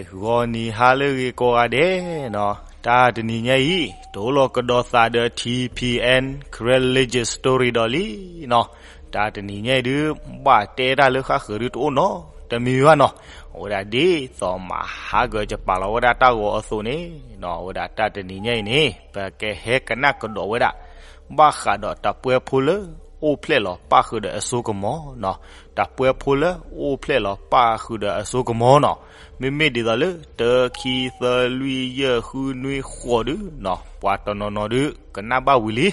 ဂီၤနံၤဟါလၢအဂ့ၤကိးဂၤဒဲးနီၤ, တၢ်တနံၤညါအံၤ တအိၣ်လီၤကဒီးသးဒီး ထံၣ်ဖံၣ်အဲၣ် Karen Legend Story ဒီးလံနီၤ, တၢ်တနံၤညါအံၤဒုး ဘၣ်တဲတၢ်လၢဃၣ်ဃၢၤဒုးတအိၣ်နီတမံၤဘၣ်နီၤ, အဝဲဒၣ်ဒ်သိးမၤဟးဂီၤယပာ်လီၤဝဲဒၣ်တၢ်ဂီၤအသိးန့ၣ်နီၤ, အဝဲဒၣ်တၢ်တနံၤညါအံၤန့ၣ် ပကဟဲကနၣ်ကဒီးဝဲဒၣ် ဘၣ်ဃးဒီးတၢ်ပှဲၤဖိလၢအိၣ်ဖျဲၣ်လီၤပၣ်ဃုာ်ဒီးအစိကမီၤနီၤ, တၢ်ပှဲၤဖိလၢအိၣ်ဖျဲၣ်လီၤပၣ်ဃုာ်ဒီးအစိကမီၤနီၤ, မ့မ့ၢ်ဒ်သိးလၢ တၢ ခံ သၢ လွံၢ် ယဲၢ် ဃု နွံ ဃိးဒုနီၤ, ပှၤတနီၤနီၤဒုး ကနၣ်ဘၣ်ဝံၤလံ,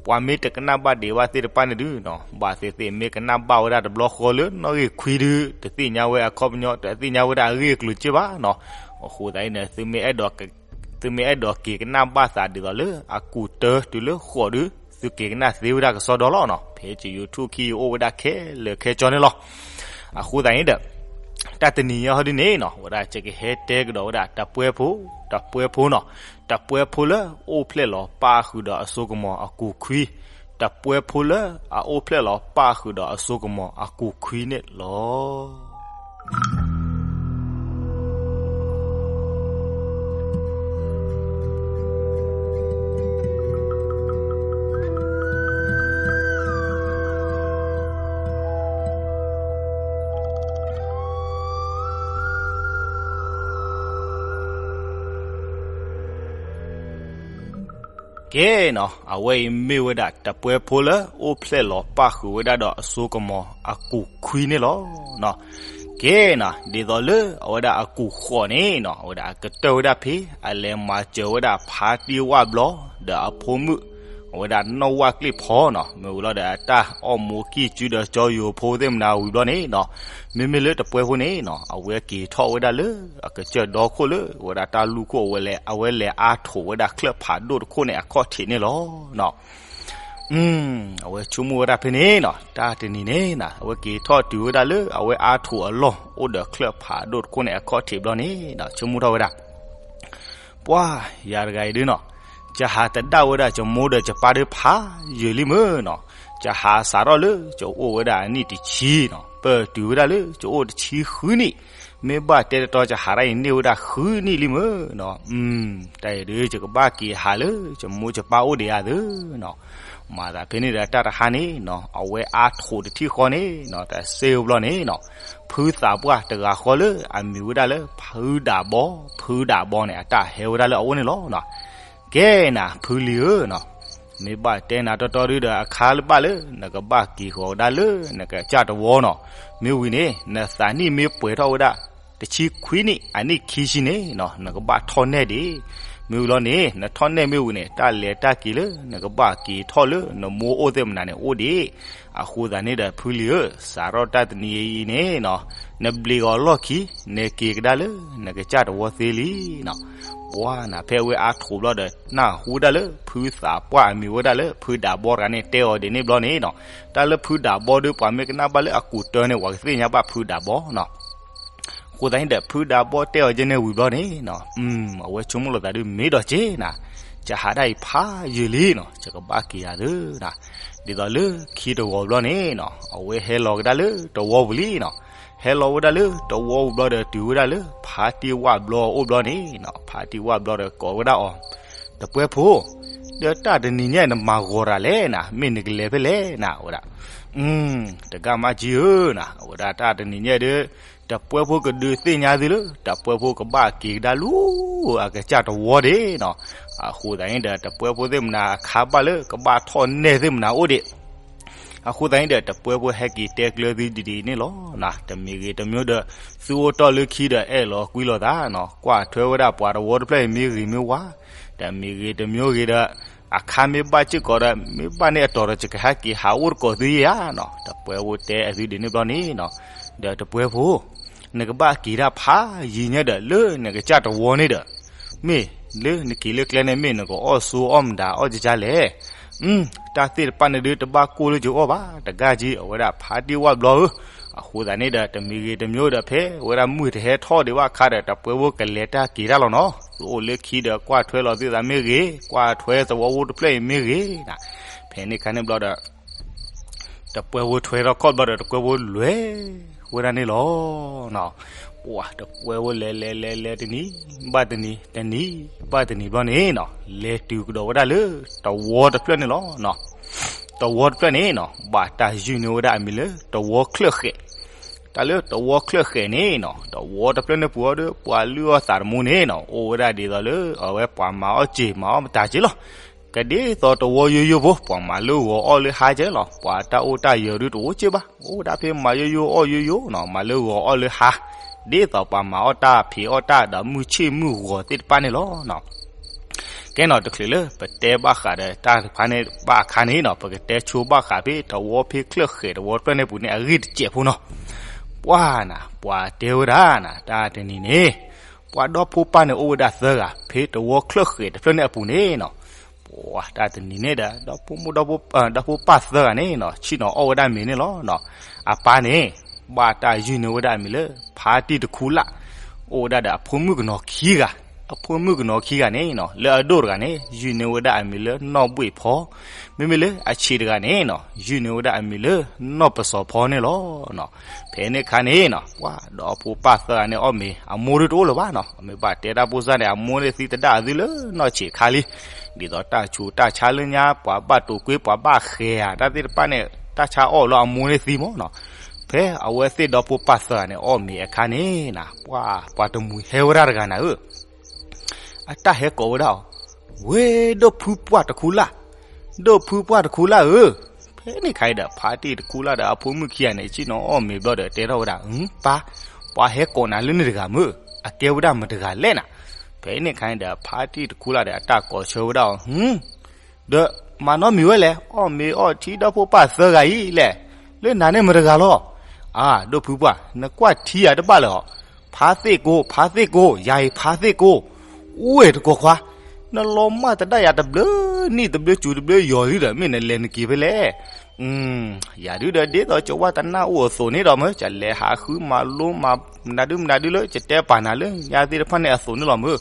ပှၤမ့ၢ်တကနၣ်ဘၣ်ဒံးဘၣ်သ့ၣ်တဖၣ်န့ၣ်ဒုနီၤ, ဘၣ်သ့ၣ်သ့ၣ်မ့ၢ်ကနၣ်ဘၣ်ဝဲဒၣ်တဘျီဃီလၢနီၣ်ဂံၢ်ခွံဒု တသ့ၣ်ညါဝဲအခီပညီ တသ့ၣ်ညါဝဲဒၣ်အဂ့ၢ်အကျိၤက့ဘၣ်နီၤ, အဃိသတးန့ၣ် သုမ့ၢ်အဲၣ်ဒိး သုမ့ၢ်အဲၣ်ဒိးက့ၤကနၣ်ဘၣ်သးဒ်သိးလၢအကူးတၢတုၤလၢဃိးဒု, သုက့ၤကနၣ်သ့ဝဲဒၣ်ကစီဒီလီၤနီၤ, ဖဲယ YouTube ခံယအိၣ်ဝဲဒၣ်ခဲလၢာ်ခဲဆ့န့ၣ်လီၤ. အဃိသတးန့ၣ်ဒီး တၢ်တနံၤညါဟီဒုန့ၣ်နီၤ, ဝဲဒၣ်ယကဟဲတဲကဒီးဝဲဒၣ်တၢ်ပှဲၤဖိ, တၢ်ပှဲၤဖိနီၤ, တၢ်ပှဲၤဖိလၢအိၣ်ဖျဲၣ်လီၤပၣ်ဃုာ်ဒီးအစိကမီၤအကူးခွံ, တၢ်ပှဲၤဖိလၢအအိၣ်ဖျဲၣ်လီၤပၣ်ဃုာ်ဒီးအစိကမီၤအကူးခွံန့ၣ်လီၤ. ကဲနီၤ, အဝဲအံၤမ့ၢ်ဝဲဒၣ်တၢ်ပှဲၤဖိလၢအိၣ်ဖျဲၣ်လီၤပၣ်ဃုာ်ဝဲဒၣ်ဒီးအစိကမီၤအကူးခွံန့ၣ်လီၤ. ကဲနီၤ, ဒ်သိးလၢအဝဲဒၣ်အကူးဃိးန့ၣ်နီၤ, အဝဲဒၣ်အကတၢၢ်ဝဲဒၣ်ဖဲ အလဲၤမၤစၢၤဝဲဒၣ်ဖါတံၢ်ဝၣ်ဘျီ ဒီးအဖိမုၣ် အဝဲဒၣ်နီၢ်ဝၣ်ကျ့ၣ်ဖီနီၤ, မ့ၢ်ဝံၤလီၤဒီးအတၢ်အီၣ်မူကံၢ်စုဒီးကၠီယိၤဖိသ့ၣ်မနၤဝံၤဘျီန့ၣ်နီၤ, မ့မ့ၢ်လၢတၢ်ပှဲၤဖိန့ၣ်နီၤ, အဝဲက့ၤထီၣ်ဝဲဒၣ်လၢ အကစၢၢ်ဒီခိၣ်လၢ အဝဲဒၣ်တၢ်လူၢ်ခိၣ်အဝဲလဲၤ အဝဲလဲၤအါထိးဝဲဒၣ်ချၢၣ်ဖးဒိၣ်တခိၣ်န့ၣ်အခီၣ်ထံးန့ၣ်လီၤ. အဝဲဆိကမိၣ်ဝဲဒၣ်ဖဲန့ၣ်နီၤ, တၢ်တနံၤန့ၣ်နီၤ, အဝဲက့ၤထီၣ်တုၤဝဲဒၣ်လၢအဝဲအါထိးအလီၢ် အိၣ်ဒီးချၢၣ်ဖးဒိၣ်တခိၣ်န့ၣ်အခီၣ်ထံးဘျီန့ၣ်နီၤ, ဆိကမိၣ်ထီၣ်ဝဲဒၣ် ပှၢ်ယၤတဂၤအံၤဒုနီၤ, ယဟးတဒၣ်ဝဲဒၣ်ယမိၢ်ဒီးယပၢ်ဒီးဖးယံာ်လံမ့ၢ်နီၤ, ယဟးစးထီၣ်လၢယအိၣ်ဝဲဒၣ်အနံၣ်တဆံနီၤ, ပၢၢ်တုၤဝဲဒၣ်လၢယအိၣ်တဆံဃုနံၣ်, မ့ၢ်ဘၣ်တဲတတီယဟးဒၣ်အံၤန့ၢ်ဝဲဒၣ်ဃုနံၣ်လံမ့ၢ်နီၤ, တၢ်အံၤဒု ယကဘၣ်က့ၤဟးလၢယမိၢ်ယပၢ်အိၣ်ဒံးဧါသ့နီၤ, မၤသးဖဲန့ၣ်ဒီးတၢ်တဟါန့ၣ်နီၤ, အဝဲအါထိးတထံၣ်ဃီန့ၣ်နီၤ, တၢ်စ့အိၣ်ဘျီန့ၣ်နီၤ, ဖုသးပှၢ်တဂၤဃီလၢအမံၤဝဲဒၣ်လၢဖုဒးဘီ, ဖုဒးဘီန့ၣ် အတၢ်ဟဲဝဲဒၣ်လၢအအိၣ်န့ၣ်လီၤနီၤ. ကဲနၤ ဖုလံၤဧၢနီၤ, မ့ၢ်ဘၣ်တဲနၤတီတီဒုဒီးအခါလၢဘၣ်လၢ နကဘၣ်က့ၤဃီၤဝဲဒၣ်လၢနကစၢ်တဝီနီၤ, မ့ၢ်ဝံၤန့ၣ် နသးနံၣ်မ့ၢ်ပှဲၤထီၣ်ဝဲဒၣ် တဆံခွံနံၣ်အနံၣ်ခံဆံန့ၣ်နီၤ, နကဘၣ်ထီၣ်နဲၣ်ဒံး, မ့ၢ်ဝံၤလီၤန့ၣ် နထီၣ်နဲၣ်မ့ၢ်ဝံၤန့ၣ် တၢ်လဲၤတၢ်က့ၤလၢနကဘၣ်က့ၤထီၣ်လၢနမိၢ်အိၣ်သ့ၣ်မနၤန့ၣ်အိၣ်ဒံး, အဃိသတးန့ၣ်ဒီး ဖုလံၤဧၢ, စးထီၣ်တၢ်တနံၤအံၤန့ၣ်နီၤ, နဘျံးဂီၤလီၢ်ခံ နက့ၤကဒါလၢနကစၢ်တဝီသ့လံနီၤ. ပှၢ်နၤ ဖဲအဝဲအါထိးဘျီဒီး နၢ်ဟူဒၣ်လၢဖုသးပှၢ်အမံၤဝဲဒၣ်လၢဖုဒးဘီတဂၤန့ၣ် တဲအီၤဒ်န့ၣ်ဘျီန့ၣ်နီၤ, တၢ်လၢဖုဒးဘီဒီး ပှၤမ့ၢ်ကနၣ်ဘၣ်လၢအကူးတၢန့ၣ် ပှၤကသ့ၣ်ညါဘၣ်ဖုဒးဘီနီၤ. အဃိသတးန့ၣ်ဒီး ဖုဒးဘီတဲအီၤယဲန့ၣ်ဝံၤဘျီန့ၣ်နီၤ, အဝဲဆိကမိၣ်လိာ်သးဒုး မ့ၢ်ဒီးက့နၤ, ယဟးဒၣ်အံၤဖးယံာ်လံနီၤ, ယကဘၣ်က့ၤယၤသ့နီၤ. ဒ်သိးလၢခံတဂီၤဘျီန့ၣ်နီၤ, အဝဲဟဲလီၤကဒါလၢတဝီပူၤလံနီၤ. ဟဲလီၤဝဲဒၣ်လၢတဝီပူၤဘျီဒီး တုၤဝဲဒၣ်လၢဖါတံၢ်ဝၣ်ဘျီအိၣ်ဘျီန့ၣ်နီၤ, ဖါတံၢ်ဝၣ်ဘျီဒီးကိးဝဲဒၣ်အီၤ, တပှဲၤဖိ, ဒီးတၢ်တနံၤညါအံၤ နမၤဂီၤတၢ်လဲၣ်နၤ, မ့ၢ်နကလဲၤဖဲလဲၣ်နၤ ဝဲဒၣ် တဂၤမးကံဧၢနၤ, အဝဲဒၣ်တၢ်တနံၤညါဒီး တပှဲၤဖိကဒုးသ့ၣ်ညါသုလၢ တပှဲၤဖိကဘၣ်က့ၤကဒါလၢအကစၢ်တဝီဒံးနီၤ. အဃိသတးန့ၣ်ဒီး တပှဲၤဖိသ့ၣ်မနၤအခါဘၣ်လၢကဘၣ်ထီၣ်နဲၣ်သ့ၣ်မနၤအိၣ်ဒံး. အဃိသတးန့ၣ်ဒီး တပှဲၤဖိဟဲက့ၤတဲကျၢၤသုဒ်န့ၣ်လီၤ. တမံၤဂ့ၤတမံၤဒီး သုအိၣ်တီၢ်လၢခံဒီးအဲၣ်လီၤကွံလီၤသးနီၤ, ကွၢ်ထွဲဝဲဒၣ်ပှၤတဝီတဖျၢၣ်အံၤမ့ၢ်ဂ့ၤမ့ၢ်ဝါ, တမံၤဂ့ၤတမံၤဂ့ၤဒီး အခါမ့ၢ်ဘၣ်စ့ၢ်ကီးဒီး မ့ၢ်ဘၣ်န့ၢ်အတီၤဒီး ယကဟဲက့ၤဟးအိၣ်တကိးသုယၤနီၤ. တပှဲၤဖိတဲအသုဒ်န့ၣ်ဘျီန့ၣ်နီၤ, ဒီးတပှဲၤဖိ နကဘၣ်က့ၤတၢ်ဖးယံာ်ညါဒီး လၢနကစၢ်တဝီန့ၣ်ဒီး မ့ၢ်လၢနက့ၤလၢကျဲန့ၣ် မ့ၢ်နကအီၣ်ဆိအီၣ်မတၤအီၣ်ကကလဲၣ်. တၢ်သ့ၣ်တဖၣ်န့ၣ်ဒုး တဘၣ်ကိၢ်လၢယအီၣ်ဘၣ်. တဂၤက့ အဝဲဒၣ်ဖါတံၢ်ဝၣ်ဘျီဧၢ. အဃိသတးန့ၣ်ဒီး တမံၤဂ့ၤတမံၤဒီး ဖဲဝဲဒၣ်မုၢ်တဟဲထီၣ်ဒံးဘၣ်အခါဒီး တပှဲၤဖိကလဲၤတၢ်က့ၤတၢ်လီၤနီၤ. သုအိၣ်လၢခံဒီး ကွၢ်ထွဲလီၤသုသးမ့ၢ်ဂ့ၤ, ကွၢ်ထွဲသဝီဖိတဖျၢၣ်အံၤမ့ၢ်ဂ့ၤ. ဖဲန့ၣ်အခါန့ၣ်ဘျီဒီး တပှဲၤဖိထွဲထီၣ်ခီၣ်ဘျီဒီး တပှဲၤဖိလဲၤဝဲဒၣ်န့ၣ်လီၤနီၤ. ပှၤတကွဲဝဲလဲၤလဲၤလဲၤလဲၤတနံၤဘၣ်တနံၤ တနံၤဘၣ်တနံၤဘျီန့ၣ်နီၤ လဲၤတုၤကဒီးဝဲဒၣ်လၢ တဝီတဖျၢၣ်န့ၣ်လီၤ. တဝီတဖျၢၣ်န့ၣ်နီၤ ဘၣ်တၢ်ယုၢ်န့ၢ်ဝဲဒၣ်အမံၤလၢ တဝီချၢၣ်ဃဲး တၢ်လၢတဝီချၢၣ်ဃဲးန့ၣ်နီၤ တဝီတဖျၢၣ်န့ၣ်ပူၤအီၤဒီး ပှၤလုၢ်အီၣ်သးတမူန့ၣ်နီၤ အိၣ်ဝဲဒၣ်ဒ်သိးလၢ အဝဲပှၤမၤအီၣ်စ့ၤမၤအီၣ်မတၤက့လီၤ. ကဒ်သိးတဝီယိယိဖိ ပှၤမၤလၢဂီၤအီၣ်လၢဟါကဲလီၤ. ပှၤတၢ်အိၣ်တၢ်ယၢၤဒုတအိၣ်က့ဘၣ်. အိၣ်ဝဲဒၣ်ဖဲမၤယိယိအီၣ်ယိယိနီၤ မၤလၢဂီၤအီၣ်လၢဟါ ဒ်သိးပှၤမၤအီၣ်တၢ်ဖံးအီၣ်တၢ်ဒီးမုၢ်ဆ့ၣ်မုၢ်ဂီၤသ့ၣ်တဖၣ်န့ၣ်လီၤ. ကဲနီၤ တချုးလၢပတဲဘၣ်ဃးဒီးတၢ်တဖၣ်န့ၣ်ဘၣ်အခါန့ၣ်နီၤ ပကတဲဆိဘၣ်ဃးဖဲတဝီဖဲချၢၣ်ဃဲးတဝီတဖျၢၣ်န့ၣ်ပူၤန့ၣ် အဂ့ၢ်တစဲးဖိနီၤ. ပှၤနၤ ပှၤတဲဝဲဒၣ်နၤ တၢ်တနံၤန့ၣ် ပှၤဒီဖိပၢ်န့ၣ်အိၣ်ဝဲဒၣ်သၢဂၤ ဖဲတဝီချၢၣ်ဃဲးတဖျၢၣ်န့ၣ်အပူၤန့ၣ်နီၤ ပှၤတၢ်တနံၤန့ၣ်ဒီး ဒီဖိမိၢ်ဒီဖိ ဒီဖိပၢ်သၢဂၤန့ၣ်နီၤ ဆ့ၣ်နီၤအီၣ်ဝဲဒၣ်မ့ၤန့ၣ်လီၤ. အပၢ်န့ၣ် ဘၣ်တၢ်ယုၢ်န့ၢ်ဝဲဒၣ်အမံၤလၢ ဖါတံၢ်တခူလၢ် အိၣ်ဝဲဒၣ်ဒီးအဖိမုၣ်ကနီၤခံဂၤ, အဖိမုၣ်ကနီၤခံဂၤန့ၣ်နီၤ လၢအဒိၣ်တဂၤန့ၣ် ယုၢ်န့ၢ်ဝဲဒၣ်အမံၤလၢနီၢ်ဘှ့ၣ်ဖီ, မ့မ့ၢ်လၢအဆံးတဂၤန့ၣ်နီၤ ယုၢ်န့ၢ်ဝဲဒၣ်အမံၤလၢနီၢ်ပစီၤဖီန့ၣ်လီၤ. ဖဲန့ၣ်အခါန့ၣ်နီၤ ပှၤဒီဖိပၢ်သၢဂၤန့ၣ်အီၣ်မ့ၤ အမိၢ်ဒုတအိၣ်လၢၤဘၣ်နီၤ မ့ၢ်ဘၣ်တဲတၢ်ဖိစၢ်န့ၣ် အမိၢ်န့ၣ်သံတဒၣ်အသုလၢနီၢ်ဆံးခါလံ, ဒ်သိးတၢ်ဆူးတၢ်ဆါလၢညါ ပှၤဘၣ်တိာ်ကွ့ ပှၤဘၣ်ဃဲၤဧါ တၢ်သ့ၣ်တဖၣ်န့ၣ် တၢ်ဆါအီၣ်လၢအမိၢ်န့ၣ်သံမ့ၢ်နီၤ. ဖဲအဝဲသ့ၣ်ဒီဖိပၢ်သၢဂၤန့ၣ် အီၣ်မ့ၤအခါန့ၣ်နၤ ပှၤ ပှၤတမှံၤဟဲဝဲဒၣ်တဂၤနၤဧၢ အတၢ်ဟဲကိးဝဲဒၣ်အီၤ, ဝ့ၢ်ဒိၣ်ဖုပှၢ်တခူလၢ်, ဒိၣ်ဖုပှၢ်တခူလၢ်ဧၢ, ဖဲန့ၣ်ခါအံၤဒီး ဖါတံၢ်တခူလၢ်ဒီးအဖိမုၣ်ခံဂၤန့ၣ် ဆ့ၣ်နီၤအီၣ်မ့ၤဘျီဒီး တဲထီၣ်ဝဲဒၣ်, ပၢ်, ပှၤဟဲကိးနၤလၢန့ၣ်တဂၤမ့ၢ်, အကဲဝဲဒၣ်မတၤတဂၤလဲၣ်နၤ. ဖဲန့ၣ်ခါအံၤဒီး ဖါတံၢ်တခူလၢ်ဒီး အတၢ်ကိးဆၢဝဲဒၣ်အီၤ, ဒီးမၤနီတမံၤဝဲလဲၣ်, အီၣ်မ့ၤအီထံဒီဖိပၢ်သၢဂၤအံၤလဲၣ်, လၢနၤန့ၣ်မတၤတဂၤလီၤ. အါ, ဒိၣ်ဖုပှၢ်, နကွၢ်ထံယၤတဘၣ်လၢၤဧါ, ဖါသ့ၣ်ကိ, ဖါသ့ၣ်ကိ, ယၤအံၤဖါသ့ၣ်ကိ, အိၣ်ဝဲတကိးခွါ, နလီၤမၢ်တဒၣ်ယၤတဘျုးနံၣ်တဘျုးစူၤတဘျုးယီၤလံဒီး မ့ၢ်နလဲၤနက့ၤဖဲလဲၣ်. ယၤဒုဒီးဒ်သိးကဝၢ်တနၢ်အိၣ်အသိးန့ၣ်ဒီးမ့ၢ် ကလဲၤဟးဃုမၤလိမၤမနုၤဒုမနုၤဒုလၢ ကတဲပာ်နၤလၢညါသ့ၣ်တဖၣ်န့ၣ်အသိးန့ၣ်လီၤမ့ၢ်.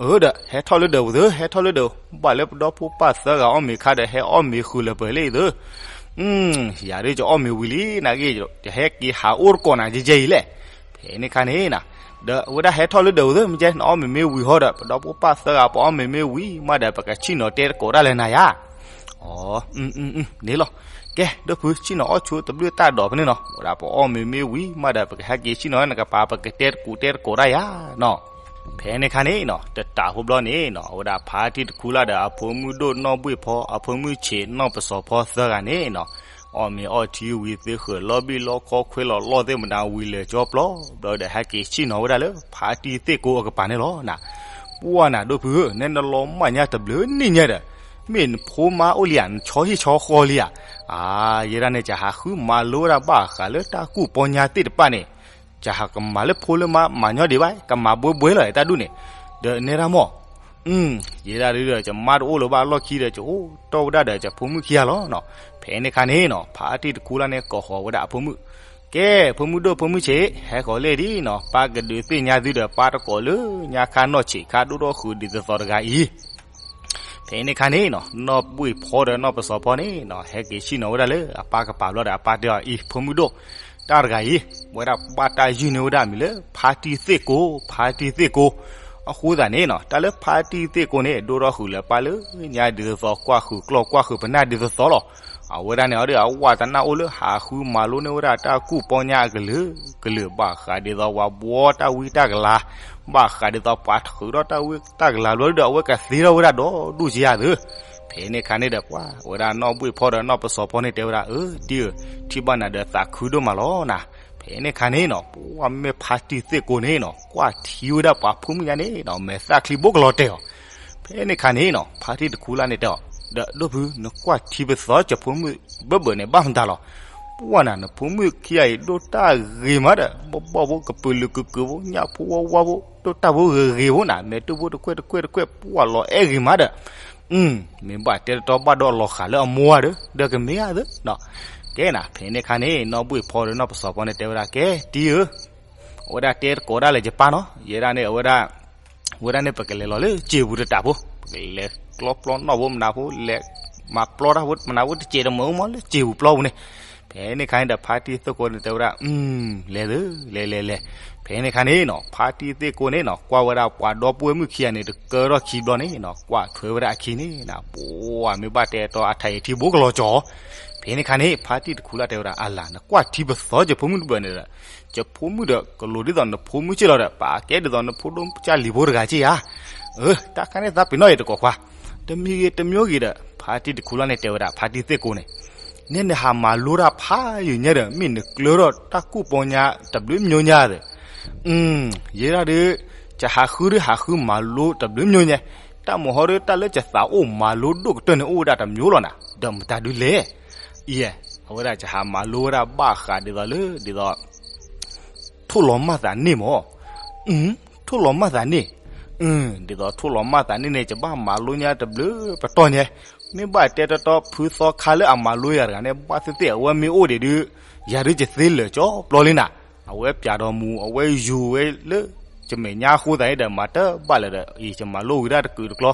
အၢဒီး ဟဲထီၣ်လၢဒၢးပူၤသု, ဟဲထီၣ်လၢဒၢး, ဘၣ်လၢပဒီဖိပၢ်သၢဂၤအီၣ်မ့ၤခါဒီး ဟဲအီၣ်မ့ၤဃုာ်လၢပှဲၤလံသု. ယၤဒုကအီၣ်မ့ၤဝံၤလံ နာ်က့ ယဟဲက့ၤဟးအိၣ်တကိးနၤယဲယဲအံၤလဲၣ်. ဖဲန့ၣ်ခါန့ၣ်နၤ, ဒီးအဝဲဒၣ်ဟဲထီၣ်လၢဒၢးပူၤသု မ့ၢ်ကဲ နအီၣ်မ့ၤမ့ၢ်ဝံၤဟီဒီး ပဒီဖိပၢ်သၢဂၤပအီၣ်မ့ၤမ့ၢ်ဝံၤမးဒီး ပကဆ့ၣ်နီၤတဲတကိးတၢ်လၢနၤယၤ. အၢ, န့ၣ်လီၤ. ကဲ ဒိၣ်ဖု ဆ့ၣ်နီၤအီၣ်ဆိတဘျုးတၢ်ဒီးဖဲန့ၣ်နီၤ, ဝဲဒၣ်ပအီၣ်မ့ၤမ့ၢ်ဝံၤမးဒီး ပကဟဲက့ၤဆ့ၣ်နီၤနကပၤ ပကတဲတကိးတဲတကိးတၢ်ယၤနီၤ. ဖဲန့ၣ်ခါန့ၣ်နီၤ တတးဖိဘျီန့ၣ်နီၤ အဝဲဒၣ်ဖါတံၢ်တခူလၢ်ဒီး အဖိမုၣ်ဒိၣ်နီၢ်ဘှ့ၣ်ဖီ အဖိမုၣ်ဆံးနီၢ်ပစီၤဖီသၢဂၤန့ၣ်နီၤ အီၣ်မ့ၤအီထံဝံၤ သ့ဃၢၤလီၤဘံၣ်လီခီ ခွဲးလီၤလီၢ်သ့ၣ်မတၤဝံၤ လဲၤကၠီပျီဘျီဒီး ဟဲက့ၤဆ့ၣ်နီၤဝဲဒၣ်လၢ ဖါတံၢ်သ့ၣ်ကိအကပၤန့ၣ်လီၤနၤ. ပှၢ်နၤဒိၣ်ဖုဧၢ, နဲနလီၤမၢ်ညါတဘျုးနံၣ်ညါဒီး မ့ၢ်နဖိမါအိၣ်လံဧါ, နဆီဟံၣ်ဆီဃီလံဧါ. အါ, ယဲဒၣ်န့ၣ် ယဟးဃုမၤလိဝဲဒၣ်ဘၣ်ဃးလၢတၢ်ကူၣ်ပီညါသ့ၣ်တဖၣ်န့ၣ် ယဟးကမၤလၢဖိလၢမါ မၤညီဒံးဘၣ်, ကမၤဘှဲဘှဲလီၤ တၢ်ဒူၣ်န့ၣ်, ဒီးနဲဒၣ်မီၢ် ယဲဒၣ်ဒုဒီး ယမါတအိၣ်လၢၤဘၣ်အလီၢ်ခံဒီး ယအိၣ်တီၢ်ဝဲဒၣ်ဒီး ယဖိမုၣ်ခံဂၤလီၤနီၤ. ဖဲန့ၣ်ခါန့ၣ်နီၤ ဖါတံၢ်တခူလၢ်န့ၣ် ကိးဃီၤဝဲဒၣ်အဖိမုၣ်, ကဲ ဖိမုၣ်ဒိၣ်ဖိမုၣ်ဆံး ဟဲဃီၤလဲၣ်ဒံးနီၤ, ပၢ်ကဒုးသ့ၣ်ညါသုဒီး ပၢ်တကိးလၢညါခါနီၢ်ဆံးခါဒိၣ်ထီၣ်ဃုာ်ဒ်သိးသိးတဂၤအံၤ ဖဲန့ၣ်ခါန့ၣ်နီၤ နီၢ်ဘှ့ၣ်ဖီဒီးနီၢ်ပစီၤဖီန့ၣ်နီၤ ဟဲက့ၤဆ့ၣ်နီၤဝဲဒၣ်လၢအပၢ်ကပၤဘျီဒီး အပၢ်တဲအီၤအံၤ ဖိမုၣ်ဒိၣ်, တၢ်တဂၤအံၤ ဝဲဒၣ်ဘၣ်တၢ်ယုၢ်န့ၢ်ဝဲဒၣ်အမံၤလၢ ဖါတံၢ်သ့ၣ်ကိ, ဖါတံၢ်သ့ၣ်ကိ, အဃိသတးန့ၣ်နီၤ တၢ်လၢဖါတံၢ်သ့ၣ်ကိန့ၣ် ဒိၣ်ထီၣ်ဃုာ်လၢပၢ်လၢညါဒ်သိးသိး ကွၢ်ဃုာ်ကျီၢ်ကွၢ်ဃုာ်ပနၢ်ဒ်သိးသိးလီၤ. အဝဲဒၣ်န့ၣ်အီၤဒီး အဝဲတနၢ်အိၣ်လၢဟးဃုမၤလိန့ၢ်ဝဲဒၣ်တၢ်ကူၣ်ပီညါအကလုာ်ကလုာ် ဘၣ်ဃးဒ်သိးပှၤဘှီတၢ်ဝံတၢ်ကလၤ, ဘၣ်ဃးဒ်သိးပှၤထုးထီၣ်တၢ်ဝံတၢ်ကလၤဘျီဒီး အဝဲကသ့ထီၣ်ဝဲဒၣ်ဒီးဒူၣ်ကယၤသု. ဖဲန့ၣ်ခါန့ၣ်ဒီး ပှၢ်ဝဲဒၣ်နီၢ်ဘှ့ၣ်ဖီဒီးနီၢ်ပစီၤဖီန့ၣ် တဲဝဲဒၣ်အၢ တံၢ်ဧၢ, ထံၣ်ဘၣ်နၤဒီးသးခုဒိၣ်မးလီၤနၤ. ဖဲန့ၣ်ခါန့ၣ်နီၤ ပှၢ်မ့ၢ်ဖါတံၢ်သ့ၣ်ကိန့ၣ်နီၤ ကွၢ်ထံဝဲဒၣ်ပှၤဖိမုၣ်ညါန့ၣ်နီၤ မဲာ်သၣ်ချံဘိကလီၤတဲာ်အီၤ. ဖဲန့ၣ်ခါန့ၣ်နီၤ ဖါတံၢ်တခူလၢ်န့ၣ်တဲအီၤ, ဒီးဒိၣ်ဖု နကွၢ်ထံပသီ ယဖိမုၣ်ဘၢၣ်ဘၢၣ်န့ၣ် ဘၣ်မတၤလီၤ. ပှၢ်နၤ နဖိမုၣ်ခံဂၤအံၤ ဒိၣ်တၢ်ဂ့ၤမးဒီး ဘီဘီဖိကပုာ်လုာ်ကကုာ်ဖိ ညၣ်ဖိဝါဝါဖိ ဒိၣ်တၢ်ဖိဂ့ၤဂ့ၤဖိနၤ မဲာ်တူၢ်ဖိတကွဲၢ်တကွဲၢ်တကွဲၢ် ပှၢ်လီၤအဲၣ်ဂ့ၤမးဒီး မ့ၢ်ဘၣ်တဲတတီဘၣ်ဒီးလီၤဃာ်လၢအမိၢ်ဧါဒီး ဒီးကမ့ၢ်ဧါသၢနီၤ. ကဲနၤ ဖဲန့ၣ်ခါန့ၣ် နီၢ်ဘှ့ၣ်ဖီဒီးနီၢ်ပစီၤဖီန့ၣ်တဲဝဲဒၣ် ကဲတံၢ်ဧၢ, အဝဲဒၣ်တဲတကိးဒၣ်လဲာ်ယပၢ်နီၤ ယဲဒၣ်န့ၣ် အဝဲဒၣ် ဝဲဒၣ်န့ၣ် ပကလဲၤလီၤလၢစ့ပူၤတတးဖိ, ပကလဲၤကျီပျီနီၣ်ဖိမနၤဖိ လဲၤမၤပျီတၢ်ဖိမနၤဖိတစဲးတမုာ်မးလၢစ့ပူၤပျီပူၤန့ၣ်. ဖဲန့ၣ်ခါန့ၣ်ဒီး ဖါတံၢ်သ့ၣ်ကိန့ၣ်တဲဝဲဒၣ် လဲၤသု လဲၤလဲၤလဲၤ, ဖဲန့ၣ်ခါန့ၣ်နီၤ ဖါတံၢ်သ့ၣ်ကိန့ၣ်နီၤ ကွၢ်ဝဲဒၣ်ပှၤဒီပုၢ်ဝဲၢ်မုၣ်ခံဂၤန့ၣ် တကၢထီၣ်ခံဘျီန့ၣ်နီၤ ကွၢ်ထွဲဝဲဒၣ်အခံန့ၣ်နီၤ ပှၤမ့ၢ်ဘၣ်တဲတီအထံအထံဘိကလီၤကၠီၤ ဖဲန့ၣ်ခါန့ၣ် ဖါတံၢ်တခူလၢ်တဲဝဲဒၣ် အလၤ နကွၢ်ထံပသီယဖိမုၣ်တဘၣ်န့ၣ်ဒီး ယဖိမုၣ်ဒီးကလိၤဒ်သိးနဖိမုၣ်က့ၢ်လီၤဒီး ပာ်ကဲဒ်သိးနဖိဒိၣ်ကၢ်လံၤဖိတဂၤက့ၢ်ဧါ. အၢ တၢ်ခါန့ၣ်သးပ့ၤနီၣ်အံၤတကိးခွါ တမံၤဂ့ၤတမံၤဂ့ၤဒီး ဖါတံၢ်တခူလၢ်န့ၣ်တဲဝဲဒၣ် ဖါတံၢ်သ့ၣ်ကိန့ၣ် နဲနဟးမၤလိတၢ်ဖးယံာ်ညါဒီး မ့ၢ်နကျၢထီၣ်တၢ်ကူၣ်ပီညါတဘျုးမျိညါသ့ၣ် ယဲဒၣ်ဒီး ယဟးဃုဒုးဟးဃုမၤလိတဘျုးမျိညါ တၢ်မုၢ်ဟီဒီးတၢ်လၢယသးအိၣ်မၤလိဒိၣ်ကတၢၢ်န့ၣ်အိၣ်ဝဲဒၣ်တမျိၤလီၤနၤ ဒီးမတၤဒုးလဲၣ်. အံၤ အဝဲဒၣ်ယဟးမၤလိဝဲဒၣ်ဘၣ်ဃးဒ်သိးလၢ ဒ်သိး ထိၣ်လီၤမၢ်သးန့ၣ်မၢ်. ထိၣ်လီၤမၢ်သးန့ၣ်. ဒ်သိးထိၣ်လီၤမၢ်သးန့ၣ်န့ၣ် ယဘၣ်မၤလိညါတဘျုးပတီၢ်ညါ, မ့ၢ်ဘၣ်တဲတီတီဖုသီခါလၢအမၤလိယၤတဂၤန့ၣ် ဘၣ်သ့ၣ်သ့ၣ်အဝဲမ့ၢ်အိၣ်ဒံးဒုး ယၤဒုးယသ့လၢာ်ကၠီပျီလံနၤ. အဝဲပၠးဒီးမူ အဝဲယူၤဝဲလၢ ယမဲာ်ညါအဃိသတးန့ၣ်ဒီး မၤတဘၣ်လၢၤဒီး အံၤယမၤလိဝံၤဒၣ်တကုာ်တကျီ,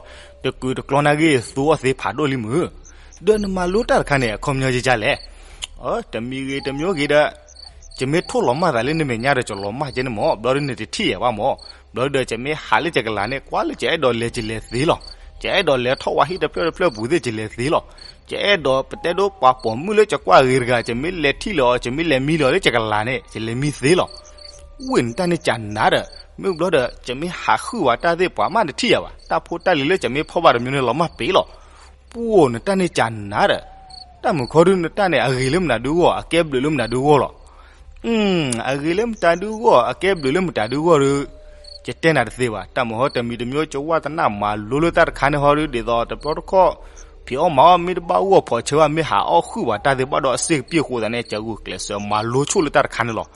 တကုာ်တကျီနာ်က့ သူအီၣ်သ့ဖးဒိၣ်လံမုၢ်. ဒီးနမၤလိတၢ်တခါန့ၣ် အခီပညီယကလဲၣ်. တမံၤဂ့ၤတမံၤဂ့ၤဒီး ယမ့ၢ်ထိၣ်လီၤမၢ်သးလၢနမဲာ်ညါဒီး ယလီၤမၢ်ကဲန့ၣ်မၢ်, ဘျီဒုးနတထံၣ်ယၤဘၣ်မၢ်. ဘျီဒုးဒီး ယမ့ၢ်ဟးလၢယကလၤန့ၣ် ကွၢ်လၢယအဲၣ်ဒိးလဲၤ ယလဲၤသ့လီၤ. ယအဲၣ်ဒိးလဲၤထီၣ်ဝါဟံၣ်တဖျၢၣ်တဖျၢၣ်ပူၤသ့ၣ် ယလဲၤသ့လီၤ. ယအဲၣ်ဒိးပတဲဒိပှၤပိာ်မုၣ်လၢယကွၢ်ဂ့ၤတဂၤ ယမ့ၢ်လဲၤထံၣ်လီၤအီၤ ယမ့ၢ်လဲၤမံလီၤလၢယကလၤန့ၣ် ယလဲၤမံသ့လီၤ. ဝ့ၢ်နတၢ်န့ၣ်ကနၤဒီး မ့ၢ်ဘျီဒီး ယမ့ၢ်ဟးဃုဝဲတၢ်သ့ၣ် ပှၤမးတထံၣ်ယၤဘၣ်, တၢ်ဖိတၢ်လံၤလၢယမ့ၢ်ဖီၣ်ဘၣ်တမံၤန့ၣ် လီၤမၢ်ပ့ၤလီၤ. ပှၤနတၢ်န့ၣ်ကနၤဒီး တၢ်မုၢ်ခီဒုးနတၢ်န့ၣ် အဂ့ၤလၢမတၤဒုဂီၢ် အကဲဘျုးလၢမတၤဒုဂီၢ်လီၤ. အဂ့ၤလၢမတၤဒုဂီၢ် အကဲဘျုးလၢမတၤဒုဂီၢ်ဒီး ယတဲနၤတသ့ဘၣ်. တၢ်မုၢ်ဟီတမံၤတမံၤ ယဝၢ်သနၢ်မၤလိလၢတၢ်တခါန့ၣ်ဟီဒုး ဒ်သိးတဘျီတခီၣ် ဖံးအီၣ်မၤအီၣ်မ့ၢ်တဘၣ်ဂီၢ်ဖီးဆၢဘၣ် မ့ၢ်ဟးအီၣ်ဃုာ်ပှၤတၢ်သ့ၣ်ဘၣ်ဒီးအစ့ၢ်ကပံၢ်အဃိသတးန့ၣ် ယဂုာ်ကျဲးစၢးမၤလိဆိၣ်လၢတၢ်တခါန့ၣ်လီၤ.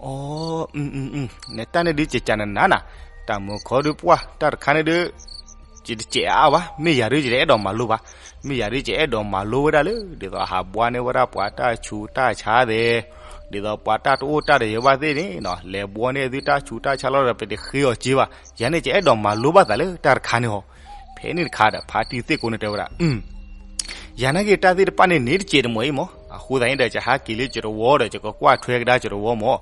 အ နတၢ်န့ၣ်ဒုး ယကနၤနၤနၤ, တၢ်မုၢ်ခီဒုးပှၢ် တၢ်တခါန့ၣ်ဒုး ယတစဲးအါအါဘၣ်, မ့ၢ်ယၤဒုး ယတအဲၣ်ဒိးမၤလိဘၣ်, မ့ၢ်ယၤဒုး ယအဲၣ်ဒိးမၤလိဝဲဒၣ်လၢ ဒ်သိးဟးဘှါန့ၢ်ဝဲဒၣ်ပှၤတၢ်ဆူးတၢ်ဆါသ့ၣ်, ဒ်သိးပှၤတၢ်တအိၣ်တၢ်တယၢၤဘၣ်သ့ၣ်န့ၣ်နီၤ, လဲၤဘှါန့ၢ်သုတၢ်ဆူးတၢ်ဆါလီၤဒီး ပတဃ့အီၤက့ဘၣ်, ယၤန့ၣ် ယအဲၣ်ဒိးမၤလိဘၣ်သးလၢတၢ်တခါန့ၣ်ဟီ, ဖဲန့ၣ်တခါဒီး ဖါတံၢ်သ့ၣ်ကိန့ၣ်တဲဝဲဒၣ် ယၤနာ်က့တၢ်သ့ၣ်တဖၣ်န့ၣ်န့ၣ်တစဲးတမှဲၤအံၤမၢ်, အဃိသတးန့ၣ်ဒီး ယဟးက့ၤလၢယတဝီဒီး ယကကွၢ်ထွဲကဒါယတဝီမၢ်,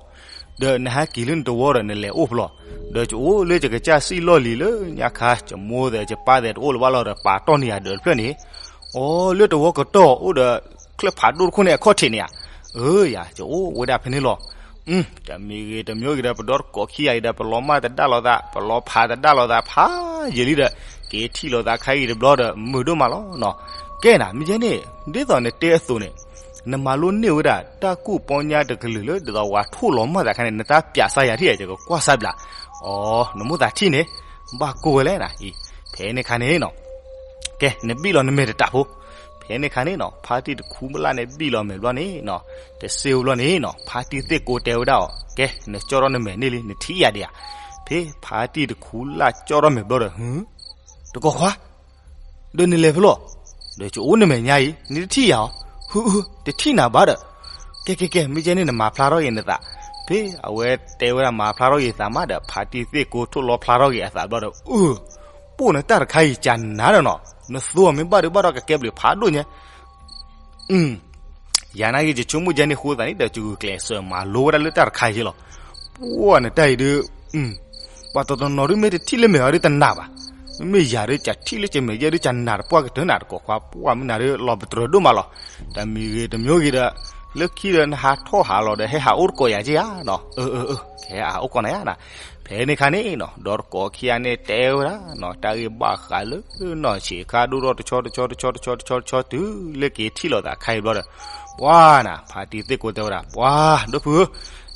ဒီးနဟဲက့ၤလၢနတဝီဒီး နလဲၤအိၣ်ဖဲလဲၣ်, ဒီးယအိၣ်လၢယကစၢ်စံၣ်လီၢ်လံၤလၢညါခါ ယမိၢ်သဲးယပၢ်သဲးတအိၣ်လၢၤဘၣ်လီၤဒီး ပာ်တီၢ်န့ၢ်ယၤဒၢးတဖျၢၣ်န့ၣ်, အိၣ်လၢတဝီကတီၢ်အိၣ်ဒီး ချၢၣ်ဖးဒိၣ်တခိၣ်န့ၣ်အခီၣ်ထံးန့ၣ်ဧါ, အၢ ယၤ ယအိၣ်ဝဲဒၣ်ဖဲန့ၣ်လီၤ. တမံၤဂ့ၤတမံၤဂ့ၤဒီး ပဒီတကိးခံဂၤအံၤဒီး ပလီၤမၢ်တဒါလိာ်သး ပလီၤဖးတဒါလိာ်သး ဖးယံာ်လံဒီး က့ၤထံၣ်လိာ်သးခါအံၤတဘျီဒီး မုာ်ဒိၣ်မးလီၤနီၤ. ကဲနၤ မ့ၢ်ယဲန့ၣ် ဒ်သိးနတဲအသိးန့ၣ် နမၤလိန့ၢ်ဝဲဒၣ် တၢ်ကူၣ်ပီညါတကလုာ်လၢ ဒ်သိးဝဲထိၣ်လီၤမၢ်သးခါန့ၣ် နတၢ်ပျးစါယၤထံၣ် ယကကွၢ်စါဘျး, အီ နမိၢ်သးထံၣ်န့ၣ် ဘၣ်ကိၢ်ဝဲလဲၣ်နၤအံၤ, ဖဲန့ၣ်ခါန့ၣ်နီၤ ကဲ နဘံၣ်လီၤနမဲာ်တတးဖိ, ဖဲန့ၣ်ခါန့ၣ်နီၤ ဖါတံၢ်တခူလၢ်န့ၣ်ဘံၣ်လီၤမဲာ်ဘျီန့ၣ်နီၤ, တစ့ၢ်ဝဲဘျီန့ၣ်နီၤ ဖါတံၢ်သ့ၣ်ကိတဲဝဲဒၣ်အီၤ ကဲ နကၠီၣ်ထီၣ်နမဲာ်န့ၣ်လံ နထံၣ်ယၤဒံးဧါ. ဖဲဖါတံၢ်တခူလၢ်ကၠီၣ်ထီၣ်မဲာ်ဘျီဒီး ဟု တကိးခွါ ဒီးနလဲၤဖဲလဲၣ်, ဒီးယအိၣ်နမဲာ်ညါအံၤ နတထံၣ်ယၤအီၤ, ဟု တထံၣ်နၤဘၣ်ဒီး, ကဲကဲကဲ မ့ၢ်ကဲန့ၣ် နမၤဖျါထီၣ်က့ၤနသး, ဖဲအဝဲတဲဝဲဒၣ်မၤဖျါထီၣ်က့ၤသးမးဒီး ဖါတံၢ်သ့ၣ်ကိထိၣ်လီၤဖျါထီၣ်က့ၤအသးဘျီဒီး, အၢ ပိၢ်နတၢ်တခါအံၤကနၤဒီးနီၤ, နသိအီၤမ့ၢ်ဘၣ်ဒုးဘၣ်ဒီးကကဲဘျုးဖးဒိၣ်ညါ ယၤနာ်က့ ယဆိကမိၣ်ယဲန့ၣ်အဃိသတးန့ၣ်ဒီး ယဂုာ်ကျဲးစၢးမၤလိဝဲဒၣ်လၢတၢ်တခါအံၤလီၤ. ပှၢ်နတၢ်အံၤဒုး, ပှၤတနီၤနီၤဒုးမ့ၢ်တထံၣ်လၢမဲာ်အီၤဒုးတနာ်ဘၣ်, မ့မ့ၢ်ယၤဒုး ယထံၣ်လၢယမဲာ်ယဲဒုး ယနာ်တပှၢ်ကတၢၢ်နၤတကိးခွါ ပှၢ်မ့ၢ်နၤဒုး လီၤပတြၢၤဒိၣ်မးလီၤ. တမံၤဂ့ၤတမံၤဂ့ၤဒီး လၢခံဒီးနဟးထီၣ်ဟးလီၤဒီး ဟဲဟးအိၣ်တကိးယၤက့ဧါနီၤ, အၢ အၢ အၢ ကဟဲဟးအိၣ်ကိးနၤယါနၤ ဖဲန့ၣ်ခါန့ၣ်နီၤ ဒီးတကိးခံဂၤန့ၣ်တဲဝဲဒၣ်နီၤ တၢ်ဂ့ၢ်ဘၣ်ဃးလၢနီၢ်ဆံးခါဒိၣ်ထီၣ်တဆီတဆီတဆီတဆီတဆီတဆီ တုၤလၢက့ၤထံၣ်လိာ်သးခါအံၤဘျီဒီး ပှၤနၤ ဖါတံၢ်သ့ၣ်ကိတဲဝဲဒၣ် ပှၤ ဒိၣ်ဖုဧၢ,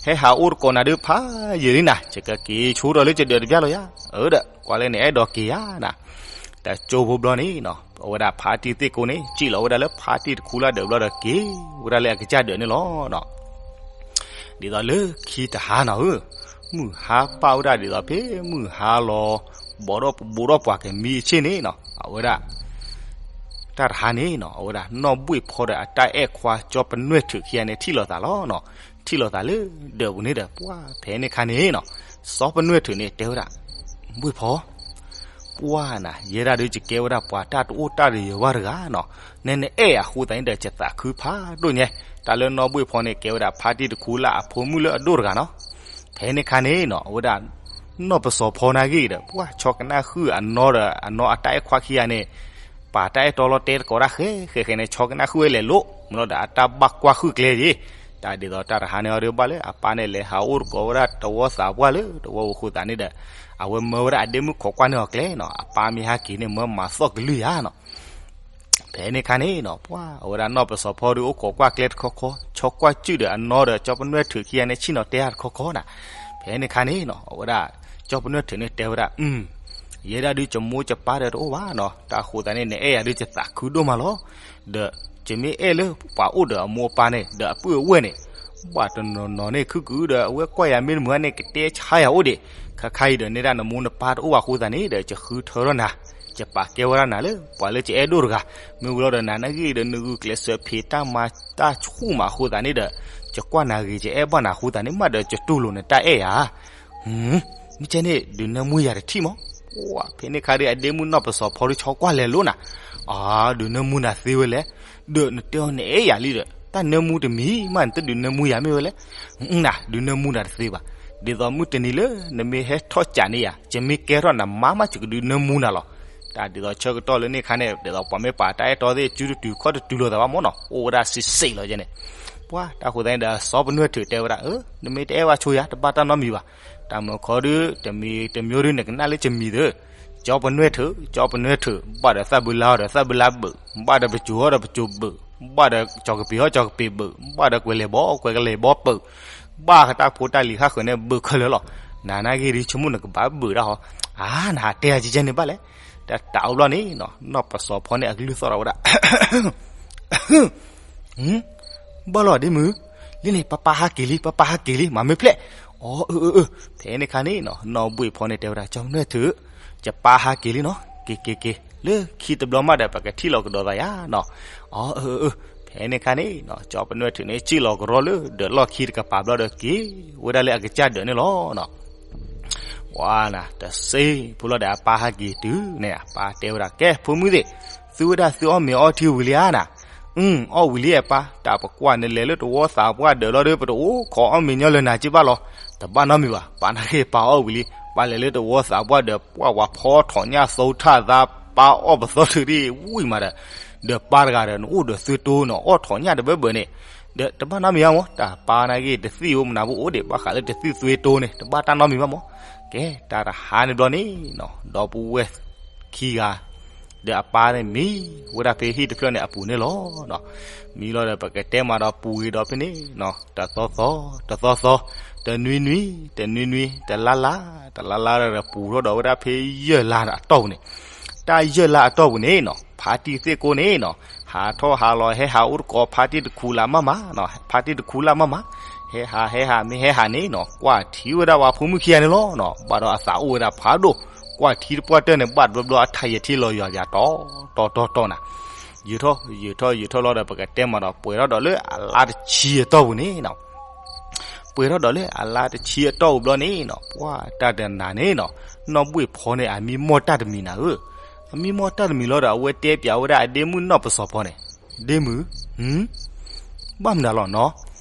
ဟဲဟးအိၣ်တကိးနၤဒုးဖးယံာ်လံနၤ, ယကက့ၤဆိဒီးလၢယဒၢးတဘျီလီၤယါ, အၢဒီး ကွၢ်လၢနအဲၣ်ဒိးက့ၤယါနၤ, တကၠိဖိဘျီန့ၣ်နီၤ အဝဲဒၣ်ဖါတံၢ်သ့ၣ်ကိန့ၣ် စံၣ်လီၤဝဲဒၣ်လၢဖါတံၢ်တခူလၢ်ဒၢးဘျီဒီးက့ၤဝဲဒၣ်လၢအကစၢ်ဒၢးန့ၣ်လီၤနီၤ. ဒ်သိးလၢခံတဟါနီၤဧၢ, မုၢ်ဟါပာ်ဝဲဒၣ်ဒ်သိးဖဲမုၢ်ဟါလီၤ ဘိးထီၣ်ဘိးထီၣ်ပှၤကမံအဆ့ၣ်န့ၣ်နီၤ အဝဲဒၣ် တၢ်တဟါန့ၣ်နီၤ အဝဲဒၣ်နီၢ်ဘှ့ၣ်ဖီဒီးအတၢ်အဲၣ်ခွါကၠီပနွဲၣ်ထုးခံဂၤန့ၣ် ထံၣ်လိာ်သးလီၤနီၤ. ထံၣ်လိာ်သးလၢဒၢးပူၤန့ၣ်ဒီး ပှၢ်ဖဲန့ၣ်ခါန့ၣ်နီၤ စီၤပနွဲၣ်ထုးန့ၣ်တဲဝဲဒၣ် ဘှ့ၣ်ဖီ ပှၢ်နၤ ယဲဒၣ်ဒုးယကဲဝဲဒၣ်ပှၤတၢ်တအိၣ်တၢ်တယၢၤဘၣ်တဂၤနီၤ, နဲနအဲၣ်အဃိသတးန့ၣ်ဒီး ယသးခုဖးဒိၣ်ညါ, တၢ်လၢနီၢ်ဘှ့ၣ်ဖီန့ၣ် ကဲဝဲဒၣ်ဖါတံၢ်တခူလၢ်အဖိမုၣ်လၢအဒိၣ်တဂၤနီၤ. ဖဲန့ၣ်ခါန့ၣ်နီၤ အဝဲဒၣ် နီၢ်ပစီၤဖီနာ်ဂ့ၤဒီး ပှၢ်ဆီကနၣ်ဃုာ်အနီၢ်ဒီး အနီၢ်အတၢ်အဲၣ်ခွါခံဂၤန့ၣ် ပာ်တၢ်အဲၣ်တီလီၤတဲတကိးတၢ်ဃဲဃဲဃဲန့ၣ် ဆီကနၣ်ဃုာ်ဝဲလဲၤလိာ် မ့ၢ်လီၤဒီးအတၢ်ဘၣ်ကွၢ်ဃုာ်ကျဲက့ၤ တၢ်ဒ်သိးတၢ်တဟါန့ၣ်အီၤဒီးဘၣ်လၢ အပၢ်န့ၣ်လဲၤဟးအိၣ်တကိးဝဲဒၣ်တဝီသးပှၢ်လၢတဝီအဃိသတးန့ၣ်ဒီး အဝဲမၢဝဲဒၣ်အဒ့မုၣ်ခိးကွၢ်န့ၢ်အီၤကျဲနီၤ အပၢ်မ့ၢ်ဟဲက့ၤန့ၣ် မၢမၤသီၣ်ကလုၢ်ယၤနီၤ ဖဲန့ၣ်ခါန့ၣ်နီၤ ပှၢ်အဝဲဒၣ်နီၢ်ပစီၤဖီဒီးအိၣ်ခိးကွၢ်ကျဲတခီခီ ဆီကွၢ်ကုၢ်ဒီးအနီၢ်ဒီးကၠီပနွဲၣ်ထုးခံဂၤန့ၣ်ဆ့ၣ်နီၤတဲတၢ်တခီခီနီၤ ဖဲန့ၣ်ခါန့ၣ်နီၤ အဝဲဒၣ် ကၠီပနွဲၣ်ထုးန့ၣ်တဲဝဲဒၣ် ယဲဒၣ်ဒုးကမိၢ်ကပၢ်ဒီးတအိၣ်ဘၣ်နီၤ တၢ်ဃိသတးန့ၣ် နအဲၣ်ယၤဒုးကသးခုဒိၣ်မးလီၤ ဒီးကမ့ၢ်အဲၣ်လၢပှၤအိၣ်ဒီးအမိၢ်အပၢ်န့ၣ် ဒီးအပုၢ်အဝဲၢ်န့ၣ် ဘၣ်တနီၤနီၤန့ၣ် ခုၣ်ကုဒီးအဝဲကွၢ်ယၤမ့ၢ်တမုာ်န့ၣ် ကတဲဆါယၤအိၣ်ဒံး ခါခါအံၤဒီးန့ၣ်ဒၣ်နမိၢ်နပၢ်တအိၣ်ဘၣ်အဃိသတးန့ၣ်ဒီး ယဃုထၢထီၣ်နၤ ယပာ်ကဲဝဲဒၣ်နၤလၢ ပှၤလၢယအဲၣ်ဒိၣ်တဂၤ မ့ၢ်ဝံၤလီၤဒီးနၤနာ်ဂ့ၤဒီးနဂုာ်ကျဲးစၢးဖံးတၢ်မၤတၢ်ဆူၣ်မးအဃိသတးန့ၣ်ဒီး ယကွၢ်နၤဂ့ၤ ယအဲၣ်ဘၣ်နၤအဃိသတးန့ၣ် မးဒီးယတူၢ်လိာ်နတၢ်အဲၣ်ယၤ မ့ၢ်ကဲန့ၣ် ဒုးနၢမူယၤတထံၣ်မး. ပှၢ်ဖဲန့ၣ်ခါဒီး အဒ့မုၣ်နီၢ်ပစီၤဖီဒုးဆီကွၢ်လဲၤလိာ်နၤ, အၢ ဒုးနၢမူနၤသ့ဝဲလဲၣ်, ဒီးနတဲအီၤနအဲၣ်ယၤလံဒီး တၢ်နၢမူတမံၤမး နတဒုးနၢမူယၤမ့ၢ်ဝဲလဲၣ်. နၤ ဒုးနၢမူနၤတသ့ဘၣ်. ဒ်သိးမုၢ်တနံၤလၢနမ့ၢ်ဟဲထီၣ်ကးန့ၢ်ယၤ ယမ့ၢ်ကဲထီၣ်နမါမး ယကဒုးနၢမူနၤလီၤ. တၢ်ဒ်သိးဆၢကတီၢ်လၢန့ၣ်ခါန့ၣ် ဒ်သိးပှၤမ့ၢ်ပာ်တၢ်အဲၣ်တီသ့ၣ် စုတတုၤခီၣ်တတုၤလိာ်သးဘၣ်မ့ၢ်နီၤ, အိၣ်ဝဲဒၣ်စံးစ့းလီၤယဲန့ၣ်. ပှၢ်တၢ်ဃိသတးန့ၣ်ဒီး စီၤပနွဲၣ်ထုးတဲဝဲဒၣ်, အၢ နမ့ၢ်တအဲၣ်ဘၣ်ဆိယၤ တဘၣ်တၢ်နီတမံၤဘၣ်. တၢ်မုာ်ခီဒုး တမံၤတမံၤဒုး နကနၣ်လၢယမံၤသု, ကၠီပနွဲၣ်ထုး, ကၠီပနွဲၣ်ထုး, ဘၣ်ဒီးသၣ်ဘုလါအီၤဒီးသၣ်ဘုလါဘုး, ဘၣ်ဒီးပစိၤအီၤဒီးပစိၤဘုး, ဘၣ်ဒီးကၠီၤကပ့ၤအီၤကၠီၤကပ့ၤဘုး, ဘၣ်ဒီးကွဲၤလဲၤဘီကွဲၤကလဲၤဘီဘုး, ဘၣ်ကတၢ်ဖိတၢ်လံၤဃၣ်ဃၢၤန့ၣ်ဘုးခဲလၢာ်လီၤ. နၤနာ်ဂ့ၤဒုး ဆိကမိၣ်နကဘၣ်ဘုးဒၣ်ဟီ, အါ နဟးတဲယကဲန့ၣ်ဘၣ်လဲၣ်. တၢ်တးအိၣ်ဘျီန့ၣ်နီၤ နီၢ်ပစီၤဖီန့ၣ်အကလုၢ်သီၣ်ထီၣ်ဝဲဒၣ် ဘၣ်လီၤဒ့မုၣ်, လၢန့ၣ် ပၢ်ပၢ်ဟးက့ၤလံ ပၢ်ပၢ်ဟးက့ၤလံ မၤမ့ၢ်ဖျဲၣ်. အီ အၢ အၢ အၢ, ဖဲန့ၣ်ခါန့ၣ်နီၤ နီၢ်ဘှ့ၣ်ဖီန့ၣ်တဲဝဲဒၣ် ကၠီပနွဲၣ်ထုး, ယပၢ်ဟးက့ၤလံနီၤ, က့ၤက့ၤက့ၤ လၢခံတဘျီမးဒီး ပကထံၣ်လီၤကဒီးသးယၤနီၤ. အီ အၢ အၢ အၢ, ဖဲန့ၣ်ခါန့ၣ်နီၤ ကၠီပနွဲၣ်ထုးန့ၣ် စံၣ်လီၤကရီလၢဒၢးလီၢ်ခံတကပၤဘျီဒီးက့ၤဝဲဒၣ်လၢအကစၢ်ဒၢးန့ၣ်လီၤနီၤ. ဝါနၤ တစ့ဖိလီၤဒီး အပၢ်ဟးက့ၤတုၤန့ၣ် အပၢ်တဲဝဲဒၣ် ကဲ ဖိမုၣ်သ့ၣ်, သုဝဲဒၣ်သုအီၣ်မ့ၤအီထံဝံၤလံဧါနၤ. အၢ အီၣ်ဝံၤလံအပၢ်, တၢ်ပကွၢ်နလဲၤလၢတဝီသးပှၢ်ဒၢးလီၤဒီး ပတအိၣ်ခိးအီၣ်မ့ၤညီလၢနၤက့ဘၣ်လီၤ. တဘၣ်နီတမံၤဘၣ်, ပၢ်နာ်က့ၤပၢ်အီၣ်ဝံၤလံ, ပၢ်လဲၤလၢတဝီသးပှၢ်ဒၢး ပှၢ်ဝၤဖီထီၣ်ညၣ်သိထၣ်သး ပၢ်အီၣ်ပသီထုးဒံးဝံၤမးဒီး ဒီးပၢ်တဂၤဒီး နအိၣ်ဒီးသုတိနီၤ အီၣ်ထီၣ်ညၣ်တဘၢဘၢန့ၣ်, ဒီးတဘၣ်နီတမံၤဘၣ်မး, တၢ်ပၢ်နာ်က့ၤတသံၣ်ဧိၤမနၤဘၣ်အိၣ်ဒံး ဘၣ်ဃးလၢတသံၣ်သွ့တိန့ၣ် တဘၣ်တၢ်နီတမံၤဘၣ်မး. ကဲ တၢ်တဟါန့ၣ်ဘျီန့ၣ်နီၤ ဒီပုၢ်ဝဲၢ်ခံဂၤ ဒီးအပၢ်န့ၣ်မံဝဲဒၣ်ဖဲဟံၣ်တဖျၢၣ်န့ၣ်အပူၤန့ၣ်လီၤ. မံလီၤဒီး ပကတဲမးဒီးပူၤဂ့ၤဒီးဖဲန့ၣ်နီၤ တသီသီ တသီသီ တနွံနွံ တနွံနွံ တလါလါ တလါလါဒီး ပူၤထီၣ်ဒီးဝဲဒၣ်ဖဲယဲၢ်လါအတီၢ်ပူၤန့ၣ်, တၢ်ယဲၢ်လါအတီၢ်ပူၤန့ၣ်နီၤ ဖါတံၢ်သ့ၣ်ကိန့ၣ်နီၤ ဟးထီၣ်ဟးလီၤ ဟဲဟးအိၣ်တကိး ဖါတံၢ်တခူလၢ်မးမးနီၤ ဖါတံၢ်တခူလၢ်မးမး, ဟဲဟးဟဲဟး မ့ၢ်ဟဲဟးန့ၣ်နီၤ ကွၢ်ထံဝဲဒၣ်ဝဲဖိမုၣ်ခံဂၤန့ၣ်လီၤနီၤ. ဘၣ်ဒီးအသးအိၣ်ဝဲဒၣ်ဖးဒိၣ်, ကွၢ်ထံတပှၢ်တၢၢ်န့ၣ် ဘၣ်တဘျီဘျီအထါယထံလီၤယွၤယၤတီတီတီတီနၤ. ယုာ်ထီၣ် ယုာ်ထီၣ် ယုာ်ထီၣ်လီၤဒီး ပကတဲမးဒီး ပှဲၤထီၣ်ဒီးလၢအလါတဆံအတီၢ်ပူၤန့ၣ်နီၤ ပှဲၤထီၣ်ဒီးလၢအလါတဆံအတီၢ်ပူၤဘျီန့ၣ်နီၤ ပှၢ်တၢ်တနၤန့ၣ်နီၤ နီၢ်ဘှ့ၣ်ဖီန့ၣ် အမံမီၢ်တၢ်တမံၤနၤဧၢ. အမံမီၢ်တၢ်တမံၤလီၤဒီး အဝဲတဲပၠးဝဲဒၣ်အဒ့မုၣ်နီၢ်ပစီၤဖီန့ၣ်, ဒ့မုၣ်, ဘၣ်မနုၤလီၤနီၤ.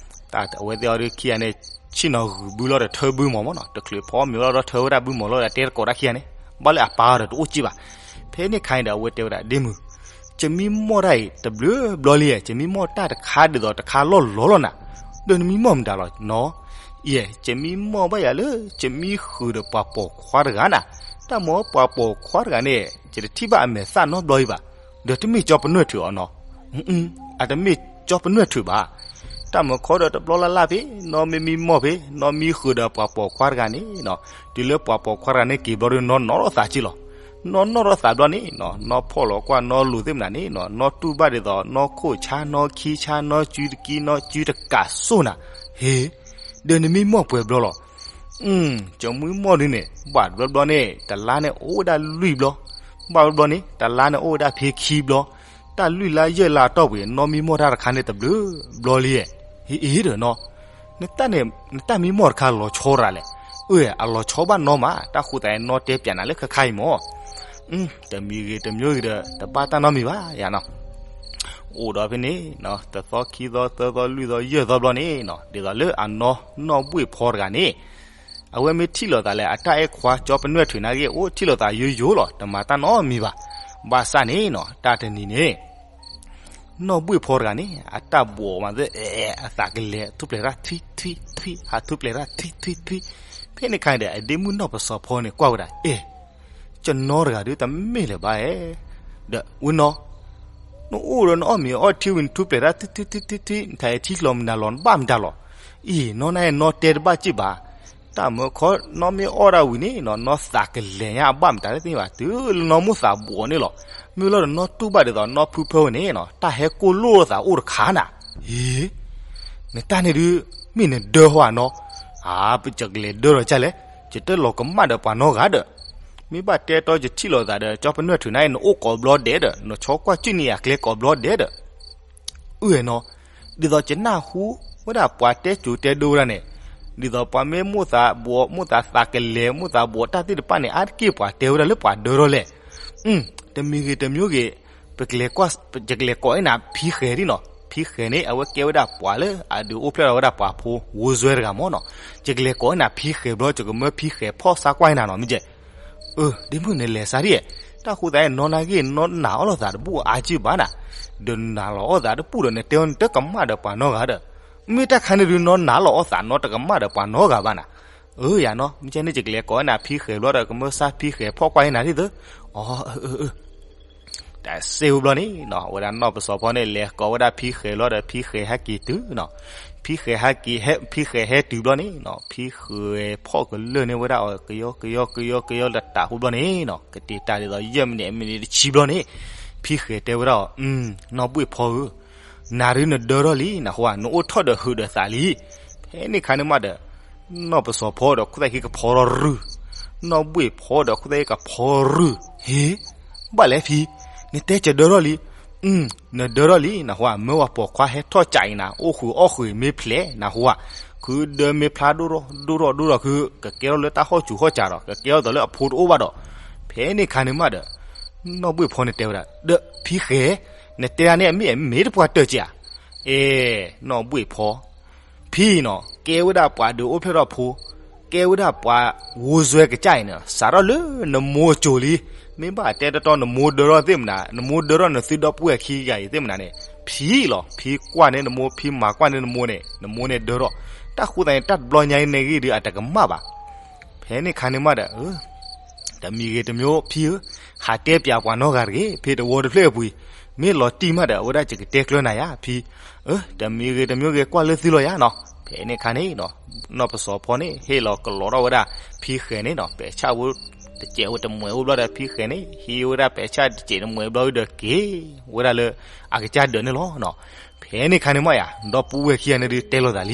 တၢ်အဝဲသ့ၣ်အီၤဒုးခံဂၤန့ၣ် ဆ့ၣ်နီၤဂုာ်ဘုလီၤဒီးထၢဘုမီၤမးနီၤ တချုးဖီမ့ၤလီၤဒီးထၢဝဲဒၣ်ဘုမီၤလီၤဒီး တဲတကိးတၢ်ခံဂၤန့ၣ် ဘၣ်လၢအပၢ်ဒီးတအိၣ်က့ဘၣ်. ဖဲန့ၣ်ခါန့ၣ်ဒီး အဝဲတဲဝဲဒၣ် ဒ့မုၣ်, ယမံမီၢ်တၢ်အံၤ တဘျုးဘျီလံဧါ, ယမံမီၢ်တၢ်တခါဒ်သိးတခါလီၢ်လီၤလီၤနၤ, ဒီးနမံမီၢ်မတၤလီၤနီၤ. အံၤ ယမံမီၢ်ဘၣ်ယၤလၢ ယမံဃုာ်ဒီးပှၤပိာ်ခွါတဂၤနၤ, တၢ်မ့ၢ်ပှၤပိာ်ခွါတဂၤန့ၣ် ယတထံၣ်ဘၣ်အမဲာ်သၣ်နီတဘျီအံၤဘၣ်, ဒီးတမ့ၢ်ကၠီပနွဲၣ်ထုးအီၤနီၤ. အတမ့ၢ်ကၠီပနွဲၣ်ထုးဘၣ်. တၢ်မုာ်ခီဒီးတဘျီလၢ်လၢ်ဖဲ နီၢ်မ့ၢ်မံမီၢ်ဖဲ နီၢ်မံဃုာ်ဒီးပှၤပိာ်ခွါတဂၤန့ၣ်နီၤ, တုၤလၢပှၤပိာ်ခွါတဂၤန့ၣ်က့ၤဘျီဒီး နီၢ်နီၢ်ထီၣ်သးက့လီၤ. နီၢ်နီၢ်ထီၣ်သးဘျီန့ၣ်နီၤ, နီၢ်ဖီၣ်လီၤကွၢ်နီၢ်လူၤသ့ၣ်မနၤန့ၣ်နီၤ, နီၢ်တူၢ်ဘၣ်ဒ်သိး နီၢ်ခိၣ်ဆါ နီၢ်ခံဆါ နီၢ်စုတကံ နီၢ်စုတကးစိၢ်နၤ, ဟ့ ဒီးနမံမီၢ်ပှဲၤဘျီလီၤ. ယမံမီၢ်ဒုးန့ၣ် ဘၣ်ဘျီဘျီန့ၣ် တလါန့ၣ်အိၣ်ဝဲဒၣ်လွံၢ်ဘျီ, ဘၣ်ဘျီဘျီန့ၣ် တလါန့ၣ်အိၣ်ဝဲဒၣ်ဖဲခံဘျီ, တၢ်လွံၢ်လါယဲၢ်လါအတီၢ်ပူၤ နီၢ်မံမီၢ်တၢ်တခါန့ၣ်တဘျုးဘျီလံ, ဟ့ အ့ဒီးနီၤ, နတၢ်မံမီၢ်တခါလီၤဆီရၤလဲၣ်, အၢ အလီၤဆီဘၣ်နီၢ်မး, တၢ်ဃိသးနီၢ်တဲပၠးနၤလၢခဲခါအံၤမး တမံၤဂ့ၤတမံၤဂ့ၤဒီး တဘၣ်တၢ်နီတမံၤဘၣ်ယၤနီၤ. အိၣ်ဒီးဖဲန့ၣ် တသီခံသီသၢသီလွံၢ်သီယဲၢ်သီဘျီန့ၣ်နီၤ, ဒ်သိးလၢအနီၢ်နီၢ်ဘှ့ၣ်ဖီတဂၤန့ၣ် အဝဲမ့ၢ်ထံၣ်လိာ်သးလၢအတၢ်အဲၣ်ခွါကၠီပနွဲၣ်ထုးနာ်က့ၢ်အိၣ် ထံၣ်လိာ်သးယိယိလီၤ, တမၤတၢ်နီတမံၤဘၣ်. ဘၣ်ဆၣ်န့ၣ်နီၤ တၢ်တနံၤန့ၣ် နီၢ်ဘှ့ၣ်ဖီတဂၤန့ၣ် အတၢ်ဘှီးမးသ့ အသးကလဲၤထူၣ်ဖျဲးတၢ်ထွံထွံထွံ, ဟးထူၣ်ဖျဲးတၢ်ထွံထွံထွံ. ဖဲန့ၣ်အခါန့ၣ်ဒီး အဒ့မုၣ်နီၢ်ပစီၤဖီန့ၣ်ကွၢ်ဝဲဒၣ် အဲ ကၠီနီတဂၤဒုးတမ့ၢ်လၢၤဘၣ်ဧါ. ဒီးဝဲနီၤ နအိၣ်ဒီးနအီၣ်မ့ၤအီထံဝံၤ နထူၣ်ဖျဲးတၢ်ထွံထွံထွံထွံထွံ နထံၣ်လီၤမနုၤလီၤ နဘၣ်မတၤလီၤ. အံၤ နီၢ်နၤအဲၣ်နီၢ်တဲတဘၣ်စ့ၢ်ဘၣ်. တၢ်မၢခီနီၢ်မ့ၢ်အီၣ်ဒၣ်ဝံၤန့ၣ်နီၤ နီၢ်သးကလဲၤညါအဘၣ်မတၤတသ့ဘၣ် တုၤလၢနီၢ်မိၢ်သးဘှီးန့ၣ်လီၤ. မ့ၢ်လီၤဒီးနီၢ်တူၢ်ဘၣ်ဒ်သိးနီၢ်ဖုဖၢဝဲန့ၣ်နီၤ တၢ်ဟဲကိၢ်လိၣ်လိာ်သးအိၣ်တခါနၤ. အ့ နတၢ်န့ၣ်ဒုး မ့ၢ်နဒၢဟီဧါနီၤ. အါ ပကလဲၤဒၢဒီးကၢ်လဲၣ်, ယတလီၤကမၣ်ဒီးပှၤနီတဂၤဒီး. မ့ၢ်ဘၣ်တဲတီယထံၣ်လိာ်သးဒီး ကၠီပနွဲၣ်ထုးနၤအံၤ နအိၣ်ကိးဘျီဒဲးဒီး နဆီကွၢ်ကၠုၢ်န့ၢ်ယၤကျဲကိးဘျီဒဲးဒီး အုၣ်နီၤ, ဒ်သိးယနၢ်ဟူဝဲဒၣ်ပှၤတဲစိၤတဲဒိဝဲဒၣ်န့ၣ်, ဒ်သိးပှၤမ့ၢ်မိၣ်သးဘှီး မိၣ်သးသးကလဲၤ မိၣ်သးဘှီးတၢ်သ့ၣ်တဖၣ်န့ၣ် အါတက့ၢ်ပှၤတဲဝဲဒၣ်လၢပှၤဒၢထီၣ်လဲၣ်. တမံၤဂ့ၤတမံၤဂ့ၤ ပကလဲၤကိး ယကလဲၤကိးအံၤနၤဖံဃဲၤဒ်နီၤ. ဖံဃဲၤန့ၣ် အဝဲကဲဝဲဒၣ်ပှၤလၢအဒုးအိၣ်ဖျဲၣ်ထီၣ်ဝဲဒၣ်ပှၤဖိဝိစွဲတဂၤမ့ၢ်နီၤ. ယကလဲၤကိးအံၤနၤဖံဃဲၤဘျီ ယကမၢဖံဃဲၤဖီၣ်ဆါကွၢ်အံၤနၤနီၤ မ့ၢ်ကဲ အၢ ဒ့မုၣ်နလဲၤစါဒ်, တၢ်ဃိသးနီၢ်နၤဂ့ၢ်နီၢ်နာ်အီၣ်လိာ်သးတဘူၣ်အါကံၢ်ဘၣ်နၤ, ဒီးနာ်လီၤအီၣ်သးတဘူၣ်ဒီး နတဲအီၤနတကမၣ်ဒီးပှၤနီတဂၤဒီး, မ့ၢ်တၢ်ခါန့ၣ်ဒုး နီၢ်နာ်လီၤအီၣ်သးနီတကမၣ်ဒီးပှၤနီတဂၤဘၣ်နၤ. အၢ ယၤနီၤ မ့ၢ်ကဲန့ၣ် ယကလဲၤကိးနၤဖံဃဲၤဘျီဒီး ကမၢဆါဖံဃဲၤဖီၣ်ကွၢ်အံၤနၤဒ်သိး, အၢ အၢ အၢ တၢ်စ့ဝံၤဘျီန့ၣ်နီၤ ဝဲဒၣ်နီၢ်ပစီၤဖီန့ၣ် လဲၤကိးဝဲဒၣ်ဖံဃဲၤလီၤဒီး ဖံဃဲၤဟဲက့ၤတုၤနီၤ. ဖံဃဲၤဟဲက့ၤ ဖံဃဲၤဟဲတုၤဘျီန့ၣ်နီၤ ဖံဃဲၤဖီၣ်ကလၢာ်န့ၢ်ဝဲဒၣ်အီၤ ကယီကယီကယီကယီလၢတးဟူဘျီန့ၣ်နီၤ ကတ့ၤတၢ်ဒ်သိးယဲၢ်မံးနံး မံးနံးတဆံဘျီန့ၣ် ဖံဃဲၤတဲဝဲဒၣ်အီၤ, နီၢ်ဘှ့ၣ်ဖီဧၢ နၤဒုးနဒၢထီၣ်လံ နဟူဧါ နအိၣ်ထီၣ်ဒီးဟုးဒီးသးလံ. ဖဲန့ၣ်ခါန့ၣ်မးဒီး နီၢ်ပစီၤဖီဒီးခိၣ်သၣ်ဃံကဖီထီၣ်ရုၢ်, နီၢ်ဘှ့ၣ်ဖီဒီးခိၣ်သၣ်ဃံကဖီရုၢ်, ဟ့ ဘၣ်လဲၣ်ဖံ, နတဲကဒၢထီၣ်လံ, နဒၢထီၣ်လံ နဟူဧါ မၢဝဲပိာ်ခွါဟဲထီၣ်ကးအံၤနၤ အိၣ်ဃုာ်အီၣ်ဃုာ်မ့ၢ်ဖျဲးနဟူဧါ, ခုဒၢမ့ၢ်ဖျါဒိၣ်ထီၣ်ဒိၣ်ထီၣ်ဒိၣ်ထီၣ်ခု ကကဲထီၣ်လၢတၢ်ဟီၣ်ဆူးဟီၣ်စးဒီး ကကဲထီၣ်သိးလၢအဖိတအိၣ်ဘၣ်ဒီး, ဖဲန့ၣ်ခါန့ၣ်မးဒီး နီၢ်ဘှ့ၣ်ဖီန့ၣ်တဲဝဲဒၣ် ဒီးဖံဃဲၤ, နတဲဒၣ်န့ၣ်အမ့ၢ်အမ့ၢ်တပှၢ်တၢၢ်က့ဧါ. အဲ နီၢ်ဘှ့ၣ်ဖီ ဖံနီၤ ကဲဝဲဒၣ်ပှၤဒုးအိၣ်ဖျဲၣ်ထီၣ်ဖိ, ကဲဝဲဒၣ်ပှၤဝိစွဲကစၢ်အံၤန့ၣ် စးထီၣ်လၢနမိၢ်အစိၤလံ, မ့ၢ်ဘၣ်တဲတီတီနမိၢ်ဒၢထီၣ်သ့ၣ်မနၤ နမိၢ်ဒၢထီၣ်နသုဒီပုၢ်ဝဲၢ်ခံဂၤအံၤသ့ၣ်မနၤန့ၣ် ဖံလီၤ ဖံကွၢ်န့ၢ်နမိၢ် ဖံမၤကွၢ်န့ၢ်နမိၢ်န့ၣ် နမိၢ်န့ၣ်ဒၢထီၣ်, တၢ်ဃိသတးန့ၣ် တၢ်တဘျီညါအံၤန့ၣ်ဂ့ၢ်ဒုးအတကမၣ်ဘၣ်. ဖဲန့ၣ်ခါန့ၣ်မးဒီး တမံၤဂ့ၤတမံၤဖံဧၢ, ဟးတဲပၠးပှၤနီတဂၤတဂ့ၤ, ဖဲတဝီတဖျၢၣ်အပူၤအံၤ, မ့ၢ်လီၤတံၢ်မးဒီး အဝဲဒၣ်ယကတဲကျၢၤနၤယါ ဖံ, အၢ တမံၤဂ့ၤတမံၤဂ့ၤ ကွၢ်လၢသုလီၤယါနီၤ. ဖဲန့ၣ်ခါန့ၣ်နီၤ, နီၢ်ပစီၤဖီန့ၣ်ဟ့ၣ်လီၤကလီၤထီၣ်ဝဲဒၣ် ဖံဃဲၤန့ၣ်နီၤ, ပဲာ်ဆၣ်ဝဲတစဲးဝဲတမှဲးဝဲဘျီဒီး ဖံဃဲၤန့ၣ် ဟံးဝဲဒၣ်ပဲာ်ဆၣ်တစဲးတမှဲးဘျီဒီးက့ၤဝဲဒၣ်လၢအကစၢ်ဒၢးန့ၣ်လီၤနီၤ. ဖဲန့ၣ်ခါန့ၣ်မးယါ, ဒီပုၢ်ဝဲၢ်ခံဂၤန့ၣ်ဒုးတဲလိာ်သးလံ,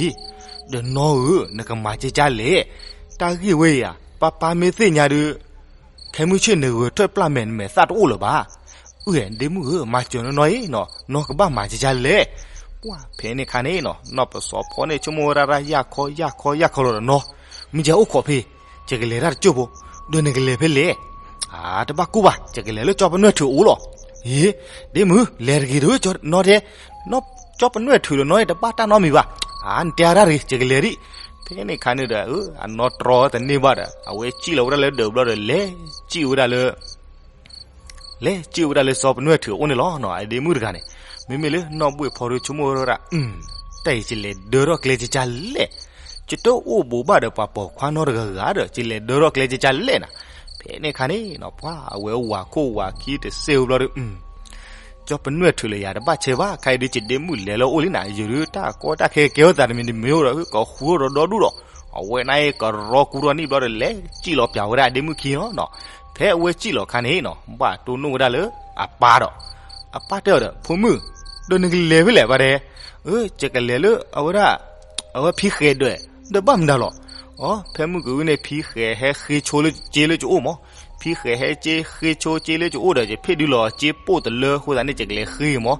ဒီးနီၢ်ဧၢ, နကမၤကဲကၢ်လဲၣ်, တၢ်ဂ့ၢ်ဝဲအံၤဧါ, ပၢ်ပၢ်မ့ၢ်သ့ၣ်ညါဒုး ခဲမုၢ်ဆ့ၣ်နဂဲၤထၢၣ်ပျၢ်မဲာ် နမဲာ်သၣ်တအိၣ်လၢၤဘၣ်. အၢ ဒ့မုၣ်ဧၢ, မၤစၢၤနီၢ်နီၢ်အံၤနီၤ, နီၢ်ကဘၣ်မၤကဲကၢ်လဲၣ်. ပှၢ်ဖဲန့ၣ်ခါန့ၣ်နီၤ, နီၢ်ပစီၤဖီန့ၣ် ဆိကမိၣ်ဝဲဒၣ်တၢ်ယၢ်ခီယၢ်ခီယၢ်ခီလီၤဒီးနီၤ, မ့ၢ်ကဲအိၣ်ခိးဖဲ ယကလဲၤတၢ်တကၠိၢ်ဖိ, ဒီးနကလဲၤဖဲလဲၣ်. အါ တဘၣ်ကိၢ်ဘၣ်, ယကလဲၤလၢကၠီပနွဲၣ်ထုးအိၣ်လီၤ. အ့ ဒ့မုၣ် လဲၤတဂ့ၤဒီး နီၢ်တဲ, ကၠီပနွဲၣ်ထုးဒီးနီၢ်အံၤ တဘၣ်တၢ်နီတမံၤဘၣ်. အါ နတဲအါတၢ်တဂ့ၤ, ယကလဲၤဒံး. ဖဲန့ၣ်ခါန့ၣ်ဒီး အနီၢ်တြီတန့ၢ်ဘၣ်ဒီး အဝဲစံၣ်လီၤဝဲဒၣ်လၢဒၢးဘျီဒီး လဲၤစံၣ်ဝဲဒၣ်လၢ လဲၤစံၣ်ဝဲဒၣ်လၢကၠီပနွဲၣ်ထုးအိၣ်န့ၣ်လီၤနီၤ. အဒ့မုၣ်တဂၤန့ၣ် မ့မ့ၢ်လၢနီၢ်ဘှ့ၣ်ဖီဒုးဆိကမိၣ်ဝဲဒၣ်, တၢ်အံၤယလဲၤဒၢထီၣ်ကျဲကၢ်ကၢ်လဲၣ်, ယတအိၣ်ဘူးဘၣ်ဒီးပှၤပိာ်ခွါနီတဂၤဂၤဒီး ယလဲၤဒၢထီၣ်ကျဲကၢ်ကၢ်လဲၣ်နၤ. ဖဲန့ၣ်ခါန့ၣ်နီၤ ပှၤအဝဲဝၤခိၣ်ဝၤခံတစ့ဝဲဘျီဒီး ကၠီပနွဲၣ်ထုးလၢယၤတဘၣ်ဆဲးဘၣ်, ခဲအံၤဒုးယဒ့မုၣ်လဲၤလၢအိၣ်လံနၤ, ယဒုးတၢ်ကီတၢ်ခဲကဲထီၣ်သးတမံၤတမံၤဒီး ကဃူထီၣ်ဒီဒူၣ်ဒီး, အဝဲန့ၣ်ကရီကူထီၣ်နံၣ်ဘျီဒီး လဲၤစံၣ်လီၤပၠးဝဲဒၣ်အဒ့မုၣ်ခံနီၤနီၤ. ဖဲအဝဲစံၣ်လီၤခါန့ၣ်နီၤ ဘၣ်တိၢ်နီၣ်ဝဲဒၣ်လၢအပၢ်ဒီး, အပၢ်တဲအီၤဒီး ဖိမုၣ်, ဒီးနကလဲၤဖဲလဲၣ်ဘၣ်တဲ, အၢ ယကလဲၤလၢအဝဲဒၣ် အဝဲဖံဃဲၤဒၢး, ဒီးဘၣ်မနုၤလီၤ. အီ ဖဲမုၢ်ကဝံၤန့ၣ် ဖံဃဲၤဟဲဃ့ဆိလၢကၠ့လၢကအိၣ်မး, ဖံဃဲၤဟဲကၠ့ဃ့ဆိကၠ့လၢကအိၣ်ဒီး ယဖ့ၣ်ဒုးလီၤကၠ့ပိၢ်တလၢအဃိသတးန့ၣ် ယကလဲၤဃ့မး.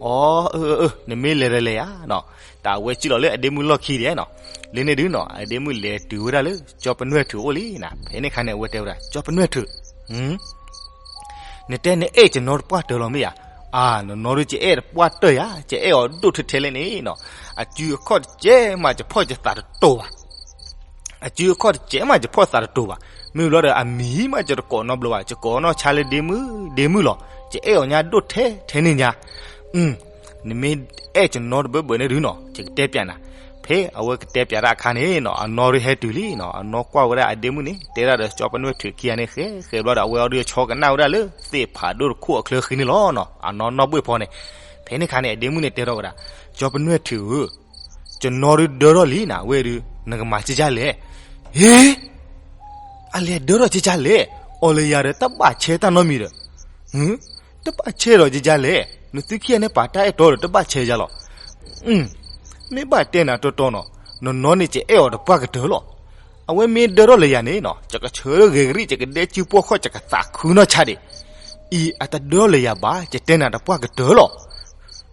အီ အၢ အၢ နမ့ၢ်လဲၤဒီးလဲၤယါနီၤ. တၢ်အဝဲစံၣ်လီၤလၢအဒ့မုၣ်လီၢ်ခံဒဲးနီၤ. လၢန့ၣ်ဒုးနီၤ အဒ့မုၣ်လဲၤတုၤဝဲဒၣ်လၢကၠီပနွဲၣ်ထုးအိၣ်လံနၤ. ဖဲန့ၣ်ခါန့ၣ် အဝဲတဲဝဲဒၣ် ကၠီပနွဲၣ်ထုး နတဲနအဲၣ်ယနီတပှၢ်တၢၢ်လီၤမ့ၢ်ဧါ. အၢ နနီဒုးယအဲၣ်တပှၢ်တၢၢ်ယါ, ယအဲၣ်အီၤဒိၣ်ထဲထဲလဲၣ်န့ၣ်နီၤ. အစုအခီၣ်တကဲမး ယဖီၣ်ယသးတတိၤဘၣ်. အစုအခီၣ်တစဲးမး ယဖီၣ်သးတတိၤဘၣ်. မ့ၢ်လီၤဒီးအမံၤမး ယတကိးနီတဘျီဘၣ်, ယကိးနီၢ်ဆါလၢဒ့မုၣ် ဒ့မုၣ်လီၤ. ယအဲၣ်အီၤညါဒိၣ်ထဲထဲန့ၣ်ညါ. နမ့ၢ်အဲၣ်ယနီတဘၢဘၢန့ၣ်ဒုနီၤ ယကတဲပၠးနၤ. ဖဲအဝဲကတဲပၠးတၢ်အခါန့ၣ်နီၤ အနီၢ်ဒုဟဲတုၤလံနီၤ, အနီၢ်ကွၢ်ဝဲဒၣ်အဒ့မုၣ်န့ၣ် တဲဒၣ်ဒီးကၠီပနွဲၣ်ထုးခံဂၤန့ၣ် ဃဲဃဲဘျီဒီး အဝဲအီၤဒုးဆီကနၣ်ဝဲဒၣ်လၢသ့ၣ်ဖးဒိၣ်တခိၣ်အချၢဃံန့ၣ်လီၤနီၤ, အနီၢ်နီၢ်ဘှ့ၣ်ဖီန့ၣ်. ဖဲန့ၣ်အခါန့ၣ် အဒ့မုၣ်န့ၣ်တဲထီၣ်ဝဲဒၣ်, ကၠီပနွဲၣ်ထုးဧၢ, ယနီၢ်ဒုဒၢထီၣ်လံနၤ ဝဲဒုး နကမၤကကလဲၣ်. ဟ့, အလဲၤဒၢထီၣ်ကကလဲၣ်, အီၤလၢယၤဒီးတဘၣ်ဆဲတၢ်နီတမံၤဒီး တဘၣ်ဆဲဒီးကကလဲၣ်, နသုခံဂၤန့ၣ်ပာ်တၢ်အဲၣ်တီဒီး တဘၣ်ဆဲယၤလီၤ. မ့ၢ်ဘၣ်တဲနၤတီတီနီၤ, နနီၢ်န့ၣ် ယအဲၣ်အီၤတပှၢ်ကတၢၢ်လီၤ. အဝဲမ့ၢ်ဒၢထီၣ်လၢယၤန့ၣ်နီၤ ယကဆၢထၢၣ်ဂဲၤကရံၣ် ယကဒဲကုပှီၢ်ခီၣ် ယကသးခုနီၢ်ဆါဒံး. အံၤအတဒၢထီၣ်လၢယၤဘၣ် ယတဲနၤတပှၢ်ကတၢၢ်လီၤ.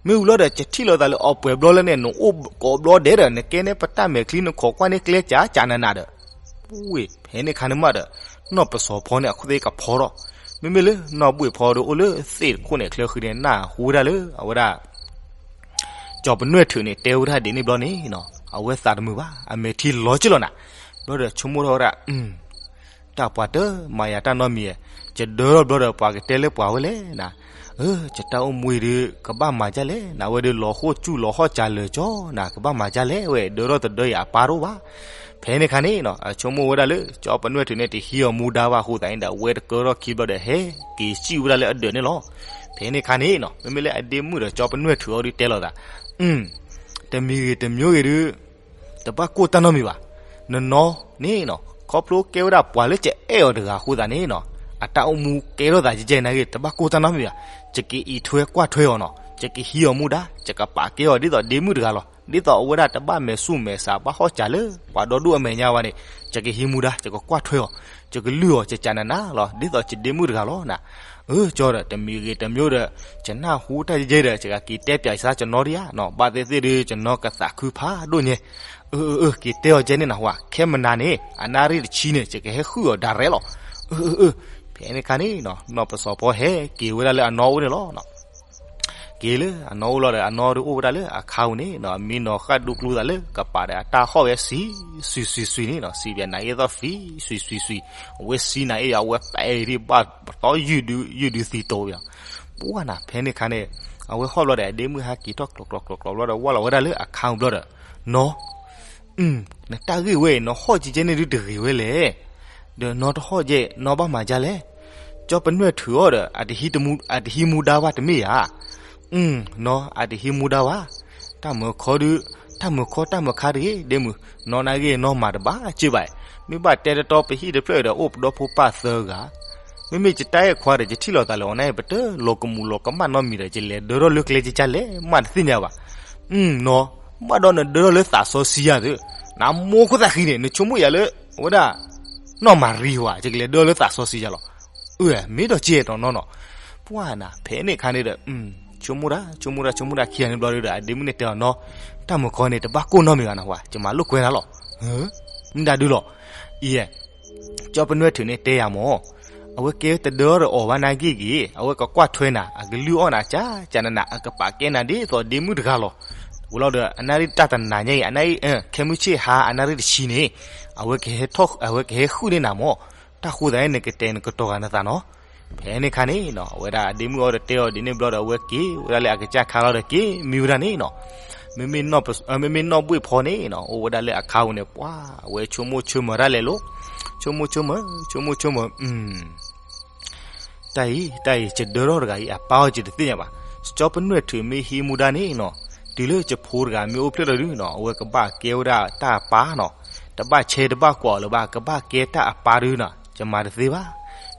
မ့ၢ်ဝံၤလီၤဒီး ယထံၣ်လိာ်သးလၢအီၤပှဲၤဘျီလၢန့ၣ် နအိၣ်ကိးဘျီဒဲးဒီး နကဲန့ၣ်ပတၢ်မဲာ်ချံ နခိးကွၢ်န့ၣ်ကျဲကကနးနးဒီး ဝ့ၢ်ဖဲန့ၣ်အခါန့ၣ်မးဒီး နီၢ်ပစီၤဖီန့ၣ် အခိၣ်သ့ၣ်ကဖီထီၣ်, မ့မ့ၢ်လၢနီၢ်ဘှ့ၣ်ဖီဒီးအိၣ်လၢသ့ၣ်တခိၣ်န့ၣ် ချၢဃံန့ၣ် နၢ်ဟူဝဲဒၣ်လၢအဝဲဒၣ် ကၠီပနွဲၣ်ထုးန့ၣ် တဲဝဲဒၣ်ဒ်န့ၣ်ဘျီန့ၣ်နီၤ အဝဲသးတမုာ်ဘၣ် အမဲာ်ထံလီၤက့ၢ်လီၤနၤ. ဘျီဒီးဆိကမိၣ်ထီၣ်ဝဲဒၣ် တၢ်ပှၤတမၤယၤတၢ်နီတမံၤ, ယဒၢထီၣ်ဘျီဒီးပှၤကတဲလၢပှၤဝဲလဲၣ်နၤ, ယတၢ်အိၣ်မူအံၤဒုး ကဘၣ်မၤဒ်လဲၣ်နၤ, ဝဲဒုးလီၤဃိၣ်စူၣ်လီၤဟီၣ်စၢ်လၢာ်ကၠီနၤ, ကဘၣ်မၤဒ်လဲၣ် ဝဲဒၢထီၣ်တဒၢယၤအပၢ်တအိၣ်ဘၣ်. ဖဲန့ၣ်အခါန့ၣ်နီၤ အဆိကမိၣ်ဝဲဒၣ်လၢ ကၠီပနွဲၣ်ထုးန့ၣ် တဟံးအီၤမူဒါဘၣ်အဃိသတးန့ၣ်ဒီး အဝဲတကၢထီၣ်ခံဘျီဒီး ဟဲက့ၤစံၣ်ဝဲဒၣ်လၢအဒၢးန့ၣ်လီၤ. ဖဲန့ၣ်အခါန့ၣ်နီၤ မ့မ့ၢ်လၢအဒ့မုၣ်ဒီးကၠီပနွဲၣ်ထုးအီၤဒုးတဲလိာ်သး တမံၤဂ့ၤတမံၤဂ့ၤဒုး တဘၣ်ကိၢ်တၢ်နီတမံၤဘၣ်. နနီၢ်န့ၣ်နီၤ ခီဖျိကဲဝဲဒၣ်ပှၤလၢယအဲၣ်အီၤတဂၤအဃိသတးန့ၣ်နီၤ အတၢ်အိၣ်မူကဲထီၣ်သးယဲၢ်နာ်က့ တဘၣ်ကိၢ်တၢ်နီတမံၤဘၣ်. ယကအံးထွဲကွၢ်ထွဲအီၤနီၤ, ယကဟံးအီၤမူဒါ, ယကပာ်ကဲအီၤဒ်သိးဒ့မုၣ်တဂၤလီၤ. ဒ်သိးအဝဲဒၣ်တဘၣ်မဲာ်ဆူၣ်မဲာ်ဆါ ဘၣ်ဟီၣ်စၢ်လၢပှၤဒီဒူၣ်အမဲာ်ညါဘၣ်န့ၣ် ယကဟံးမူဒါ, ယကကွၢ်ထွဲအီၤ, ယကလုၢ်အီၤ ယကနးနးလီၤ. ဒ်သိးယဒ့မုၣ်တဂၤလီၤနၤ. အၢ ကၠီဒီး တမံၤဂ့ၤတမံၤဒီး ယနၢ်ဟူတၢ်ယဲၢ်ယဲၢ်ဒီး ယကက့ၤတဲပၠးယသးကၠီနီၣ်ဒံးဧါနီၤ, ဘၣ်သ့ၣ်သ့ၣ်ဒီး ယနီၢ်ကသးခုဖးဒိၣ်ညါ. အၢ အၢ အၢ က့ၤတဲအီၤကဲန့ၣ်နဟူဧါ, ခဲမနၤန့ၣ် အနၣ်ရံၣ်တဆံန့ၣ် ယကဟဲဟုၣ်အီၤဒၣ်ရဲၣ်လီၤ. အၢ အၢ အၢ ဖဲန့ၣ်အခါန့ၣ်နီၤ နီၢ်ပစီၤဖီဟဲက့ၤဝဲဒၣ်လၢအနီၢ်အိၣ်န့ၣ်လီၤ. က့ၤလၢအနီၢ်အိၣ်လီၤဒီး အနီၢ်ဒုးအိၣ်ဝဲဒၣ်လၢအခါပူၤန့ၣ်နီၤ, အမံနီၤဃၣ်ဒူကျူသးလၢကပၤဒီး အတၢ်ဟီၣ်ဝဲစံ စွံစွံစွံန့ၣ်နီၤ, စံးပၠးနၤအ့ၣ်သီၣ်ဖံ စွံစွံစွံ, အဝဲစံနၤအ့ၣ်ယၤ အဝဲပဲာ်ရံၣ်ဘၣ်ပတီၢ်ယုၢ်ဒု ယုၢ်ဒုသံတိၤယၤ. ပှၢ်နၤ ဖဲန့ၣ်အခါန့ၣ် အဝဲဟီၣ်ဘျီဒီး အဒ့မုၣ်ဟဲက့ၤထီၣ်ကျိးကျိးကျိးကျိးဘျီဒီး ဝၢ်လီၤဝဲဒၣ်လၢအခါပူၤဘျီဒီး နီၢ် နတၢ်ဂ့ၢ်ဝဲအံၤ နဟီၣ်ကကဲန့ၣ်ဒုးတဂ့ၤဝဲလဲၣ်. ဒီးနီၢ်တဟီၣ်ကဲ နီၢ်ဘၣ်မၤဒ်လဲၣ်. ကၠီပနွဲၣ်ထုးအီၤဒီး အတဟံးမူဒါဘၣ်တမ့ၢ်ဧါ. နီၢ် အတဟံးမူဒါဘၣ်. တၢ်မုာ်ခီဒုး တၢ်မုာ်ခီတၢ်မုာ်ခါတဂ့ၤ ဒ့မုၣ်, နီၢ်နာ်က့နီၢ်မၤတဘၣ်စ့ၢ်ဘၣ်. မ့ၢ်ဘၣ်တဲတတီပဟံၣ်တဖျၢၣ်ဒီး အိၣ်ပဒီဖိပၢ်သၢဂၤ မ့မ့ၢ်ယတၢ်အဲၣ်ခွါဒီး ယထံၣ်လိာ်သးလၢအီၤန့ၣ် ပတလိာ်ကမူၤလိာ်ကမၣ်နီတမံၤဒီး ယလဲၤဒၢထီၣ်လၢကျဲကကလဲၣ်မးတသ့ၣ်ညါဘၣ်. နီၢ် ဘၣ်ဒီးနဒၢထီၣ်လၢသးစီဆှံယၤသု, နမိၢ်ခိၣ်သၣ်ဃံန့ၣ် နဆိကမိၣ်ယၤလၢ အဝဲဒၣ် နီၢ်မၤရံဟူဧါ, ယကလဲၤဒၢထီၣ်လၢသးစီဆှံယၤလီၤ. အၢ မ့ၢ်ဒီးကဲနီၢ်နီၢ်နီၢ်. ပှၢ်နၤ ဖဲန့ၣ်အခါန့ၣ်ဒီး ဆိကမိၣ်တၢ် ဆိကမိၣ်တၢ် ဆိကမိၣ်တၢ်ခံဂၤန့ၣ်ဘျီဒီး အဒ့မုၣ်န့ၣ်တဲအီၤနီၢ်, တၢ်မုာ်ခီန့ၣ် တဘၣ်ကိၢ်နီတမံၤဘၣ်နဟူဧါ, ယမၤလိာ်ကွဲနၤလီၤ. မ့ၢ်ဒၣ်ဒုလီၤ. အံၤ ကၠီပနွဲၣ်ထုးန့ၣ်တဲယၤမၢ်, အဝဲကဲတဒၢထီၣ်ဒီးအီၤဘၣ်နာ်က့ဂ့ၤ, အဝဲကကွၢ်ထွဲနၤ, အကလုၢ်အီၣ်နၤ ကကနနၤ, အကပာ်ကဲနၤဒ်သိးဒ့မုၣ်တဂၤလီၤ. ဝံၤလီၤဒီး အနၣ်ရံၣ်တၢ်တနၤညါအံၤ အနၣ်ရံၣ် ခဲမုၢ်ဆ့ၣ်ဟါအနၣ်ရံၣ်တဆံန့ၣ် အဝဲကဟဲထီၣ် အဝဲကဟဲဟုၣ်န့ၢ်နၤမၢ်. တၢ်ဃိသးန့ၣ် နကတဲာ်နကတီၤဂၤနသးနီၤ. ဖဲန့ၣ်အခါန့ၣ်နီၤ အဝဲဒၣ်အဒ့မုၣ်အီၤဒီးတဲအီၤဒ်န့ၣ်ဘျီဒီး အဝဲက့ၤဝဲဒၣ်လၢအကစၢ်ခါလီၤဒီးက့ၤမံဝဲဒၣ်န့ၣ်နီၤ. မ့မ့ၢ်နီၢ်ပ မ့မ့ၢ်နီၢ်ဘှ့ၣ်ဖီန့ၣ်နီၤ အိၣ်ဝဲဒၣ်လၢအခါပူၤန့ၣ် ပှၤ အဝဲဆိကမိၣ်ဆိကမးတၢ်လဲၤလိၤ, ဆိကမိၣ်ဆိကမး ဆိကမိၣ်ဆိကမး တၢ်အံၤ တၢ်အံၤ ယဒၢထီၣ်တဂၤအံၤ အပၢ်အီၤယတသ့ၣ်ညါဘၣ်. ကၠီပနွဲၣ်ထုးမ့ၢ်ဟံးမူဒါန့ၣ်နီၤ တုၤလၢယဖိတဂၤမ့ၢ်အိၣ်ဖျဲၣ်ထီၣ်ဒုနီၤ အဝဲကဘၣ်ကဲဝဲဒၣ်တၢ်အပၢ်နီၤ. တဘၣ်ဆဲတဘၣ်ကွၢ်အီၤလၢၤဘၣ် ကဘၣ်ကဲတၢ်အပၢ်ဒုနီၤ ယမၤတသ့ဘၣ်.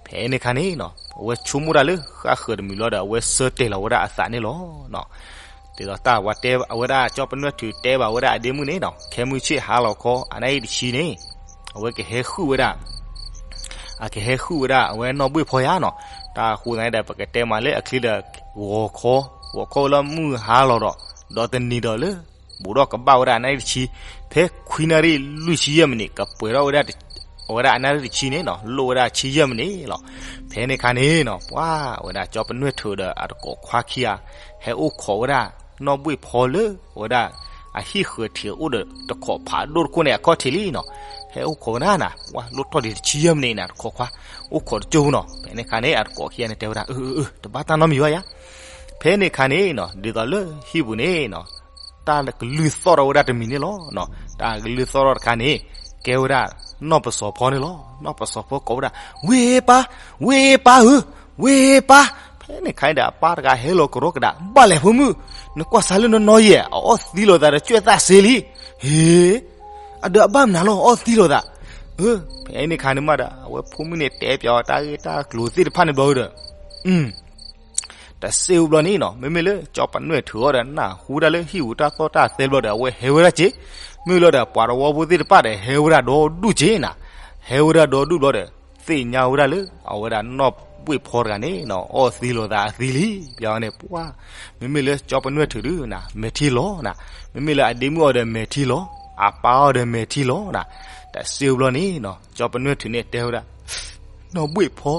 ဖဲန့ၣ်အခါန့ၣ်နီၤ အဝဲဆိကမိၣ်တၢ်လၢဃၣ်ဃၢၤတမံၤလီၤဒီး အဝဲဆၢတဲာ်လီၤဝဲဒၣ်အသးန့ၣ်လီၤ. ဒ်သိးတၢ်ဝဲတဲ အဝဲဒၣ်ကၠီပနွဲၣ်ထုးတဲဘၣ်ဝဲဒၣ်အဒ့မုၣ်န့ၣ်နီၤ ခဲမုၢ်ဆ့ၣ်ဟါလီၤခီ အနၣ်ရံၣ်တဆံန့ၣ် အဝဲကဟဲဟုၣ်ဝဲဒၣ် အကဟဲဟုၣ်ဝဲဒၣ်အဝဲနီၢ်ဘှ့ၣ်ဖီယါနီၤ. တၢ်ဃိသတးန့ၣ်ဒီး ပကတဲမးလၢအချံဒီး ဂီၤခီ ဂီၤခီလၢမုၢ်ဟါလီၤဒီး ဒီးတနံၤဒီးလၢ ဘူးဒီးကဘၣ်ဝဲဒၣ်အနၣ်ရံၣ်တဆံ ဖဲခွံနၣ်ရံၣ်လွံၢ်ဆံယဲၢ်မံးနံး ကပှဲၤထီၣ်ဝဲဒၣ် အဝဲဒၣ်အနၣ်ရံၣ်တဆံန့ၣ်နီၤ လိၣ်ဝဲဒၣ်ဆံယဲၢ်မံးနံးလီၤ. ဖဲန့ၣ်အခါန့ၣ်နီၤ ပှၤဝဲဒၣ်ကၠီပနွဲၣ်ထုးဒီးအတကိးခွါခံဂၤ ဟဲအိၣ်ခိးဝဲဒၣ် နီၢ်ဘှ့ၣ်ဖီလၢ အဝဲဒၣ် အဟံၣ်ဃၢၤထံးအိၣ်ဒီးတခိးဖးဒိၣ်တခိၣ်န့ၣ် အခီၣ်ထံးလံနီၤ. ဟဲအိၣ်ခိးကနၣ်နၤ, ပှၤလိၣ်ထီၣ်ဒံးတဆံယဲၢ်မံးနံးနၤ တခိးခွါ, အိၣ်ခိးတကၠိၢ်နီၤ. ဖဲန့ၣ်အခါန့ၣ် အတကိးခံဂၤန့ၣ် တဲဝဲဒၣ်, အၢ အၢ တဘၣ်တၢ်နီတမံၤဘၣ်ယၤ. ဖဲန့ၣ်အခါန့ၣ်နီၤ ဒ်သိးလၢဟံၣ်ပူၤန့ၣ်နီၤ တၢ်ကလုၢ်သီၣ်ထီၣ်ဝဲဒၣ်တမံၤန့ၣ်လီၤ. တၢ်ကလုၢ်သီၣ်ထီၣ်တခါန့ၣ် ကဲဝဲဒၣ် နီၢ်ပစီၤဖီန့ၣ်လီၤ. နီၢ်ပစီၤဖီကိးဝဲဒၣ်, ဝ့ၢ်ပၢ်, ဝ့ၢ်ပၢ်ဧၢ, ဝ့ၢ်ပၢ်. ဖဲန့ၣ်အခါန့ၣ်ဒီး အပၢ်တဂၤဟဲလီၤကရီကဒး, ဘၣ်လဲၣ်ဖိမုၣ်, နကွၢ်စၢ်လၢနနီၢ်ယဲၢ် အအီၣ်သံလိာ်သးဒီး ကၠွဲၣ်သၣ်စ့လံ. ဟ့, အဒီးအဘၣ်မနုၤလီၤ အီၣ်သံလိာ်သး. ဖဲန့ၣ်အခါန့ၣ်မးဒီး အဝဲဖိမုၣ်န့ၣ် တဲပၠးအီၤတၢ်ဂ့ၢ်တၢ်ကျိၤသ့ၣ်တဖၣ်န့ၣ်ဘျီဒီး တစဲးဝံၤဘျီန့ၣ်နီၤ မ့မ့ၢ်လၢ ကၠီပနွဲၣ်ထုးအီၤဒီး နၢ်ဟူဒၣ်လၢဟံၣ်ပူၤတၢ်သီၣ်တၢ်သဲဘျီဒီး အဝဲဟဲဝဲဒၣ်က့ၤ. မ့ၢ်လီၤဒီး ပှၤသဝီဖိသ့ၣ်တဖၣ်ဒီး ဟဲဝဲဒၣ်ဒီဒူၣ်က့ၤနၤ. ဟဲဝဲဒၣ်ဒီဒူၣ်ဘျီဒီး သ့ၣ်ညါဝဲဒၣ်လၢ အဝဲဒၣ်နီၢ်ဘှ့ၣ်ဖီတဂၤန့ၣ်နီၤ အီၣ်သံလိာ်သးအသံလံ. ပျီန့ၣ် ပှၤ, မ့မ့ၢ်လၢကၠီပနွဲၣ်ထုးဒုးနၤ မဲာ်ထံလီၤနၤ, မ့မ့ၢ်လၢအဒ့မုၣ်အီၤဒီးမဲာ်ထံလီၤ, အပၢ်အီၤဒီးမဲာ်ထံလီၤနၤ. တစဲးဝံၤဘျီန့ၣ်နီၤ ကၠီပနွဲၣ်ထုးန့ၣ်တဲဝဲဒၣ်, နီၢ်ဘှ့ၣ်ဖီ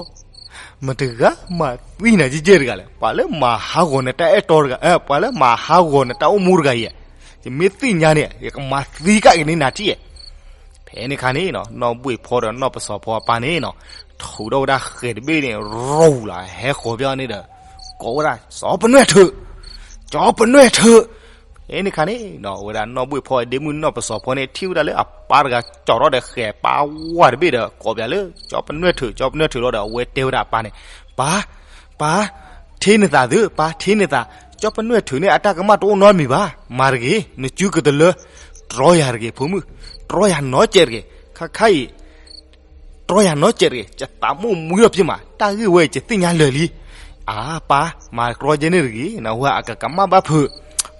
မတဂၤမၤသံနၤကဲကဲတဂၤလဲၣ်. ပှၤလၢမၤဟးဂီၤနတၢ်အဲၣ်တီတဂၤ, ပှၤလၢမၤဟးဂီၤနတၢ်အိၣ်မူတဂၤအံၤ, ယမ့ၢ်သ့ၣ်ညါန့ၣ် ယကမၤသံက့ၤန့ၢ်နၤထံၣ်. ဖဲန့ၣ်အခါန့ၣ်နီၤ နီၢ်ဘှ့ၣ်ဖီဒီးနီၢ်ပစီၤဖီအပၢ်န့ၣ်နီၤ ထုးထီၣ်ဝဲဒၣ်ဃဲၤတဘ့ၣ်န့ၣ် ရိၤလီၤ ဟဲဃီၤပျီန့ၣ်ဒီး ကိးဝဲဒၣ် ကၠီပနွဲၣ်ထုး, ကၠီပနွဲၣ်ထုး. ဖဲန့ၣ်အခါန့ၣ်နီၤ အဝဲဒၣ်နီၢ်ဘှ့ၣ်ဖီအဒ့မုၣ်နီၢ်ပစီၤဖီန့ၣ် ထံၣ်ဝဲဒၣ်လၢအပၢ်တဂၤကၠီထီၣ်ဒီးဃဲၤပၢ်ဝါတဘ့ၣ်ဒီး ကိးပၠးလၢ ကၠီပနွဲၣ်ထုး, ကၠီပနွဲၣ်ထုးလီၤဒီး အဝဲတဲဝဲဒၣ်အပၢ်န့ၣ်, ပၢ်, ပၢ်, ထံၣ်နသးသု, ပၢ်ထံၣ်နသး, ကၠီပနွဲၣ်ထုးန့ၣ် အတၢ်ကမၣ်တအိၣ်နီတမံၤဘၣ်. မၤတဂ့ၤ, နစုကတလၢ, တြီယၤတဂ့ၤ ဖိမုၣ်, တြီယၤနီတစဲးတဂ့ၤ, ခါခါအံၤ တြီယၤနီတစဲးတဂ့ၤ, ယသးမိၣ်မှံထီၣ်ဖဲမး, တၢ်ဂ့ၢ်ဝဲအံၤ ယသ့ၣ်ညါလၢာ်လံ. အၢ ပၢ်, မၤတြီကဲန့ၣ်တဂ့ၤ, နဝဲအကကမၣ်ဘၣ်ဖုး,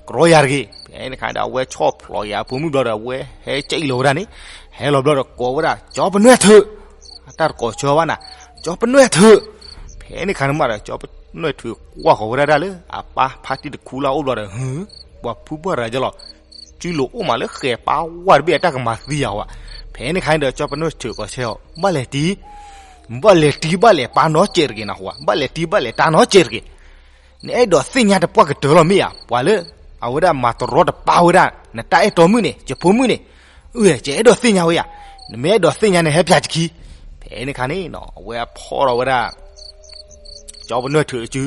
တြီယၤတဂ့ၤ. ဖဲန့ၣ်အခါဒီး အဝဲဆီၣ်ဖျိးက့ၤအဖိမုၣ်ဘျီဒီး အဝဲဟဲကၠံၣ်လီၤဝဲဒၣ်န့ၣ်, ဟဲလီၤဘျီဒီးကိးဝဲဒၣ် ကၠီပနွဲၣ်ထုး, အတၢ်တကိးဆၢဘၣ်နၤ, ကၠီပနွဲၣ်ထုး. ဖဲန့ၣ်အခါန့ၣ်မးဒီး ကၠီပနွဲၣ်ထုးကွၢ်ဃီၤဝဲဒၣ်ဒၣ်လၢ အပၢ်ဖါတံၢ်တခူလၢ်အိၣ်ဘျီဒီး ဟု, ပှၤဖုပှၢ်ရၤကလီၤ စုလိာ်အိၣ်မးလၢဃဲၤပၢ်ဝါတဘ့ၣ်အတၢ်ကမၤသံယၤဝဲ. ဖဲန့ၣ်အခါန့ၣ်ဒီး ကၠီပနွဲၣ်ထုးကိးဆၢအီၤ, ဘၣ်လဲၤတံၢ်, ဘၣ်လဲၤတံၢ်ဘၣ်လဲၤပၢ်နီတစဲးတဂ့ၤနဟူဧါ, ဘၣ်လဲၤတံၢ်ဘၣ်လဲၤတၢ်နီတစဲးတဂ့ၤ. နအဲၣ်ဒိးသ့ၣ်ညါတပှၢ်ကတၢၢ်လီၤမ့ၢ်ဧါ, ပှၤလၢ အဝဲဒၣ်မၤတရီတပါဝဲဒၣ် နတၢ်အဲၣ်တီမုၣ်န့ၣ် ယဖိမုၣ်န့ၣ်, အၢ ယအဲၣ်ဒိးသ့ၣ်ညါဝဲယၤ, နမ့ၢ်အဲၣ်ဒိးသ့ၣ်ညါန့ၣ် ဟဲပၠးယခံ. ဖဲန့ၣ်အခါန့ၣ်နီၤ အဝဲဖီၣ်ထီၣ်ဝဲဒၣ် ကၠီပနွဲၣ်ထုးအစု,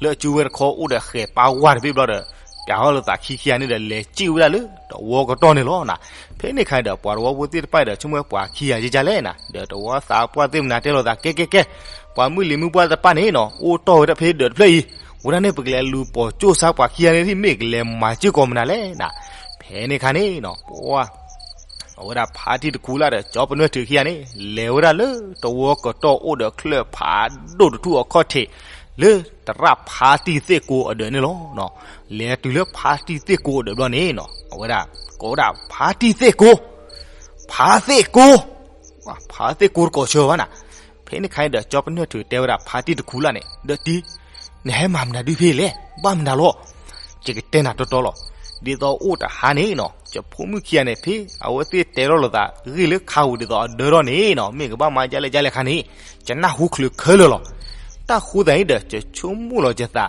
လၢအစုဝဲတခီအိၣ်ဒီးဃဲၤပၢ်ဝါတဘ့ၣ်ဘျီဒီး, ပၠးထီၣ်လိာ်သးခံခံဂၤန့ၣ်ဒီး လဲၤကံၣ်ဝဲဒၣ်လၢတဝီကတီၢ်န့ၣ်လီၤနၤ. ဖဲန့ၣ်အခါန့ၣ်ဒီး ပှၤသဝီဖိသ့ၣ်တဖၣ်ဒီး ဆိကမိၣ်ပှၤခံဂၤယကလဲၣ်နၤ, ဒီးတဝီသးပှၢ်သ့ၣ်မနၤတဲလိာ်သး ကဲကဲကဲ, ပှၤမုၢ်လံၤမုၢ်ပှၢ်တဖၣ်န့ၣ်နီၤ အိၣ်တီၢ်ဝဲဒၣ်ဖဲဒၢးတဖျၢၣ်အံၤ, ဝဲဒၣ်န့ၣ် ပကလဲၤလူၤပိာ်ကၠိၣ်ဆါပှၤခံဂၤန့ၣ် မ့ၢ်ကလဲၤမၤစ့ၢ်ကီးမနုၤလဲၣ်နၤ. ဖဲန့ၣ်အခါန့ၣ်နီၤ ပှၤ အဝဲဒၣ်ဖါတံၢ်တခူလၢ်ဒီး ကၠီပနွဲၣ်ထုးခံဂၤန့ၣ် လဲၤဝဲဒၣ်လၢတဝီကတီၢ်အိၣ်ဒီးချၢၣ်ဖးဒိၣ်တထူၣ်အခီၣ်ထံး, လၢသရၣ်ဖါတံၢ်သ့ၣ်ကိအဒၢးန့ၣ်လီၤ. လဲၤတုၤလၢဖါတံၢ်သ့ၣ်ကိအဒၢးဘျီန့ၣ်နီၤ အဝဲဒၣ် ကိးဝဲဒၣ်ဖါတံၢ်သ့ၣ်ကိ, ဖါသ့ၣ်ကိ, ဖါသ့ၣ်ကိတကိးဆၢဘၣ်နၤ. ဖဲန့ၣ်အခါန့ၣ်ဒီး ကၠီပနွဲၣ်ထုးတဲဝဲဒၣ်ဖါတံၢ်တခူလၢ်န့ၣ် ဒီးတံၢ်, နဟဲမၤမနုၤဒုဖဲလဲၣ်, ဘၣ်မနုၤလီၤ. ယကတဲနၤတီတီလီၤ. ဒ်သိးအိၣ်တဟါန့ၣ်နီၤ ယဖိမုၣ်ခံဂၤန့ၣ် ဖဲအဝဲသ့ၣ်တဲထီၣ်လိာ်သးဂ့ၢ်လၢခါပူၤဒ်သိးအဒၢထီၣ်န့ၣ်နီၤ မ့ၢ်ကဘၣ်မၤဒ်လဲၣ်ဒ်လဲၣ်ခါန့ၣ် ယနၢ်ဟူချုးခဲလၢာ်လီၤ. တၢ်ဃိသတးန့ၣ်ဒီး ယဆိကမိၣ်လီၤယသး,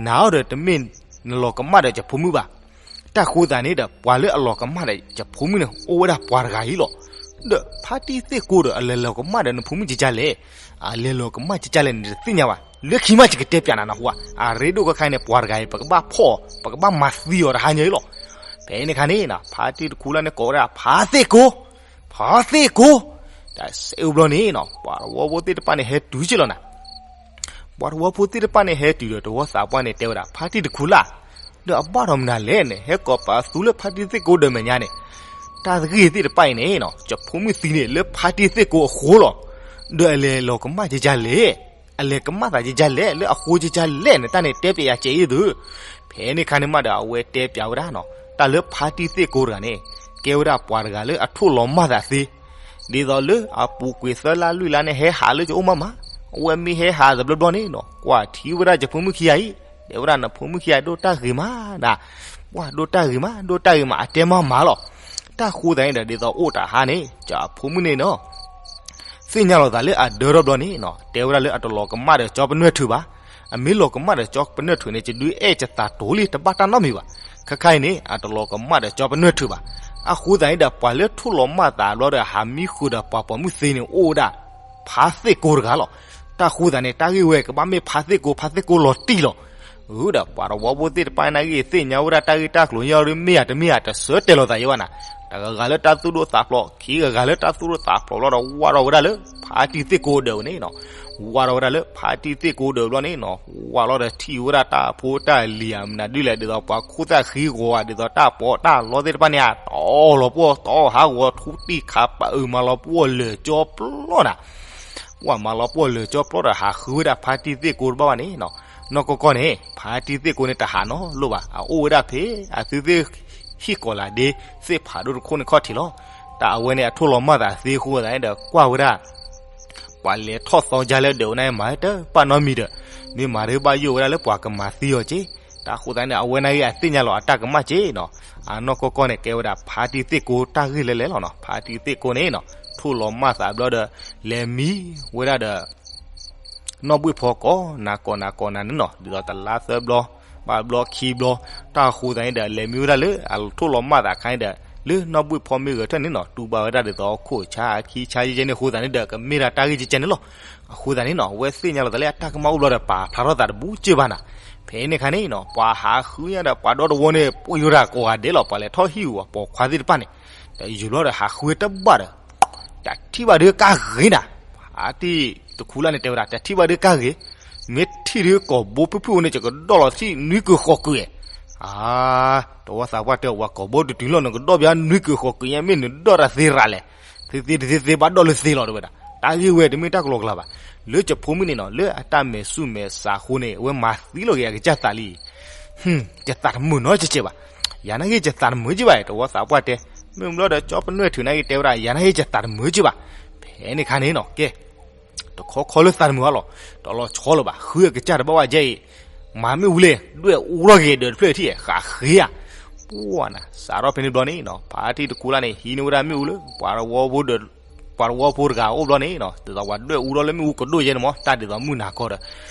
နၤအံၤဒီးတမ့ၢ်နလီၤကမၣ်ဒီးယဖိမုၣ်ဘၣ်. တၢ်ဃိသတးန့ၣ်ဒီး ပှၤလၢအလီၤကမၣ်ဒီးယဖိမုၣ်န့ၣ် အိၣ်ဝဲဒၣ်ပှၤတဂၤအံၤလီၤ. ဒီးဖါတံၢ်သ့ၣ်ကိဒီး အလဲၤလီၤကမၣ်ဒီးနဖိမုၣ်ကကလဲၣ်, အလဲၤလီၤကမၣ်ကကလဲၣ်န့ၣ် တသ့ၣ်ညါဘၣ်. လၢခံမး ယကတဲပၠးနၤနဟူဧါ, အရ့ဒိၣ်ခဲခါအံၤန့ၣ် ပှၤတဂၤအံၤ ပကဘၣ်ဖီၣ်အီၤ ပကဘၣ်မၤသံအီၤတဟါညါအံၤလီၤ. ဖဲန့ၣ်အခါန့ၣ် ဖါတံၢ်တခူလၢ်န့ၣ် ကိးဝဲဒၣ်ဖါသ့ၣ်ကိ, ဖါသ့ၣ်ကိ, တၢ်စဲးအိၣ်ဘျီန့ၣ်နီၤ ပှၤသဝီဖိသ့ၣ်တဖၣ်န့ၣ် ဟဲတုၤက့ၤလီၤနၤ. ပှၤသဝီဖိသ့ၣ်တဖၣ်န့ၣ် ဟဲတုၤဒီး သဝီသးပှၢ်န့ၣ် တဲဝဲဒၣ် ဖါတံၢ်တခူလၢ်, ဒီးအဘၣ်ဒီးမနုၤလဲၣ်န့ၣ် ဟဲကိးပသူလၢဖါတံၢ်သ့ၣ်ကိဒီးမဲာ်ညါန့ၣ်, တၢ်ဂ့ၢ်သ့ၣ်တဖၣ်အံၤန့ၣ်နီၤ ယဖိမုၣ်သံန့ၣ် လၢဖါတံၢ်သ့ၣ်ကိအဃိလီၤ. ဒီးအလဲၤလီၤကမၣ်ကကလဲၣ်, အလဲၤကမၣ်သးကကလဲၣ် လၢအဃိကကလဲၣ်န့ၣ် တၢ်န့ၣ်တဲပၠးယၤစဲးအံၤသု. ဖဲန့ၣ်အခါန့ၣ်မးဒီး အဝဲတဲပၠးဝဲဒၣ်နီၤ တၢ်လၢဖါတံၢ်သ့ၣ်ကိတဂၤန့ၣ် ကဲဝဲဒၣ်ပှၤတဂၤလၢအထိၣ်လီၤမၢ်သးသ့, ဒ်သိးလၢအပူၤကွံာ်သၢလါလွံၢ်လါန့ၣ် ဟဲဟးလၢယအိၣ်မးမး, အဝဲမ့ၢ်ဟဲဟးတဘျီဘျီန့ၣ်နီၤ ကွၢ်ထံဝဲဒၣ်ယဖိမုၣ်ခံဂၤအံၤ, တဲဝဲဒၣ်နဖိမုၣ်ခံဂၤဒိၣ်တၢ်ဂ့ၤမးနၤ, ပှၤဒိၣ်တၢ်ဂ့ၤမး ဒိၣ်တၢ်ဂ့ၤမး အတဲမးမးလီၤ. တၢ်ဃိသတးန့ၣ်ဒီး ဒ်သိးအိၣ်တဟါန့ၣ် ယဖိမုၣ်န့ၣ်နီၤ သ့ၣ်ညါလီၤသးလၢအဒၢထီၣ်ဘျီန့ၣ်နီၤ တဲဝဲဒၣ်လၢအတလီၤကမၣ်ဒီးကၠီပနွဲၣ်ထုးဘၣ်, အမ့ၢ်လီၤကမၣ်ဒီးကၠီပနွဲၢ်ထုးန့ၣ် ယဒုးအဲၣ်ယသးတိၤလံ တဘၣ်တၢ်နီတမံၤဘၣ်. ခဲခါအံၤန့ၣ် အတလီၤကမၣ်ဒီးကၠီပနွဲၢ်ထုးဘၣ်. အဃိသတးန့ၣ်ဒီး ပှၤလၢထိၣ်လီၤမၢ်သးဘျီဒီး ဟးမံဃုာ်ဒီးပှၤပိာ်မုၣ်သ့န့ၣ် အိၣ်ဝဲဒၣ် ဖါသ့ၣ်ကိတဂၤလီၤ. တၢ်ဃိသတးန့ၣ် တၢ်ဂ့ၢ်ဝဲကဘၣ်မ့ၢ်ဖါသ့ၣ်ကိ ဖါသ့ၣ်ကိလီၤတံၢ်လီၤ. ဒီးပှၤတဝီဖိသ့ၣ်တဖၣ်န့ၣ်ဂ့ၤ သ့ၣ်ညါဝဲဒၣ်တၢ်ဂ့ၢ်တၢ်ကျိၤညီဒ်မ့ၢ်ဧါတမ့ၢ်ဧါ တဆၢတဲာ်လီၤသးယဲဘၣ်နၤ. တဂၤဂၤလၢတၢ်သူၣ်ဒိၣ်သးဖျိး ခံဂၤဂၤလၢတၢ်သူၣ်ဒိၣ်သးဖျိးဘျီဒီး ဝၢ်ထီၣ်ဝဲဒၣ်လၢ ဖါတံၢ်သ့ၣ်ကိဒီးန့ၣ်နီၤ. ဝၢ်ထီၣ်ဝဲဒၣ်လၢဖါတံၢ်သ့ၣ်ကိဒီးဘျီန့ၣ်နီၤ. ဝၢ်လီၤဒီးထံၣ်ဝဲဒၣ်တၢ်ဖိတၢ်လံၤဧါ မနုၤဒ်လဲၣ် ဒ်သိးပှၤခိၣ်သၣ်ဃံဂီၤဧါ ဒ်သိးတၢ်ပီးတၢ်လီသ့ၣ်တဖၣ်န့ၣ် တီၢ်လီၤပှီၢ် တီၢ်ဟးဂီၤ ထူတံၢ်ခးပၢ်အုး မၤလီၤပှီၢ်လၢာ်ကၠီပျီနၤ. ပှၤမၤလီၤပှီၢ်လၢာ်ကၠီပျီဒီး ဟးဃုဝဲဒၣ်ဖါတံၢ်သ့ၣ်ကိတဘၣ်ဘၣ်န့ၣ်နီၤ. နီၢ်ကီၢ်ကီၢ်န့ၣ် ဖါတံၢ်သ့ၣ်ကိန့ၣ် တဟးနီတလိၣ်ဘၣ်. အအိၣ်ဝဲဒၣ်ဖဲ အသုသ့ၣ်ဟံၣ်ကီးလးဒ့ သ့ၣ်ဖးဒိၣ်တခိၣ်န့ၣ်ခီၣ်ထံးလီၤ. တၢ်အဝဲန့ၣ် အထိၣ်လီၤမၢ်သးသ့အဃိသတးန့ၣ်ဒီး ကွၢ်ဝဲဒၣ် ပှၤလဲၤထီၣ်သီကၢ်လၢဒၢးဝဲန့ၣ် မၤတဘၣ်နီတမံၤဒီး မ့ၢ်မၤတဘၣ်ယိၣ်ဝဲဒၣ်လၢပှၤကမၤသံအီၤက့ၢ်. တၢ်ဃိသတးန့ၣ် အဝဲန့ၣ်ဂ့ၤ အသ့ၣ်ညါလီၤအတၢ်ကမၣ်က့ၢ်နီၤ. အနီၢ်ကီၢ်ကီၢ်န့ၣ် ကဲဝဲဒၣ်ဖါတံၢ်သ့ၣ်ကိတၢ်ဂ့ၢ်လဲၤလဲၤလီၤနီၤ. ဖါတံၢ်သ့ၣ်ကိန့ၣ်နီၤ ထိၣ်လီၤမၢ်သးဘျီဒီး လဲၤမံဝဲဒၣ်ဒီး နီၢ်ဘှ့ၣ်ဖီကိးနၤကိးနၤကိးနၤန့ၣ်နီၤ ဒ်သိးတလါသၢဘျီ ဘၣ်ဘျီခံဘျီ. တၢ်ဃိသတးန့ၣ်ဒီး လဲၤမံဝဲဒၣ်လၢအထိၣ်လီၤမၢ်သးအခါန့ၣ်ဒီး လၢနီၢ်ဘှ့ၣ်ဖီမ့ၢ်ဂဲၤထၢၣ်န့ၣ်နီၤ တူၢ်ဘၣ်ဝဲဒၣ်ဒ်သိးခိၣ်ဆါအခံဆါယဲယဲန့ၣ်အဃိသတးန့ၣ်ဒီး ကမ့ၢ်ဒၣ်တၢ်ဂ့ၢ်ကဲကဲန့ၣ်လီၤ. အဃိသတးန့ၣ်နီၤ အဝဲသ့ၣ်ညါလီၤသးလၢအတၢ်ကမၣ်အိၣ်ဘျီဒီး ပာ်ဖျါထီၣ်သးတဘူၣ်ကၢၢ်ဘၣ်နၤ. ဖဲန့ၣ်အခါန့ၣ်နီၤ ပှၤဟးဃုညါဒီး ပှၤဒီတဝီန့ၣ် ပှ့ၤဝဲဒၣ်ကိးဂၤဒဲးလီၤ ပှၤလဲၤထီၣ်ဟံၣ်အူအပိာ်ခွါသ့ၣ်တဖၣ်န့ၣ် ဒီးယုၢ်ဘျီဒီးဟးဃုတဘၣ်ဒီး တထံၣ်ဘၣ်ဒုးကၢ်ဂ့ၤနၤ. ဖါတံၢ်တခူလၢ်န့ၣ်တဲဝဲဒၣ် တထံၣ်ဘၣ်ဒုးကၢ်ဂ့ၤ, မ့ၢ်ထံၣ်ဒုးကိာ်ဘိဖုၣ်ဖုၣ်အံၤန့ၣ် ယကဒီၣ်လီၤထံၣ်နွံကုာ်ဃိးကုာ်ဧါ. တဝီသးပှၢ်တဲ ပှၤကိာ်ဘိတတုၤလီၤ နကဒီၣ်ပယါနွံကုာ်ဃိးကုာ်ညါ မ့ၢ်နဒီၣ်တၢ်သ့ရၤလဲၣ်. သ့သ့တသ့သ့ဘၣ်ဒီၣ်လၢသ့လီၤ တဲဝဲဒၣ်. တၢ်ဂ့ၢ်ဝဲတမ့ၢ်တၢ်ကလီကလီဘၣ်. လၢယဖိမုၣ်န့ၣ်နီၤ လၢအတၢ်မဲာ်ဆူၣ်မဲာ်ဆါအဃိန့ၣ် အဝဲမၤသံလီၤက့ၤအကစၢ်သးလံ ယသးတမုာ်နီတစဲးဘၣ်. ယၤနာ်က့ ယသးတမုာ်က့ဘၣ် တဝီသးပှၢ်တဲ. မ့ၢ်ဘျီဒီး ကၠီပနွဲၢ်ထုးနာ်က့တဲဝဲဒၣ် ယၤနာ်က့ယသးတမုာ်က့ဘၣ်. ဖဲန့ၣ်ခါန့ၣ်နီၤ ကဲ တခီခီလၢသးတမုာ်ဘၣ်လီၤ. တလီၤဆီလၢၤဘၣ် ဃုအကစၢ်တဘၣ်ဝဲကဲအံၤ မၤမ့ၣ်အူလဲၣ် ဒွဲၣ်အူထီၣ်က့ၤဒၢးတဖျၢၣ်ထံၣ် ဃးဃ့ဧါ. ပှၢ်နၤ စးထီၣ်ဖဲန့ၣ်ဘျီန့ၣ်နီၤ ဖါတံၢ်တခူလၢ်န့ၣ် ဟံးန့ၢ်ဝဲဒၣ်မ့ၣ်အူလၢ ပှၤတဝီဖိဒီး ပှၤတဝီဖိတဂၤအိၣ်ဘျီန့ၣ်နီၤ ဒ်သိးပှၤဒွဲၣ်အူထီၣ်လၢမ့ၣ်အူကဒိၣ်ယဲန့ၣ်မး တၢ်ဒ်သိးမုၢ်နၤခီဒီး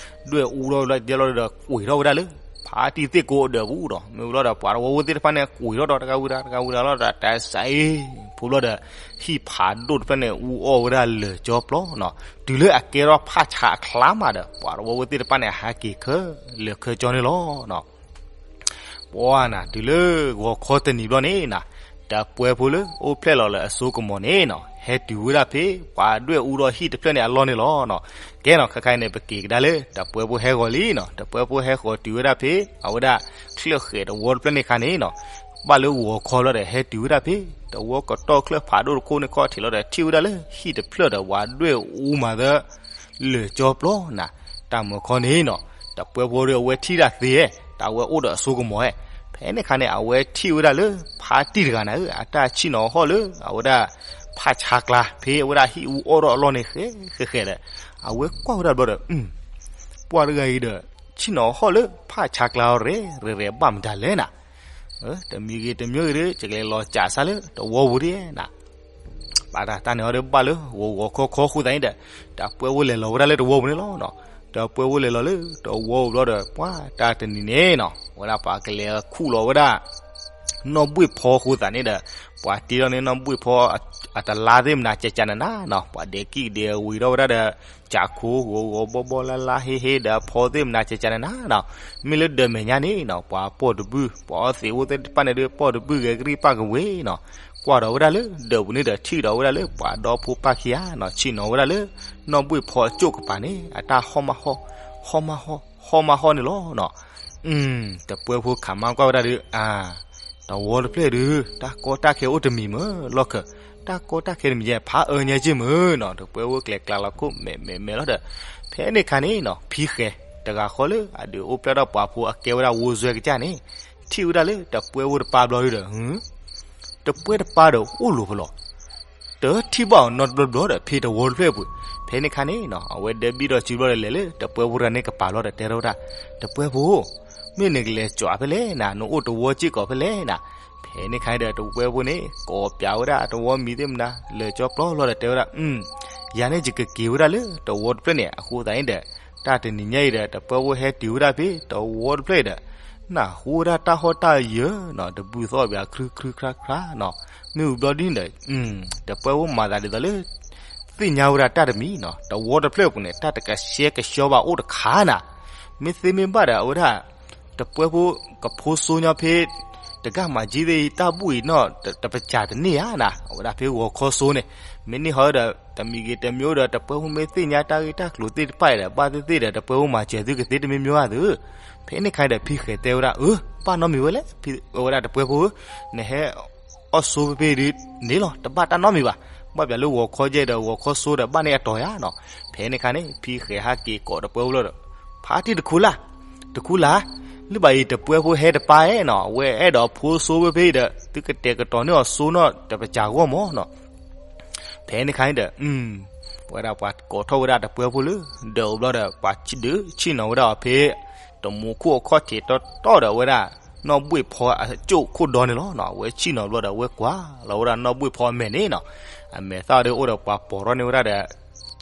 ဒွဲၣ်အူထီၣ်ဝဲဒၣ်လီၤဒီး ကွံာ်ထီၣ်ဝဲဒၣ်လၢ ဖါတံၢ်သ့ၣ်ကိးဒၢးပူၤဒီး မ့ၢ်ဘျီဒီး ပှၤတဝီဖိသ့ၣ်တဖၣ်န့ၣ် ကွံာ်ထီၣ်ဒီး တဂၤဝံၤတဂၤ တဂၤဝံၤတဂၤလီၤဒီး တၢ်စးအ့ ဖိဘျီဒီး ဟံၣ်ဖးဒိၣ်တဖျၢၣ်န့ၣ် အူအီၣ်ဝဲဒၣ်လၢာ်ကၠီပျီနီၤ. တုၤလၢအကဲထီၣ်ဖးဆါအချါမးဒီး ပှၤတဝီဖိသ့ၣ်တဖၣ်န့ၣ် ဟဲက့ၤခဲလၢာ်ခဲကၠီန့ၣ်လီၤ. ပှၢ်နၤ တုၤလၢဂီၤခီတနံၤဘျီန့ၣ်နၤ တပှဲဖိလၢအိၣ်ဖျဲၣ်လီၤလၢအစိကမီၤန့ၣ်နီၤ ဟဲတုၤဝဲဒၣ်ဖဲ ပှၤဒွဲၣ်အူထီၣ်ဟံၣ်တဖျၢၣ်န့ၣ်အလီၢ်န့ၣ်လီၤနီၤ. ကဲနီၤ ခဲခါအံၤန့ၣ် ပက့ၤကဒါလၢ တပှဲဖိဟဲဂီၤလံနီၤ. တပှဲဖိဟဲဂီၤတုၤဝဲဒၣ်ဖဲ အဝဲဒၣ် ချၢၣ်ဃဲၤတဝီတဖျၢၣ်န့ၣ်ခါန့ၣ်နီၤ ဘၣ်လၢဂီၤခီလီၤဒီး ဟဲတုၤဝဲဒၣ်ဖဲ တဝီကတီၢ်ချၢၣ်ဖးဒိၣ်တခိၣ်န့ၣ်ခီၣ်ထံးလီၤဒီး ထံၣ်ဝဲဒၣ်လၢဟံၣ်တဖျၢၣ်ဒီး ပှၤဒွဲၣ်အူမးသၢ လၢာ်ကၠီပျီနၤ. တၢ်မုၢ်ခီန့ၣ်နီၤ တပှဲဖိဒီးအဝဲထံၣ်တၢ်သ့ တၢ်ဝဲအိၣ်ဒီးအစိကမီၤဧဲ. ဖဲန့ၣ်ခါန့ၣ် အဝဲထံၣ်ဝဲဒၣ်လၢ ဖါတံၢ်တဂၤနၤဧၢ အတၢ်ဆ့ၣ်နီၤဟီၣ်လၢ အဝဲဒၣ် ဖးဆါကျါ ဖဲအဝဲဒၣ်ဟံၣ်အူအီၣ်ထီၣ်အလီၢ်န့ၣ် ဃဲဃဲဃဲဒီး အဝဲကွၢ်ဝဲဒၣ်ဘျီဒီး ပှၢ်တဂၤအံၤဒီး ဆ့ၣ်နီၤဟီၣ်လၢဖးဆါကျါအီၤရဲၣ်ရဲၣ်ဘၣ်မတၤလဲၣ်နၤ. တမံၤဂ့ၤတမံၤဂ့ၤဒီး ယကလဲၤလီၤစးစၢ်လၢတဝီပူၤဒ်နၤ. ဘၣ်တၢ်တၢ်န့ၣ်အီၤဒီးဘၣ်လၢဂီၤဂီၤခီခီအဃိသတးန့ၣ်ဒီး တပှဲဖိလဲၤလီၤဝဲဒၣ်လၢတဝီပူၤန့ၣ်လီၤ. တပှဲဖိလဲၤလီၤလၢတဝီပူၤဘျီဒီး ပှၢ်တၢ်တနံၤန့ၣ်နီၤ ဝဲဒၣ်ပှၤကလဲၤခူၣ်လီၤဝဲဒၣ် နီၢ်ဘှ့ၣ်ဖီအဃိသတးန့ၣ်ဒီး ပှၤတ့ထီၣ်န့ၢ်နီၢ်ဘှ့ၣ်ဖီအတလါသ့ၣ်မနၤကကနနၤနီၤ ပှၤဒဲးကံၣ်ဒဲးဝံၤထီၣ်ဝဲဒၣ်ဒီး ကးခိၣ်ဂီၤဂီၤဘီဘီလါလါဟ့ဟ့ဒီး အဖီသ့ၣ်မနၤကကနနၤနီၤ မ့ၢ်လၢဒၢးမဲာ်ညါန့ၣ်နီၤ ပှၤပိာ်တဘုၣ် ပှၤအီသံးအိၣ်သ့ၣ်တဖၣ်န့ၣ်ဒီး ပိာ်တဘုၣ်ဂဲၤကရံၣ်ပာ်ကဝ့ၤနီၤ ကွၢ်ဒီးဝဲဒၣ်လၢဒၢးပူၤန့ၣ်ဒီး ထံၣ်ဒီးဝဲဒၣ်လၢပှၤဒီဖိပာ်ခံဂၤနီၤ ဆ့ၣ်နီၤဝဲဒၣ်လၢ နီၢ်ဘှ့ၣ်ဖီအစိၣ်ကပၤန့ၣ် အတၢ်ဟီၣ်မးဟီၣ် ဟီၣ်မးဟီၣ် ဟီၣ်မးဟီၣ်န့ၣ်လီၤနီၤ တပှဲဖိခးမါကွၢ်ဝဲဒၣ်ဒီး အါ တဝီတဖျၢၣ်ဒီး တၢ်ကီတၢ်ခဲအိၣ်တမံၤမ့ၢ်လီၢ်ခၢၣ် တၢ်ကီတၢ်ခဲတမံၤယဲ ဖးအၢညါက့ၢ်မ့ၢ်နီၤ တပှဲဖိကျဲၤကျါလီၤခိၣ်မဲာ်မဲာ်မဲာ်လီၤဒီး ဖဲန့ၣ်ခါန့ၣ်နီၤ ဖံဃဲၤတဂၤဃီလၢအဒုးအိၣ်ဖျဲၣ်ထီၣ်ပှၤဖိအကဲဝဲဒၣ်ဝိစွဲကစၢ်န့ၣ် ထံၣ်ဝဲဒၣ်လၢတပှဲဖိတပၢ်ဘျီဒီး တပှဲတပၢ်ဒီးအိၣ်လိၤဖဲလဲၣ် တထံၣ်ဘၣ်အီၤနီတဘျီဘျီဒီး ဖဲတဝီတဖျၢၣ်အပူၤ ဖဲန့ၣ်ခါန့ၣ်နီၤ အဝဲဒဲဘံၣ်ဒီးစုဘျီဒီးလဲၤလၢတပှဲဖိတဂၤန့ၣ်ကပၤဘျီဒီးတဲထီၣ်ဝဲဒၣ် တပှဲဖိ မ့ၢ်နကလဲၤကၠီၤဖဲလဲၣ်နၤ နအိၣ်တဝီစ့ၢ်ကီးဖဲလဲၣ်နၤ ဖဲန့ၣ်ခါန့ၣ်ဒီးတပှဲဖိန့ၣ် ကိးပၠးဝဲဒၣ်တဝီမံၤသ့ၣ်မနၤ လၢာ်ကၠီပျီလီၤဒီးတဲဝဲဒၣ် အု ယၤန့ၣ်ယကက့ၤဝဲဒၣ်လၢတဝီတဖျၢၣ်န့ၣ် အဃိသတးန့ၣ်ဒီး တၢ်တနံၤညါအံၤဒီး တပၢၤဖိဟဲတုၤဝဲဒၣ်ဖဲတဝီတဖျၢၣ်အံၤဒီး နၢ်ဟူဝဲဒၣ်တၢ်ဟီၣ်တၢ်ယၢၤနီၤ, တဘုသီၣ်ဘၣ်ခရူခရူခရါခရါနီၤ. မ့ၢ်ဝံၤဘျီဒ်န့ၣ်ဒီး တပၢၤဖိမၤသးဒ်သိးလၢ သ့ၣ်ညါဝဲဒၣ်တၢ်တမံၤနီၤ, တဝီတဖျၢၣ်အပူၤန့ၣ် တၢ်တကဆှဲကဆှီဘၣ်အိၣ်တခါနၤ. မ့ၢ်သ့မ့ၢ်ဘၣ်ဒီး အဝဲဒၣ် တပၢၤဖိကဖိစိညီဖဲ တဂၤမၤကၠံသ့ၣ်အံၤ တၢ်ဘူၣ်အံၤနီၣ် တပစၢ်တန့ၢ်ဧါနၤ, အဝဲဒၣ်ဖဲဂီၤခီစိန့ၣ် မ့ၢ်န့ၢ်ဟီဒီး တမံၤဂ့ၤတမံၤဒီး တပၢၤဖိမ့ၢ်သ့ၣ်ညါတၢ်ဂ့ၢ်တၢ်ကျိၤသ့ၣ်တဖၣ်အံၤဒီး ဘၣ်သ့ၣ်သ့ၣ်ဒီး တပၢၤဖိမၤစၢၤသုကသ့တမံၤမံၤဧါသု. ဖဲန့ၣ်ခါဒီး ဖံဃဲၤတဲဝဲဒၣ် အၢ ဘၣ်နီတမံၤဝဲလဲၣ်, အဝဲဒၣ်တပၢၤဖိဧၢ, နဟဲ အီၣ်ဆိဖဲဖဲဒုးန့ၣ်လီၤ, တဘၣ်တၢ်နီတမံၤဘၣ်. ဘၣ်ပျးလၢဂီၤခီယဲဒီး ဂီၤခီစိဒီး ဘၣ်န့ၢ်အတီၤယါနီၤ. ဖဲန့ၣ်ခါန့ၣ် ဖံဃဲၤဟးက့ၤကိးတပၢၤဖိလီၤဒီး ဖါတံၢ်တခူလၢ်, တခူလၢ်, လၢဘၣ်အံၤတပၢၤဖိဟဲတပၢၤနီၤ, အဝဲအဲၣ်ဒိးဖိဆိဖဲဖဲအံၤဒီး သုကတဲာ်ကတီၤန့ၢ်အီၤဆိနီၣ် တပစၢ်ဂီၢ်မၢ်နီၤ. ဖဲန့ၣ်ခါန့ၣ်ဒီး ဝဲဒၣ်ပှၤကိးထီၣ်ဝဲဒၣ်တပၢၤဖိလၢဒၢးအိၣ်ဘျီဒီး ပှၤဒုးဆ့ၣ်နီၤဝဲဒၣ်အီၤဖဲ တမူခိၣ်အခီၣ်ထံးတီတီဒီး အဝဲဒၣ်နီၢ်ဘှ့ၣ်ဖီအကၠိၣ်ခိၣ်ဒီန့ၣ်လီၤ. အဝဲဆ့ၣ်နီၤဘျီဒီး အဝဲကွၢ်လီၤဝဲဒၣ်နီၢ်ဘှ့ၣ်ဖီအမဲာ်န့ၣ်နီၤ, အမဲာ်သၣ်ဒီးအိၣ်ဒီးပှၤပိာ်ထီၣ်န့ၢ်ဝဲဒၣ်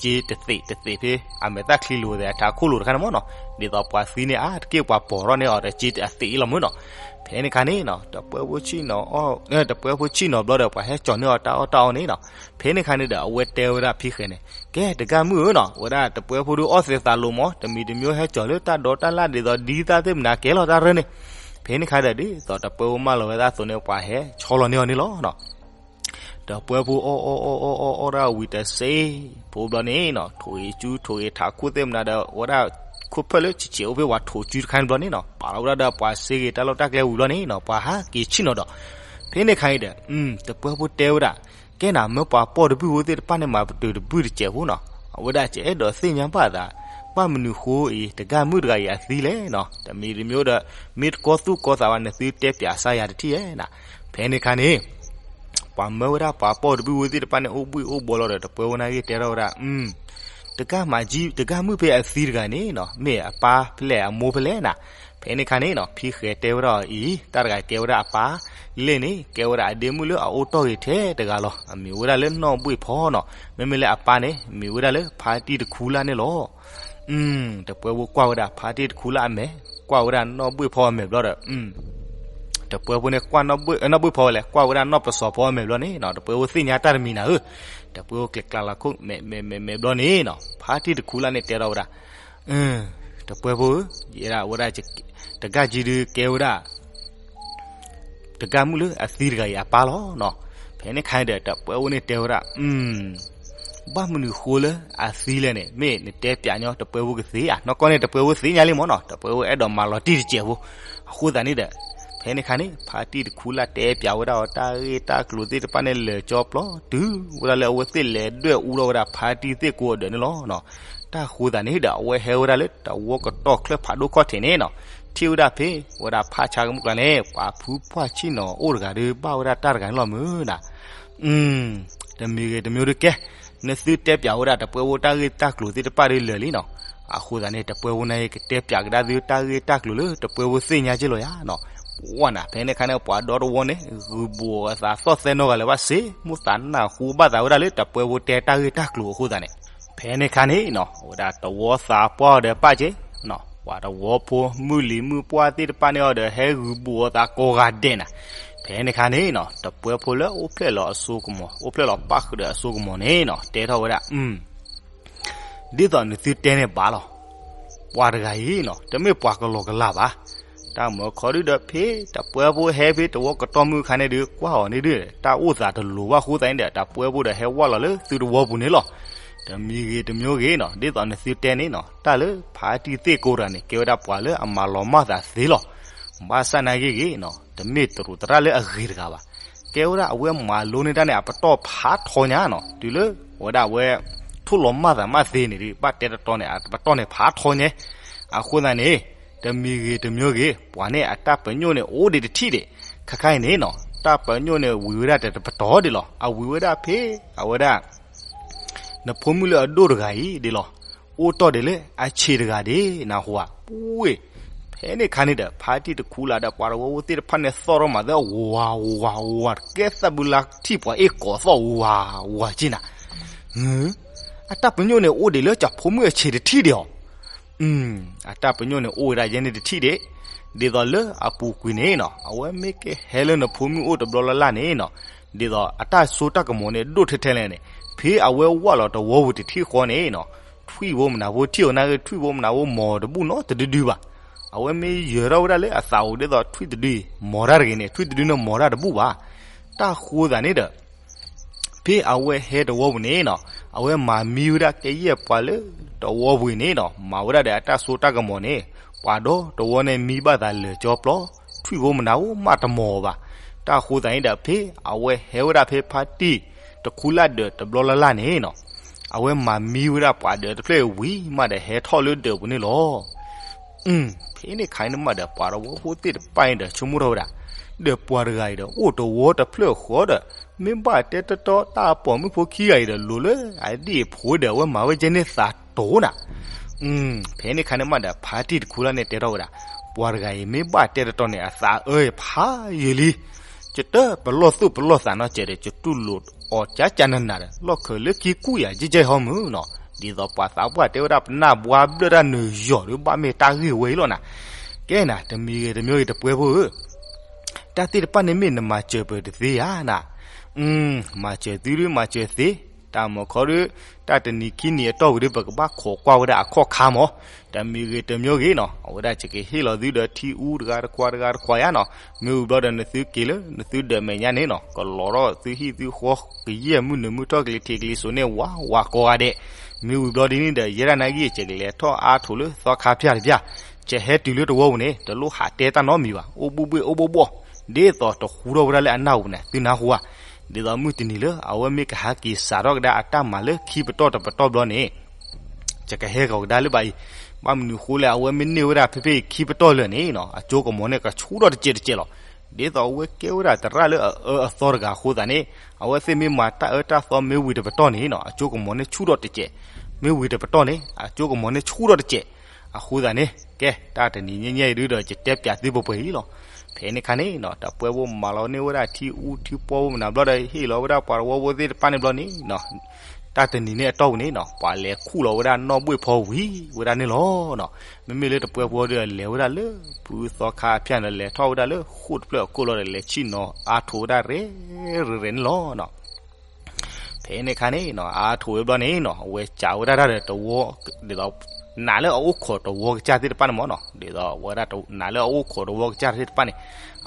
ဒီး စ့တသ့းတသ့းဖဲ အမဲာ်သၣ်ချံလိၤသ့ၣ်အထးခိၣ်လိၤတခါန့ၣ်မၢ်နီၤ, ဒ်သိးပှၤသံန့ၣ်အါတက့ၢ်ပှၤပိာ်ထီၣ်န့ၢ်အီၤဒီး စ့အသ့းအံၤလီၤမၢ်နီၤ. ဖဲန့ၣ်ခါန့ၣ်နီၤ တပၢၤဖိဆ့ၣ်နီၤအီၣ် တပၢၤဖိဆ့ၣ်နီၤဘျီဒီး ပှၤဟဲကၠီၤန့ၢ်အီၤတၢ်အီၣ်တၢ်အီန့ၣ်နီၤ. ဖဲန့ၣ်ခါန့ၣ်ဒီး အဝဲတဲဝဲဒၣ်ဖံဃဲၤန့ၣ် ကဲတဂၤမုၣ်ဧၢနီၤ, ဝဲဒၣ်တပၢၤဖိဒုးအီၣ်သ့သးလိၤမၢ်, တမံၤတမံၤဟဲကၠီၤလၢတၢ်ဒိးတၢ်လၣ်ဒ်သိးဒ်သၣ်သ့ၣ်မနၤကဲလီၤတၢ်ရၢန့ၣ်. ဖဲန့ၣ်ခါဒီး ဒ်သိးတပၢၤဖိမၢလီၤဝဲဒၣ်အသိးန့ၣ် ပှၤဟဲဆီလီၤန့ၢ်အီၤန့ၣ်လီၤနီၤ. တပၢၤဖိအီၣ်အီၣ်အီၣ်အီၣ်အီၣ်ဒၣ်ဝံၤတစ့ဖိဘျီန့ၣ်နီၤ, ထိးဂ့ၤစုထိးဂ့ၤထးခိၣ်သ့ၣ်မနၤဒီး ဝဲဒၣ်ခိၣ်ဖၢၣ်လၢဆံးဆံးအိၣ်ဖဲပှၤထိးစုတခါန့ၣ်ဘျီန့ၣ်နီၤ, ပာ်လီၤဝဲဒၣ်ဒီးပှၤစ့ဂ့ၤတၢ်လီၢ်တၢ်ကျဲဝံၤဘျီန့ၣ်နီၤ, ပှၤဟးက့ၤဆ့ၣ်နီၤဒီး ဖဲန့ၣ်ခါအံၤဒီး တပၢၤဖိတဲဝဲဒၣ် ကဲနၤမၢပှၤပိာ်တဘုၣ်ဖိသ့ၣ်တဖၣ်န့ၣ် မၤပတုာ်တဘုၣ်တစဲးဖိနီၤ, အဝဲဒၣ်ကအဲၣ်ဒိးသ့ၣ်ညါဘၣ်သး ဘၣ်မနုၤဃိအံၤ တဂၤမုၣ်တဂၤအံၤအသံလဲၣ်နီၤ, တမံၤတမံၤဒီး မ့ၢ်တကီသူၣ်ကီသးဘၣ်န့ၣ် သုတဲပၠးစါယၤတထံၣ်ဧါနၤ. ဖဲန့ၣ်ခါန့ၣ် ပှၤမၢဝဲဒၣ်ပှၤပိာ်တဘုၣ်ဖိသ့ၣ်တဖၣ်န့ၣ် အိၣ်ဘှံးအိၣ်ဘှီလီၤဒီး တပၢၤဖိန့ၣ်ဂ့ၤတဲထီၣ်ဝဲဒၣ် တဂၤမၤကၠံ တဂၤမုၣ်ဖဲအသံတဂၤန့ၣ်နီၤ မ့ၢ်အပၢ်ဖဲလဲၣ်အမိၢ်ဖဲလဲၣ်နၤ. ဖဲန့ၣ်ခါန့ၣ်နီၤ ဖံဃဲၤတဲဝဲဒၣ်အံၤ တၢ်တဂၤကဲဝဲဒၣ်အပၢ်, လ့ၣ်န့ၣ် ကဲဝဲဒၣ်အဒ့မုၣ်လၢအအိၣ်တီၢ်ဂ့ၤထဲတဂၤလီၤ. အမံၤဝဲဒၣ်လၢနီၢ်ဘှ့ၣ်ဖီနီၤ, မ့မ့ၢ်လၢအပၢ်န့ၣ် မံၤဝဲဒၣ်လၢဖါတံၢ်တခူလၢ်န့ၣ်လီၤ. တပၢၤဖိကွၢ်ဝဲဒၣ်ဖါတံၢ်တခူလၢ်အမဲာ်, ကွၢ်ဝဲဒၣ်နီၢ်ဘှ့ၣ်ဖီအမဲာ်ဘျီဒီး တပၢၤဖိန့ၣ်ကွၢ်နီၢ်ဘှ့ၣ် နီၢ်ဘှ့ၣ်ဖီဝဲလဲၣ် ကွၢ်ဝဲဒၣ်နီၢ်ပစီၤဖီအမဲာ်ဘျီန့ၣ်နီၤ တပၢၤဖိသ့ၣ်ညါတၢ်တမံၤနၤဧၢ, တပၢၤဖိကျဲးကျါလီၤခိၣ်မဲာ်မဲာ်မဲာ်မဲာ်ဘျီန့ၣ်နီၤ ဖါတံၢ်တခူလၢ်န့ၣ်တဲထီၣ်ဝဲဒၣ် တပၢၤဖိဧၢ, ယဲဒၣ်ဝဲဒၣ် တဂၤကၠံဒုးကဲဝဲဒၣ် တဂၤမုၣ်လၢအသံတဂၤအံၤအပၢ်လီၤနီၤ. ဖဲန့ၣ်ခါန့ၣ်ဒီး တပၢၤဖိန့ၣ်တဲဝဲဒၣ် ဘၣ်မနုၤဃိလၢအသံလဲၣ်န့ၣ် မ့ၢ်နတဲပၠးညီ တပၢၤဖိကသ့ဧါ. နီၢ်ကီၢ်န့ၣ် တပၢၤဖိသ့ၣ်ညါလံမၢ်နီၤ, တပၢၤဖိအဲၣ်ဒိးမၤလီၤတံၢ်တစဲးဖိ. အဃိသတးန့ၣ်ဒီး ဖဲန့ၣ်ခါန့ၣ် ဖါတံၢ်တခူလၢ်တဲပၠးဝဲဒၣ်အီၤတၢ်ဂ့ၢ်တၢ်ကျိၤသ့ၣ်တဖၣ်န့ၣ် လၢာ်ကၠီပျီတုၤဝဲဒၣ်လၢအဝဲသ့ၣ်လဲၤဒွဲၣ်အူထီၣ်ဝဲဒၣ်ဖါတံၢ်သ့ၣ်ကိးအဒၢးန့ၣ်လီၤနီၤ. တၢ်ဃိသတးန့ၣ်ဒီး အဝဲဟဲဝဲဒၣ်လၢတဝီကတီၢ်ချၢဖးဒိၣ်ခီၣ်ထံးန့ၣ်နီၤ, ထံၣ်ဝဲဒၣ်ဖဲဝဲဒၣ်ဖးဆါကမူၣ်ကျါန့ၣ် ပှၤဖုပှၢ်ဆ့ၣ်နီၤအိၣ်တဂၤဒီး ဘၣ်ဝဲဒၣ်တၢ်တဂၤန့ၣ်လီၤမုၢ်နၤ တမံၤဂ့ၤတမံၤဒုးကဲ, နသုတဲပၠးဝဲဒၣ်တပၢၤဖိတၢ်ဂ့ၢ်တၢ်ကျိၤသ့ၣ်တဖၣ်ဒီးလၢာ်လံနီၤ. အဃိသတးန့ၣ် တပၢၤဖိန့ၣ်ကတဲပၠးကဒါသုတၢ်ဂ့ၢ်တၢ်ကျိၤလၢတပၢၤဖိသ့ၣ်ညါက့လီၤယါနီၤ. ပှၢ်နၤ ဖဲန့ၣ်ခါန့ၣ် ပှၤဒီတဝီန့ၣ် ဂုာ်ဘူးအသးသီၣ်သဲနီတဂၤလၢၤဘၣ်စ့ၢ်, မိၣ်သးနၢ်ဟူဘၣ်သးဝဲဒၣ်လၢတပၢၤဖိတဲတၢ်ဂ့ၢ်တၢ်ကျိၤအဃိသတးန့ၣ် ဖဲန့ၣ်ခါန့ၣ်နီၤ ဝဲဒၣ်တဝီသးပှၢ်ဒီးပၢ်က့, ပှၤတဝီဖိမုၢ်လံၤမုၢ်ပှၢ်သ့ၣ်တဖၣ်န့ၣ်အီၤဒီး ဟဲဂုာ်ဘူးအသးကိးဂၤဒဲးနၤ. ဖဲန့ၣ်ခါန့ၣ်နီၤ တပၢၤဖိလၢအိၣ်ဖျဲၣ်လီၤအစိကမီၤ အိၣ်ဖျဲၣ်လီၤပၣ်ဃုာ်ဒီးအစိကမီၤန့ၣ်နီၤ တဲထီၣ်ဝဲဒၣ် ဒ်သိးနသုတဲန့ၣ်ဘၣ်လီၤ. ပှၤတဂၤအံၤနီၤ တမ့ၢ်ပှၤကလီကလီဘၣ်. တၢ်မၢခီဒုဒီးဖဲ တပၢၤဖိဟဲဖဲတဝီကတီၢ်မုၢ်ခါန့ၣ်ဒုး ကွၢ်အီၤန့ၣ်ဒုး တၢ်အိၣ်သးတလိၤဘၣ်အဃိသတးန့ၣ်ဒီး တပၢၤဖိဒီးဟဲဝၢ်လီၤလၢသုတဝီပူၤန့ၣ်လီၤ. တမံၤဂ့ၤတမံၤဂ့ၤနီၤ ဒ်သိးနသုတဲန့ၣ်နီၤ တၢ်လၢဖါတံၢ်သ့ၣ်ကိးတဂၤန့ၣ် ကဲဝဲဒၣ်ပှၤလၢအမၤလီၤမၢ်သးသ့လီၤ. ဘၣ်ဆၣ်နာ်က့ဂ့ၤနီၤ တမ့ၢ်တရူးသရၣ်လၢအဂ့ၤတဂၤဘၣ်. ကဲဝဲဒၣ်အဝဲမၤလိန့ၢ်တၢ်န့ၣ် အပတီၢ်ဖးထီညါနီၤ တုၤလၢ ဝဲဒၣ်အဝဲ ထိၣ်လီၤမၢ်သးမးသ့န့ၣ်ဒုး ဘၣ်တဲတတီန့ၣ် အပတီၢ်န့ၣ်ဖးထီညါ. အဃိသတးန့ၣ် တမံၤဂ့ၤတမံၤဂ့ၤ ပှၤန့ၣ်အတၢ်ပညိၣ်န့ၣ်အိၣ်ဒံးတထံၣ်ဒံး. ခါခါအံၤန့ၣ်နီၤ တၢ်ပညိၣ်န့ၣ်ဝံၤဝဲဒၣ်တပတီၢ်ဒံးလီၤ. အဝံၤဝဲဒၣ်ဖဲ အဝဲဒၣ် နဖိမုၣ်လၢအဒိၣ်တဂၤအံၤဒ်လီၤ. အိၣ်တီၢ်ဒံးလၢအဆံးတဂၤဒ်နၢ်ဟူဧါ. ပှ့ၤ ဖဲန့ၣ်ခါန့ၣ်ဒီး ဖါတံၢ်တခူလၢ်ဒီးပှၤတဝီဖိသ့ၣ်တဖၣ်န့ၣ် သီၣ်ထီၣ်မၤသးဝးဝးဝး ကဲသးဘုလါထံၣ်ပှၤအ့ၣ်ကိးသီၣ်ဝးဝးက့နၤ. အတၢ်ပညိၣ်န့ၣ်အိၣ်ဒံးလၢကၠီဖိမုၣ်အဆံးတထံၣ်ဒံးအီၤ. အတၢ်ပညိၣ်န့ၣ်အိၣ်ဝဲဒၣ်ယဲန့ၣ်တထံၣ်ဒံး, ဒ်သိးလၢအပူၤကွံာ်န့ၣ်နီၤ အဝဲမ့ၢ်ကဟဲလၢနဖိမုၣ်အိၣ်တဘျီလၢ်လၢ်န့ၣ်နီၤ, ဒ်သိးအတၢ်စိတၢ်ကမီၤန့ၣ်ဒိၣ်ထဲထဲလဲၣ်န့ၣ်, ဖဲအဝဲဝၢ်လီၤတဝီပူၤတထံၣ်ဃီန့ၣ်နီၤ, ထွံၣ်ဖိမနၤဖိထံၣ်အီၤနာ်ဂ့ၤ ထွံၣ်ဖိမနၤဖိမီၤတဘူၣ်နီတဒုဒုဘၣ်. အဝဲမ့ၢ်ယၢၤထီၣ်ဝဲဒၣ်လၢအသးအိၣ်ဒ်သိးထွံၣ်တဒု မီၤတၢ်တဂ့ၤန့ၣ် ထွံၣ်တဒုန့ၣ်မီၤတၢ်တဘူၣ်ဘၣ်. တၢ်ဃိသးန့ၣ်ဒီး ဖဲအဝဲဟဲတဝီပူၤန့ၣ်နီၤ, အဝဲမၤမံဝဲဒၣ်ကယဲၢ်ပှၤလၢတဝီပူၤန့ၣ်နီၤ, မၤဝဲဒၣ်ဒီးအတၢ်စိတၢ်ကမီၤန့ၣ်, ပှၤဒီတဝီန့ၣ်မံဘၣ်သးလၢာ်ကၠီပျီ, ထွံၣ်ဖိမနၤဖိမးတမီၤဘၣ်. တၢ်ဃိသးန့ၣ်ဒီး ဖဲအဝဲဟဲဝဲဒၣ်ဖဲဖါတံၢ်တခူလၢ်ဒၢးတဘျီလၢ်လၢ်န့ၣ်နီၤ, အဝဲမၤမံဝဲဒၣ်ပှၤဒၢးတဖျၢၣ်ဝံၤမးဒီးဟဲထီၣ်လၢဒၢးပူၤန့ၣ်လီၤ. ဖဲန့ၣ်ခါန့ၣ်မးဒီး ပှၤတဝီဖိသ့ၣ်တဖၣ်န့ၣ်ဒီးဆိကမိၣ်ထီၣ်ဝဲဒၣ်, ဒီးပှၤတဂၤအံၤဒီး အိၣ်တဝီတဖျၢၣ်ဃီဒီး, မ့ၢ်ဘၣ်တဲတီတီတၢ်ပိာ်မုၣ်ဖိခံဂၤအံၤဒီး လိၤလၢအဒ့ၣ်အဖိဒီး အဝဲမၤဝဲကဲန့ၣ်သးတိၤနၤ. ဖဲန့ၣ်ခါန့ၣ်မးဒီး ဖါတံၢ်တခူလၢ်န့ၣ်တဲထီၣ်ဝဲဒၣ်, ပှၤတဂၤအံၤမ့ၢ်ဘၣ်တဲတီတီန့ၣ် အသးအၢဖးယံာ်လံ. ယတပလီၢ်သူၣ်ပလီၢ်သးနီတစဲးဒီး ယတူၢ်လိာ်အီၤကၠးကၠးနးနးဒီး လီၢ်ခၢၣ်လၢခံကူၣ်ယၤကဲကဲဟီမုၢ်နီၤ, ဒ်သိးပှၤသးပှၢ်တဲဝဲဒၣ် ပနၢ်ဘှါဘျၢၣ်တၢ်နုာ်ယီၤဒီး ဘၣ်မ့ၢ်တၢ်ဂ့ၢ်ဝဲအံၤလီၤနၤ. ကဲနၤ တမံၤဂ့ၤတမံၤဂ့ၤ တပှဲၤဖိဧၢ, တၢ်သ့ၣ်တဖၣ်န့ၣ်မ့ၢ်နမၤစၢၤပၢၤတသ့ဧါနၤ. မၤစၢၤသုဒုးမၤစၢၤသ့, တၢ်မၤခီဒုး, တၢ်တနံၤခံနံၤအတီၢ်ဝံၤဒီး ပကဘၣ်ခိးကွၢ်ဝဲဒၣ်အခီၣ်ခါမး, တမံၤဂ့ၤတမံၤဂ့ၤနီၤ, အဝဲဒၣ်ယကဟ့ၣ်လီၤသုဒီးထံအူတဂၤတခွါတဂၤတခွါယါနီၤ, မ့ၢ်ဝံၤဘျီဒီးနသုက့ၤလၢ နသုဒၢးမဲာ်ညါန့ၣ်နီၤ, ကလီၤထီၣ်သုဟံၣ်သုဃီ ကယဲၢ်မုၢ်နုာ်မုၢ်ထီၣ်ကလံၤထံးကလံၤစိးန့ၣ် ဝးဝးကိးဂၤဒဲး, မ့ၢ်ဝံၤဘျီဒ်န့ၣ်ဒီး ယဲဒၣ်နာ်က့ ယကလဲၤထီၣ်အါထိးလၢသီခါဖၠၣ်တဖၠၣ်, ယဟဲတုၤလၢတဝီပူၤန့ၣ် တလိၣ်ဟးတဲတၢ်နီတမံၤဘၣ်, အိၣ်ဘှီၣ်ဘှီၣ်အိၣ်ဘှီၣ်ဘှီၣ်, ဒ်သိးတဟူထီၣ်ဝဲဒၣ်လၢအနၢ်ပူၤန့ၣ် သုနၢ်ဟူဧါ, ဒ်သိးမုၢ်တနံၤလၢ အဝဲမ့ၢ်ကဟးက့ၤစးထီၣ်ကဒါအတၢ်မၤလၢခံပတီၢ်တပတီၢ်ဘျီန့ၣ် ယကဟဲဂီၤကဒါလၢဘၣ်အံၤ, ဘၣ်မနုၤဃိလဲၣ် အဝဲမ့ၢ်န့ၢ်ဝဲဒၣ်ဖဲဖဲအံၤခံပတီၢ်လၢာ်န့ၣ်နီၤ, အကၠိကမီၤန့ၣ် ကဆူၣ်ထီၣ်တစဲးတစဲးလီၤ. ဒ်သိးအဝဲကဲဝဲဒၣ်သရၣ်လၢအအၢအသီတဂၤအဃိသတးန့ၣ်, အဝဲသ့ၣ်မ့ၢ်မၤတၢ်အၢတၢ်သီမ့ၢ်ဝံၤတပတီၢ်န့ၣ်နီၤ, အကၠိကမီၤန့ၣ်ဆူၣ်ထီၣ်တစဲး, မ့ၢ်ဝံၤတပတီၢ်န့ၣ် အကၠိကမီၤန့ၣ်ဆူၣ်ထီၣ်တစဲး. အဃိသတးန့ၣ် ကဲ တၢ်တနံၤညါညါအံၤဒုဒီး ယတဲပၠးသုပှဲၤပှဲၤအံၤလီၤ. ဖဲန့ၣ်ခါန့ၣ်နီၤ, တၢ်ပှဲၤဖိမၤလီၤန့ၢ်ဝဲဒၣ်ထံအူထံပီဖိမနုၤဘျီဒီး ဟ့ၣ်လီၤဝဲဒၣ်ပှၤတဝီဖိသ့ၣ်တဖၣ်န့ၣ်ဘျီန့ၣ်နီၤ, တၢ်တနံၤန့ၣ်အတီၢ်ပူၤန့ၣ်နီၤ, ပှၤလဲၤခူၣ်လီၤဝဲဒၣ်နီၣ်ဘှ့ၣ်ဖီဝံၤဝဲဒၣ်န့ၣ်လီၤ. မ့မ့ၢ်လၢတပှဲၤဖိဒီး လဲၤဝဲဒၣ်လၢဖုသီခါဖၠၣ်န့ၣ် လဲၤထီၣ်ဝဲဒၣ်လၢဃိာ်တဖျၢၣ်အခိၣ်လီၤဒီး လဲၤဆံၣ်နီၤအါထိးဝဲဒၣ်ရဲၣ်ရဲၣ်န့ၣ်လီၤ. ဖဲန့ၣ်ခါန့ၣ်နီၤ, အါထိးဝဲဘျီန့ၣ်နီၤ, အဝဲစံးဝဲဒၣ်တၢ်ဒီးတဝီ, ဒ်သိး နာ်လၢအအိၣ်ခိးတဝီကစၢ်သ့ၣ်တဖၣ်န့ၣ်မ့ၢ်နီၤ, ဒ်သိးဝဲဒၣ်နာ်လၢအအိၣ်ခိးတဝီကစၢ်သ့ၣ်တဖၣ်န့ၣ်,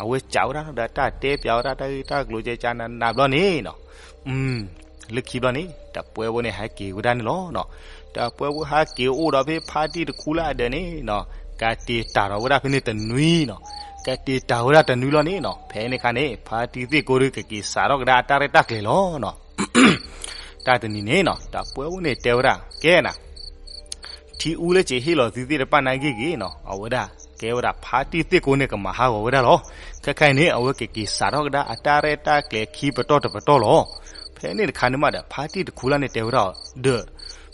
အဝဲစံးဝဲဒၣ်ဒီးတၢ်တဲပၠးဝဲဒၣ်တၢ်ဂ့ၢ်တၢ်ကျိၤကဲကၠးနးနးဘျီန့ၣ်နီၤ, လၢခံဘျီန့ၣ် တပှဲၤဖိန့ၣ်ဟဲက့ၤဝဲဒၣ်န့ၣ်လီၤ. တပှဲၤဖိဟဲက့ၤအိၣ်ဒီးဖဲဖါတံၢ်တခူလၢ်ဒၢးန့ၣ်နီၤ, ကတ့ၤတၢ်ထီၣ်ဝဲဒၣ်ဖဲန့ၣ်တနွံနီၤ, ကတ့ၤတၢ်ဝဲဒၣ်တနွံလီၤန့ၣ်နီၤ, ဖဲန့ၣ်ခါန့ၣ် ဖါတံၢ်သ့ၣ်ကိဒီး ကက့ၤစးထီၣ်ကဒါအတၢ်ရဲၣ်တၢ်ကျဲၤလီၤနီၤ. တၢ်တနံၤန့ၣ်နီၤ, တပှဲၤဖိန့ၣ်တဲဝဲဒၣ် ကဲနၤ ထံအူလၢကဟ့ၣ်လီၤသုသ့ၣ်တဖၣ်နာ်က့ဂ့ၤနီၤ, အဝဲဒၣ်ကဲဝဲဒၣ်ဖါတံၢ်သ့ၣ်ကိန့ၣ် ကမၤဟးဂီၤဝဲဒၣ်လီၤ. ခဲခါအံၤန့ၣ် အဝဲကက့ၤစးထီၣ်ကဒါအတၢ်ရဲၣ်တၢ်ကျဲၤခံပတီၢ်တပတီၢ်လီၤ. ဖဲန့ၣ်တခါန့ၣ်မးဒီး ဖါတံၢ်တခူလၢ်န့ၣ်တဲဝဲဒၣ်ဒီး,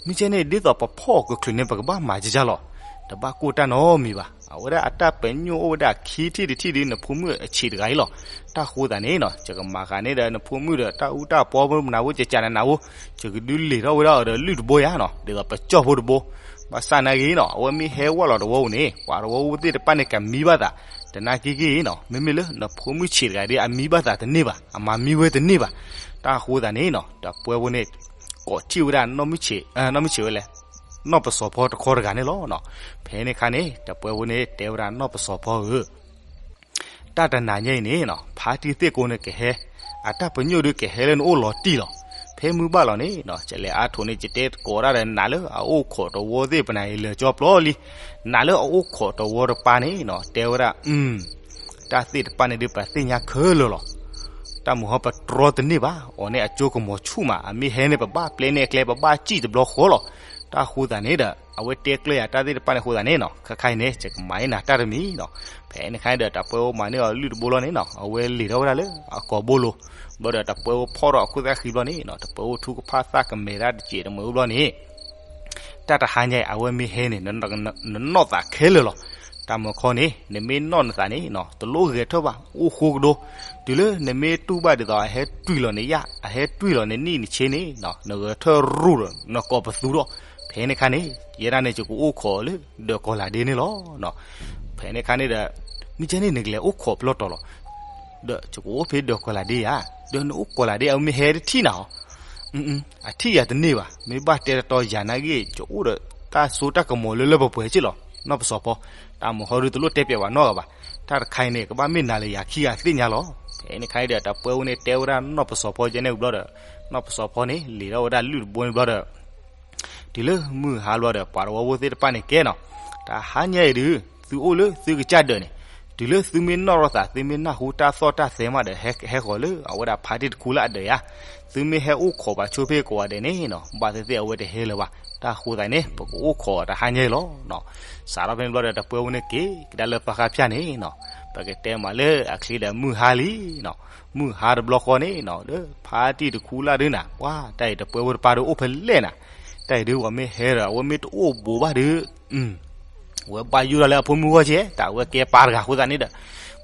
မ့ၢ်ကဲန့ၣ် ဒ်သိးပဖီၣ်ကချုးန့ၣ် ပကဘၣ်မၤကကၢ်လီၤ. တဘၣ်ကိၢ်တၢ်နီတမံၤဘၣ်. အဝဲဒၣ်အတၢ်ပညိၣ်အိၣ်ဝဲဒၣ်ခံထံၣ်တထံၣ်ဒီး နဖိမုၣ်အဆံးတဂၤအံၤလီၤ. တၢ်ဃိသးန့ၣ်နီၤ, ယကမၤဃာ်န့ၢ်ဒီးနဖိမုၣ်ဒီး တၢ်အူတၢ်ပီမနုၤဖိ ကကနနဖိ, ယကဒုးလံာ်ထီၣ်ဝဲဒၣ်အီၤဒီးလုၢ်တဘိယါနီၤ, ဒ်သိးပကၠီၣ်ဖိတဘိ. ဘၣ်ဆၣ်နာ်က့နီၤ, အဝဲမ့ၢ်ဟဲဝဲလီၤတဝီပူၤန့ၣ် ပှၤတဝီဖိသ့ၣ်တဖၣ်န့ၣ် ကမံဘၣ်သး, တနာ်က့ဂ့ၤနီၤ, မ့မ့ၢ်လၢနဖိမုၣ်ဆံးတဂၤဒီး အမံဘၣ်သးတန့ၢ်ဘၣ်, အမၤမံဝဲတန့ၢ်ဘၣ်. တၢ်ဃိသးန့ၣ်နီၤ, တပှဲၤဖိန့ၣ် ကိးထီၣ်ဝဲဒၣ် နီၢ်မုၢ်ဆံးဝဲလဲၣ်, နီၢ်ပစီၤဖီတခီတဂၤန့ၣ်လီၤ. ဖဲန့ၣ်ခါန့ၣ် တပှဲၤဖိန့ၣ် တဲဝဲဒၣ် နီၢ်ပစီၤဖီဧၢ, တၢ်တနၤညါအံၤန့ၣ်နီၤ, ဖါတံၢ်သ့ၣ်ကိန့ၣ်ကဟဲ, အတၢ်ပညိၣ်ဒီးကဟဲလၢနအိၣ်လီၤတံၢ်လီၤ. ဖဲမုၢ်ဘၣ်လီၤန့ၣ်နီၤ, ယလဲၤအါထိးန့ၣ် ယတဲသကိးတၢ်ဒီး နာ်လၢအအိၣ်ခိးတဝီသ့ၣ်ပနၢ်အံၤလၢာ်ကၠီပျီလံ. နာ်လၢအအိၣ်ခိးတဝီတပၤန့ၣ်နီၤ, တဲဝဲဒၣ် တၢ်သ့ၣ်တဖၣ်န့ၣ်ဒီး ပသ့ၣ်ညါခဲလၢာ်လီၤ. တၢ်မုၢ်ဟီပတြီတန့ၢ်ဘၣ်, အီၤန့ၣ်အကၠိကမီၤဆူၣ်မး, အမ့ၢ်ဟဲန့ၣ် ပဘၣ်ပျဲန့ၢ်အကျဲ ပဘၣ်စံၣ်တဘျီဃီလီၤ. တၢ်ဃိသးန့ၣ်ဒီး အဝဲတဲကျၢၤယၤတၢ်သ့ၣ်တဖၣ်န့ၣ်အဃိသးန့ၣ်နီၤ, ခဲခါအံၤန့ၣ် ယကမၤန့ၢ်နၤတၢ်တမံၤနီၤ. ဖဲန့ၣ်ခါဒီး တပှဲၤဖိမၤန့ၢ်အီၤလုၢ်တဘိလီၤန့ၣ်နီၤ, အဝဲလံာ်ထီၣ်ဝဲဒၣ်လၢအကိာ်ဘိလိၤ, ဘျီဒီးတပှဲၤဖိဖီၣ်ထီၣ်အခိၣ်သၣ်ဃံဘျီန့ၣ်နီၤ, တပှဲၤဖိထူကဖၣ်သၣ်ကမဲာ်တၢ်တစဲးတမှဲၤအိၣ်ဘျီန့ၣ် တၢ်တဟါညါအံၤ အဝဲမ့ၢ်ဟဲန့ၣ် နနီၢ်သးခဲလၢာ်လီၤ. တၢ်မုၢ်ခီန့ၣ် နမ့ၢ်နီၢ်နသးန့ၣ်နီၤ, တလိၣ်ဂဲၤထၢၣ်ဘၣ်, အိၣ်ဃိကဒီး, တုၤလၢနမ့ၢ်တူၢ်ဘၣ်ဒ်သိး အဟဲတွံၢ်လီၤနယၣ်, အဟဲတွံၢ်လီၤနနံၣ်နဆ့န့ၣ်နီၤ, နဂဲၤထၢၣ်ရူၢ်ဒီး နကိးပသူထီၣ်, ဖဲ ဖဲန့ၣ်ခါန့ၣ် ယဲဒၣ်န့ၣ် ယကအိၣ်ခိးလၢဒၢးကီၤလၤဒ့န့ၣ်လီၤ. ဖဲန့ၣ်ခါန့ၣ်ဒီး မ့ၢ်ကဲန့ၣ် နကလဲၤအိၣ်ခိးပလီၢ်တီၤလီၤ. ဒီးယကအိၣ်ဖဲဒၢးကီၤလၤဒ့ဧါ. ဒီးနအိၣ်ကီၤလၤဒ့ အမ့ၢ်ဟဲတထံၣ်နၤအီၤ အထံၣ်ယၤတန့ၢ်ဘၣ်. မ့ၢ်ဘၣ်တဲတတီယၤနာ်ဂ့ၢ် ယအိၣ်ဒီးတၢ်စိတၢ်ကမီၤလၢလၢပှဲၤပှဲၤက့လီၤ. နီၢ်ပစီၤဖီ တၢ်မုာ်ဟီဒုတလိၣ်တဲပျဲးဘၣ်နီတဂၤဘၣ်. တၢ်တခါအံၤန့ၣ် ကဘၣ်မ့ၢ်နၤလၢယၤခံဂၤသ့ၣ်ညါလီၤ. ဖဲန့ၣ်ခါအံၤဒီး တပှဲၤဖိန့ၣ်တဲဝဲဒၣ်နီၢ်ပစီၤဖီယဲန့ၣ်ဘျီဒီး နီၢ်ပစီၤဖီန့ၣ် လံၤထီၣ်ဝဲဒၣ်လုၢ်တဘိန့ၣ်ဘျီဒီး တုၤလၢမုၢ်ဟါဘျီဒီး ပှၤတဝီဖိသ့ၣ်တဖၣ်န့ၣ်ကဲနီၤ, တဟါညါအံၤဒုး သုအိၣ်လၢသုကစၢ်ဒၢးန့ၣ်, တုၤလၢသုမ့ၢ်နီၣ်ထီၣ်သး သုမ့ၢ်နၢ်ဟူတၢ်သီၣ်တၢ်သဲမးဒီး ဟဲဃီၤလၢအဝဲဒၣ်ဖါတံၢ်တခူလၢအဒၢးယါ, သုမ့ၢ်ဟဲအိၣ်ခိးပှၤဆိဖ့ကိးဂၤဒဲးန့ၣ်နီၤ, ဘၣ်သ့ၣ်သ့ၣ်အဝဲတဟဲလၢၤဘၣ်, တၢ်ဃိသးန့ၣ် ပကအိၣ်ခိးတဟါညါအံၤလီၤနီၤ. စးထီၣ်ဖဲန့ၣ်ဘျီဒီး တပှဲၤဖိန့ၣ်က့ၤကဒါလၢသီခါဖၠၣ်န့ၣ်နီၤ, ပကတဲမးလၢအချ့ဒီးမုၢ်ဟါလံနီၤ, မုၢ်ဟါတဘျီဃီန့ၣ်နီၤ, ဒီးဖါတံၢ်တခူလၢဒုးနၤ, ပှၤတၢ်အံၤတပှဲၤဖိတပၤဒုးအိၣ်ဖဲလဲၣ်နၤ, တၢ်အံၤဒုးပှၤမ့ၢ်ဟဲဒီး အဝဲမ့ၢ်တအိၣ်ဘူးဘၣ်ဒုး အဝဲဘၣ်ယိၣ်ဒၣ်လၢအဖိမုၣ်ဂီၢ်ကဲ, တၢ်အဝဲကဲပၢ်တဂၤအဃိသတးန့ၣ်ဒီး,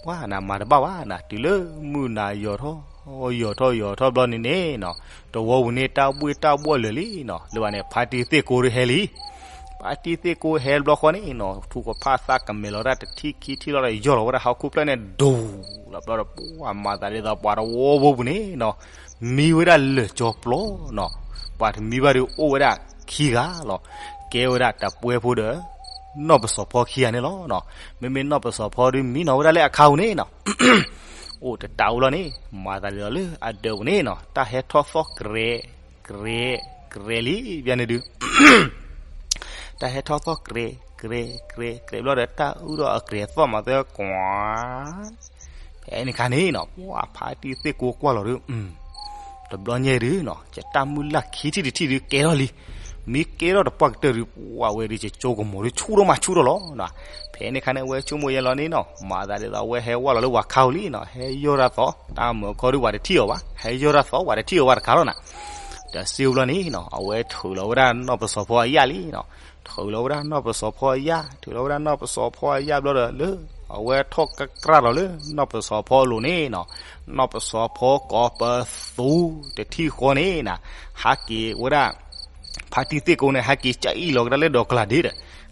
ပှၤနၤမၤတဘၣ်ဘၣ်နၤ, တုၤလၢမုၢ်နၤယီၤထီၣ်, ယီၤထီၣ်ယီၤထီၣ်ဘျီန့ၣ်န့ၣ်နီၤ, တဝီပူၤန့ၣ်တၢ်ဘှ့ၣ်တၢ်ဘှီၣ်လၢာ်လံနီၤ, လၢဘၣ်န့ၣ် ဖါတံၢ်သ့ၣ်ကိဒုးဟဲလံ. ဖါတံၢ်သ့ၣ်ကိဟဲတဘျီဃီန့ၣ်နီၤ, ထူကဖၣ်သးကမဲာ်လီၤတၢ်တထံၣ်ခံထံၣ်လီၤဒီး ယီၢ်လီၤဝဲဒၣ်ဟီၣ်ခိၣ်ဖျၢၣ်န့ၣ်ဒိၣ်လီၤဘျီဒီး ပှၤမၤသးဒ်သိးပှၤတဝီဖိပူၤန့ၣ်နီၤ, မံဝဲဒၣ်လၢာ်ကၠီပျီနီၤ, ပှၤတမံဘၣ်ဒီးအိၣ်ဝဲဒၣ်ခံဂၤ, ကဲဝဲဒၣ်တပှဲၤဖိဒီး နီၢ်ပစီၤဖီခံဂၤန့ၣ်လီၤ. မ့မ့ၢ်နီၢ်ပစီၤဖီဒုးမံနီၤဝဲဒၣ်လၢအခါပူၤန့ၣ်နီၤ, အိၣ်တတးအိၣ်လီၤန့ၣ် မၤသးဒ်သိးလၢအဒၢးပူၤန့ၣ်နီၤ, တၢ်ဟဲထီၣ်သီၣ်ကြဲး ကြဲး ကြဲးလံ, ဘၣ်န့ၣ်ဒုး တၢ်ဟဲထီၣ်သီၣ်ကြဲး ကြဲး ကြဲး ကြဲးဘျီဒီး တၢ်အုၣ်ထီၣ်အကြဲးသီၣ်မၤသဲကွၢ် ဖဲန့ၣ်ခါန့ၣ်နီၤ, ပှၤဖါတံၢ်သ့ၣ်ကိကွၢ်လီၤဒုး, တဘျီညါဒုးနီၤ, ယတၢ်မုၢ်လၢ်ခံထံၣ်တထံၣ်ဒုးကဲထီၣ်လံ, မ့ၢ်ကဲထီၣ်တပှၢ်ကတၢၢ်ဒုး ပှၤဝဲဒုး ယကၠိကမီၤဒုးဆူၣ်ထီၣ်မးဆူၣ်ထီၣ်လီၤ. ဖဲန့ၣ်ခါန့ၣ် အဝဲဆိကမိၣ်ယဲလီၤန့ၣ်နီၤ, မၤသးဒ်သိးအဝဲဟဲဝဲလီၤလၢပှၤခါပူၤလံနီၤ, ဟဲယီၢ်တၢ်သီၣ်, တၢ်မုာ်အခီဒုးပှၤတထံၣ်အီၤဘၣ်, ဟဲယီၢ်တၢ်သီၣ်ပှၤတထံၣ်အီၤဘၣ်တခါလီၤနၤ. တစ့ဘျီန့ၣ်နီၤ, အဝဲထုးလီၤဝဲဒၣ်နီၢ်ပစီၤဖီအယၣ်လံနီၤ, ထုးလီၤဝဲဒၣ်နီၢ်ပစီၤဖီအယၣ်, ထုးလီၤဝဲဒၣ်နီၢ်ပစီၤဖီအယၣ်ဘျီဒီး လၢအဝဲထီၣ်ကကြၢ်လီၤလၢနီၢ်ပစီၤဖီအလိၤန့ၣ်နီၤ, နီၢ်ပစီၤဖီကိးပသူတထံၣ်ဃီန့ၣ်နၤ, ဟးက့ၤဝဲဒၣ် ဖါတံၢ်သ့ၣ်ကိန့ၣ် ဟဲက့ၤကၠၢအံၣ်လီၤကဒါလၢဒၢးကီၤလၤဒ့ဒီး,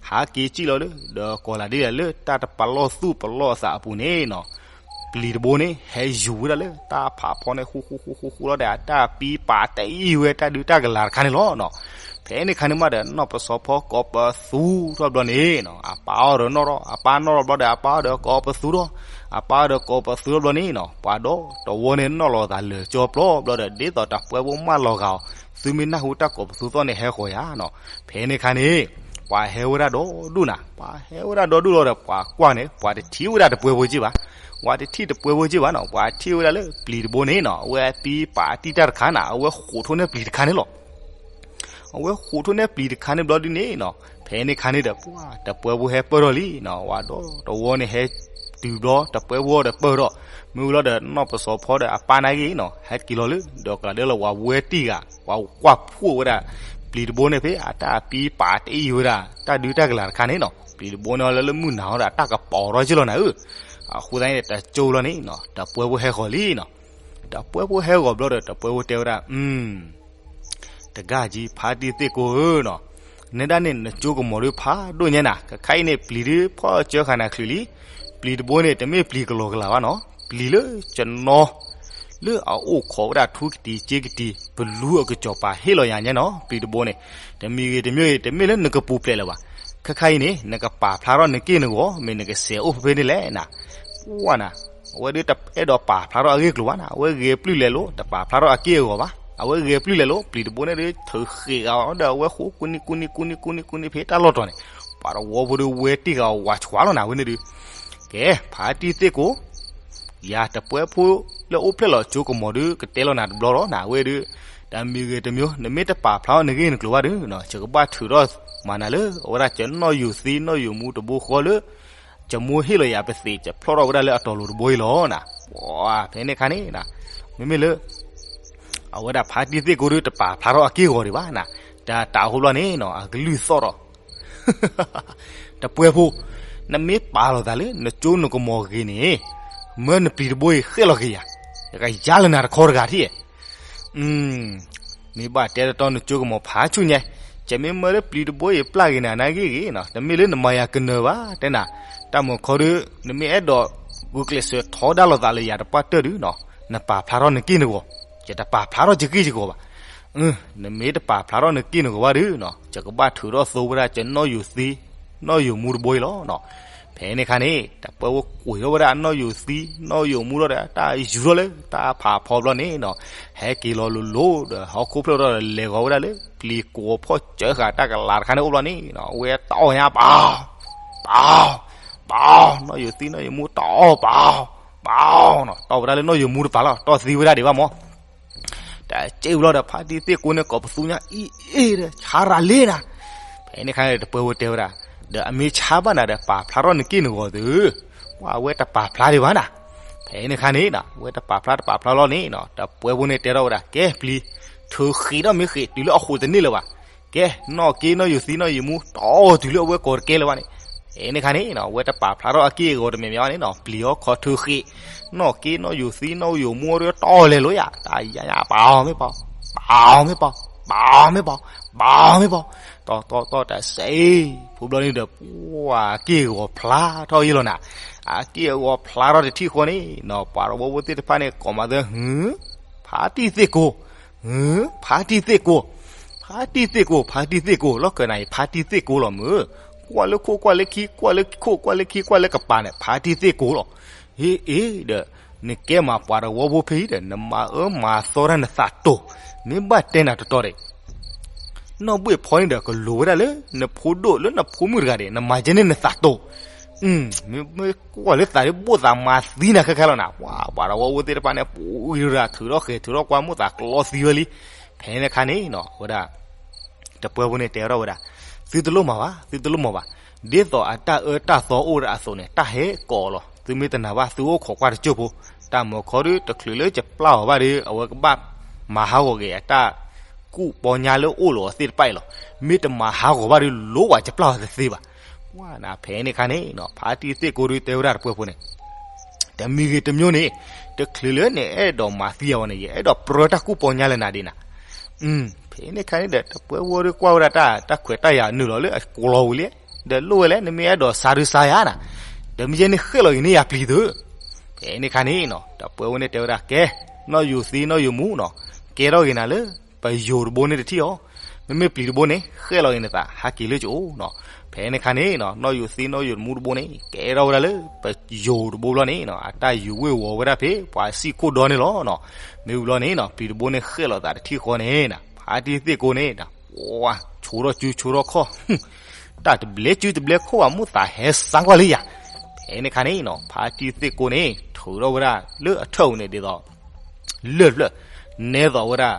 ဟးက့ၤကၠံၣ်လီၤလၢဒၢးကီၤလၤဒ့ဒီး လၢတၢ်တပလီၢ်သူၣ်ပလီၢ်သးအပူၤန့ၣ်နီၤ, ပျံၤတဘိန့ၣ် ဟဲယူၤဝဲဒၣ်လၢတၢ်ဖးဖီန့ၣ် ဃူဃူဃူဃူဃူလီၤဒီး အတၢ်ပံပာ်တအံၣ်ဝဲတၢ်ဒုးတၢ်ကလၤတခါန့ၣ်လီၤနီၤ. ဖဲန့ၣ်ခါန့ၣ်မးဒီး နီၢ်ပစီၤဖီကိးပသူထီၣ်ဘျီန့ၣ်နီၤ, အပၢ်အီၣ်ဒီးနီၣ်ထီၣ်, အပၢ်နီၣ်ထီၣ်ဘျီဒီး အပၢ်အီၣ်ဒီးကိးပသူထီၣ်, အပၢ်အီၣ်ဒီးကိးပသူထီၣ်ဘျီန့ၣ်နီၤ, ပှၤဒီတဝီန့ၣ်နီၣ်လီၤသးလၢာ်ကၠီပျီဘျီဒီး ဒ်သိးတၢ်ပှဲၤဖိမၢလီၤဂာ်အီၤ, သုမ့ၢ်နၢ်ဟူတၢ်ကိးပသူသီၣ်န့ၣ် ဟဲဃီၤယၤနီၤ. ဖဲန့ၣ်ခါန့ၣ် ပှၤဟဲဝဲဒၣ်ဒီဒူၣ်နၤ, ပှၤဟဲဝဲဒၣ်ဒီဒူၣ်လီၤဒီး ပှၤကွၢ်န့ၣ် ပှၤတထံၣ်ဝဲဒၣ်တပှဲၤဖိက့ဘၣ်, ပှၤတထံၣ်တပှဲၤဖိက့ဘၣ်နီၤ, ပှၤထံၣ်ဝဲဒၣ်လၢပျံၤတဘိန့ၣ်နီၤ, အဝဲပံပာ်တံၢ်တၢ်တခါနၤ, အဝဲဃိးထိၣ်န့ၢ်ပျံၤတခါန့ၣ်လီၤ. အဝဲဃိးထိၣ်န့ၢ်ပျံၤတခါန့ၣ်ဘျီဒုန့ၣ်နီၤ, ဖဲန့ၣ်ခါန့ၣ်ဒီး ပှၤတပှဲၤဖိဟဲပၢၢ်ထီၣ်လံနီၤ, ဝဲဒီတဝီန့ၣ်ဟဲတုၤဘျီ တပှဲၤဖိဒီးပၢၢ်ထီၣ်, မ့ၢ်ဝံၤလီၤဒီး နီၢ်ပစီၤဖီဒီးအပၢ်နာ်ဂ့ၤနီၤ, ဟဲက့ၤလီၤလၢဒၢးကီၤလၤဒ့လီၤ, ပှၤဝဲတံၢ်ဂၤ ပှၤကွၢ်ဖှိၣ်ဝဲဒၣ် ပျံၤတဘိန့ၣ်ဖဲ အတၢ်ပံပာ်တအံၣ်ဝဲဒၣ် တၢ်ဒုးတၢ်ကလၤတခါန့ၣ်နီၤ, ပျံၤတဘိန့ၣ်လၢလၢမုၢ်နၤဟီဒီး အတၢ်ကပီၤထီၣ်က့လီၤနၤဧၢ. အဃိသတးန့ၣ် တကၠိလီၤန့ၣ်နီၤ, တပှဲၤဖိဟဲဃီၤလံနီၤ. တပှဲၤဖိဟဲဂီၤဘျီဒီး တပှဲၤဖိတဲဝဲဒၣ်, တဂၤကံ ဖါတံၢ်သ့ၣ်ကိဧၢနီၤ, နဲဒၣ်န့ၣ် နကၠိကမီၤဒုးဖးဒိၣ်ညါနၤ, ခဲခါအံၤန့ၣ် ပျံၤဒုးဖီၣ်စၢဃာ်နၤချုးလံ, ပျံၤတဘိန့ၣ် တမ့ၢ်ပျံၤကလီကလၤဘၣ်နီၤ, ပျံၤလၢကနီၤ လၢအအိၣ်ခိးဝဲဒၣ်ထူကတံၤစ့ကတံၤ ပလူအကစီၤပၤဟ့ၣ်လီၤယၤညါနီၤ, ပျံၤတဘိန့ၣ် တမံၤဂ့ၤတမံၤဂ့ၤ တမ့ၢ်လၢနကပူၤဖျဲးလၢၤဘၣ်, ခဲခါအံၤန့ၣ် နကပာ်ဖျါထီၣ်နက့ၢ်နဂီၤ မ့ၢ်နကစဲးအိၣ်ဖဲဖဲန့ၣ်လဲၣ်နၤ. ပှၤနၤ အဝဲဒုးတအဲၣ်ဒိးပာ်ဖျါထီၣ်အဂ့ၢ်ကျိၤဘၣ်နၤ, အဝဲဂဲၤပျုၢ်လဲၤလိၤ တပာ်ဖျါထီၣ်အက့ၢ်အဂီၤဘၣ်, အဝဲဂဲၤပျုၢ်လဲၤလိၤ ပျံၤတဘိန့ၣ်ဒုး ထုးဃ့းဂၤအီၤဒီး အဝဲဃိးကူနံကူနံကူနံကူနံကူနံဖဲတၢ်လီၢ်တီၤန့ၣ်, ပှၤတဝီဖိဒုးဝဲတံၢ်ဂၤဝးဆှးလီၤနၤ အဝဲန့ၣ်ဒုး ကဲ ဖါတံၢ်သ့ၣ်ကိ ယၤတပှဲၤဖိလၢအိၣ်ဖျဲၣ်လီၤကၠိကမီၤဒုး ကတဲလီၤနၤတဘျီလီၤနၤ, အဝဲဒုး တၢ်မံၤဂ့ၤတမံၤ နမ့ၢ်တပာ်ဖျါထီၣ်နဂ့ၢ်နကျိၤဘၣ်ဒုးနီၤ, ယကဘၣ်ထုးထီၣ်မၤနၤလၢ အဝဲဒၣ်ကနီၣ်ယိာ်သံနီၣ်ယိာ်မူတဘိဃီလၢ ယမိၢ်ဟ့ၣ်လီၤယၤပသံး ယဖျီၣ်ထီၣ်ဝဲဒၣ်လၢအတီၤလိၤတဘိအံၤလီၤနၤ. ပှၤ ဖဲန့ၣ်ခါန့ၣ် မ့မ့ၢ်လၢ အဝဲဒၣ်ဖါတံၢ်သ့ၣ်ကိဒုး တပာ်ဖျါထီၣ်အက့ၢ်အဂီၤဒံးဘၣ်နၤ, တၢ်တၢ်အိၣ်ဘျီန့ၣ်နီၤ အကလုၢ်သီၣ်ထီၣ် တပှဲၤဖိ, နမ့ၢ်ပာ်လီၤသးလၢနကၠိနကမီၤဂ့ၤန့ၣ်, မၢနပျံၤတဘိအံၤဃဲၣ်လီၤက့ၤယၤ, ယကယါလၢနၤတခီတဂၤထံၣ်, မ့ၢ်ဘၣ်တဲတတီနကၠိကမီၤဖးဆူၣ်ညါ, က ယမ့ၢ်မၢလၢပျံၤတဘိအံၤပျၢ်ဂ့ၤနၤနာ်ဂ့ၤဂ့ၤနီၤ, တမ့ၢ်လၢနမၤယၤကနၢၤဘၣ် တဲနၤ, တၢ်မုၢ်ခီဒုး နမ့ၢ်အဲၣ်ဒိးဂုာ်ကျဲးစၢးထီဒါလိာ်သးလၢယၤတပှၢ်တၢၢ်ဒုးနီၤ, နပာ်ဖျါထီၣ်နက့ၢ်နဂီၤ, ယတပာ်ဖျါထီၣ်ယက့ၢ်ယဂီၤဘၣ်. နမ့ၢ်တပာ်ဖျါထီၣ်နက့ၢ်နဂီၤဘၣ်ဒုးနီၤ, ယကဘၣ်ထုးထီၣ်သိဝဲဒၣ်ယနီၣ်ယိၤသံ နီၣ်ယိၤမူတဘိအံၤလီၤနီၤ. ဖဲန့ၣ်အခါန့ၣ် တပှဲဝဲကွံာ်ထီၣ်ဝဲဒၣ်နီၣ်ယိၤသံ နီၣ်ယိၤမူထီၣ်ဒီး တၢ်ယူၤထီၣ်လၢတၢ်ဖးဖီဘျီန့ၣ်နီၤ, ဟဲက့ၤလီၤလိၤလိၤဒီး ဟီၣ်ခိၣ်ဖျၢၣ်ထီၣ်ဒီး လဲၤဂီၤဝဲဒၣ်လၢပျံၤကိးဖီၣ်စၢဃာ်တၢ်ကလၤတခါန့ၣ်အိၣ်ဘျီန့ၣ်နီၤ, အဝဲတအီၣ်ညါပၢ် ပၢ် ပၢ်, နီၣ်ယိၤသံနီၣ်ယိၤမူတအီၣ်ပၢ် ပၢ်နီၤ, တအီၣ်ဝဲဒၣ်လၢနီၣ်ယိၤမူတပၤလီၤ, တအီၣ်သံဝဲဒၣ်ဒံးဘၣ်မး တစဲးဘျီဒီး ဖါတံၢ်သ့ၣ်ကိန့ၣ် ကိးပသူညါအံၤအ့ၣ်ဒီး ဆါရၤလ့နၤ. ဖဲန့ၣ်အခါန့ၣ် တပှဲဝဲတဲဝဲဒၣ်, ဒီးအမ့ၢ်ဆါဘၣ်နၤဒီး ပာ်ဖျါထီၣ်နက့ၢ်နဂီၤသု, ပှၤအဝဲတပာ်ဖျါဒံးဘၣ်နၤ. ဖဲန့ၣ်အခါန့ၣ်နီၤ အဝဲတပာ်ဖျါတပာ်ဖျါလီၤန့ၣ်နီၤ, တပှဲဖိန့ၣ်တဲထီၣ်ဝဲဒၣ် ကဲပျံၤ, ထုးဃံးဒီးမ့ၢ်ဃံးတုၤလၢအဃိးတန့ၢ်လၢၤဘၣ်. ကဲ နီၣ်က့နီၣ်ယိၤသံနီၣ်ယိၤမူ တအီၣ်တုၤလၢအဝဲကိးတကဲလၢၤဘၣ်န့ၣ်. ဖဲန့ၣ်အခါန့ၣ်နီၤ အဝဲတပာ်ဖျါထီၣ်အက့ၢ်အဂီၤတမံၤမံၤဘၣ်န့ၣ်နီၤ, ပျံၤဟီၣ်ခိးထုးဃံး, နီၣ်က့နီၣ်ယိၤသံနီၣ်ယိၤမူဒီး တအီၣ်လဲၤလိာ်ယၤ, တၢ်ယါညါ ပာ်အီၤမ့ၢ်ပာ်, ပာ်အီၤမ့ၢ်ပာ်, ပာ်အီၤမ့ၢ်ပာ်, ပာ်အီၤမ့ၢ်ပာ်, တီတီတီတစဲး, ဖိဘျီန့ၣ်ဒီး ပှၤအက့ၢ်အဂီၤဖျါထီၣ်ယံလီၤနၤ. အက့ၢ်အဂီၤဖျါထီၣ်တထံၣ်ဃီန့ၣ်နီၤ ပှၤတဝီဖိသ့ၣ်တဖၣ်န့ၣ် ကိးမၤသၢ ဟု ဖါတံၢ်သ့ၣ်ကိ, ဟု ဖါတံၢ်သ့ၣ်ကိ, ဖါတံၢ်သ့ၣ်ကိ, ဖါတံၢ်သ့ၣ်ကိ, လီၢ်ခၢးနၤအံၤ ဖါတံၢ်သ့ၣ်ကိလီၤမုၢ်, ကွၢ်လၢခိၣ်ကွၢ်လၢခံ ကွၢ်လၢခိၣ်ကွၢ်လၢခံ ကွၢ်လၢကပၤန့ၣ် ဖါတံၢ်သ့ၣ်ကိလီၤ. ဟ့ၣ်အ့ၣ်ဒီး နကဲမၤပှၤတဝီဖိဖဲအံၤဒီး နမၤအၢမၤသီတၢ်နသးတိၤ, မ့ၢ်ဘၣ်တဲနၤတတီၤဒီး နီၢ်ဘှ့ၣ်ဖီန့ၣ်ဒီး ကလိၤဝဲဒၣ်လၢနဖိဒိၣ်လၢနဖိမုၣ်တဂၤဒီး နမၤကဲန့ၣ်နသးတိၤ, မ့ၢ်ကွၢ်လၢသးဒ်ဘိၣ်သးမၤသံနၤခဲခါလီၤနၤ, ပှၤတဝီဖိသ့ၣ်တဖၣ်န့ၣ် ပူၤအံၤရၤ ထုးထီၣ်ဃဲၤထုးထီၣ်ကွၢ်မိၣ်သးကျီသံဝဲလံ. ဖဲန့ၣ်အခါန့ၣ်နီၤ အဝဲဒၣ် တပှဲဖိန့ၣ်တဲထီၣ်ဝဲဒၣ်, သုတလိၣ်မၤဘၣ်, သုတလိၣ်မၤဘၣ်, ဒ်သိးအတၢ်အၢတၢ်သီအိၣ်ဝဲဒၣ်အသိးန့ၣ် တၢ်ဟဲကိးလီၤ, သုမ့ၢ်တနာ်ဘၣ် သုအိၣ်ခိးကွၢ်တကၠိၢ်ဖိ, တၢ်မုၢ်ခီဒုး တချုးလၢယပျၢ်အီၤဘၣ်ဒီး အဝဲကဘၣ်မၤဟးဂီၤက့ၤအတၢ်ကူၣ်ပီညါလၢအိၣ်လီၤအီၤသ့ၣ်တဖၣ်အံၤလီၤ, မ့ၢ်တမၤဟးဂီၤဘၣ်ဒီး လိၣ်ဝဲယပျၢ်အီၤတသ့ဘၣ်. ပှၤနၤဖဲန့ၣ်အခါန့ၣ်နီၤ ဖါတံၢ်သ့ၣ်ကိဒုးတဲဝဲဒၣ်တပှဲဖိန့ၣ် တမံၤဂ့ၤတမံၤဂ့ၤန့ၣ်, တချုးလၢနအဲၣ်ဒိးမၤသံအီၤဝဲန့ၣ် ယအဲၣ်ဒိးပြၢတၢ်ကူၣ်ပီညါလၢနၤဒ်နၤ. ဖဲန့ၣ်အခါန့ၣ်ဒီး တပှဲဝဲဒုးကွၢ်ဝဲဒၣ်တၢ် တၢ်ခွဲးတၢ်ယာ်နုာ်လီၤလၢအကျီဝံၤလံ, ဒီးလိၣ်ဝဲလဲၣ် နမ့ၢ်အဲၣ်ဒိးစါဒုးစါယၤနၤ, ဒီးမ့ၢ်ယဲန့ၣ်ဃဲၣ်လီၤက့ၤန့ၢ်ယၤပျံၤသု. ဖဲန့ၣ်အခါန့ၣ်နီၤ တပှဲဝဲန့ၣ်တဲဝဲဒၣ် ကဲ, နီၣ်ယိၤသံနီၣ်ယိၤမူနီၤ, ကဲထီၣ်က့ၤနၤလၢ ပယိၤတဘိန့ၣ်တထံၣ်အီၤ, မ့မ့ၢ်ပျံၤတဘိန့ၣ် ဃဲၣ်လီၤက့ၤနသး ဟးက့ၤလၢကအိၣ်နီၤ. ဖဲန့ၣ်အခါန့ၣ်နီၤ နီၣ်ယိၤသံနီၣ်ယိၤမူတဘိန့ၣ် ကဲထီၣ်ဝဲဒၣ်လၢ ပယိၤတဘိဘျီန့ၣ်နီၤ အတၢ်ယူၤဝ့ၤဝီၤဝဲဒၣ်ဖဲ ပှၤစံၣ်ခိၣ်ဒီန့ၣ်လီၤနီၤ. မ့ၢ်ဝံၤဘျီန့ၣ်နီၤ ပျံၤတဘိန့ၣ်ဃဲၣ်လီၤသးတထံၣ်ဃီန့ၣ်နီၤ ဖါတံၢ်သ့ၣ်ကိန့ၣ် ဝါ, ဆိထီၣ်စုဆိထီၣ်ခီၣ်, တၢ်တဘျဲစုတဘျဲခိၣ်ဘၣ် မိၣ်သးဟဲစါကွၢ်လံယၤ. ဖဲန့ၣ်အခါန့ၣ်နီၤ ဖါတံၢ်သ့ၣ်ကိန့ၣ် ထုးထီၣ်ဝဲဒၣ်လၢအထၢၣ်ပူၤန့ၣ်ဒ်သိး လၢၢ်တဖျၢၣ်, နဲသိးဝဲဒၣ်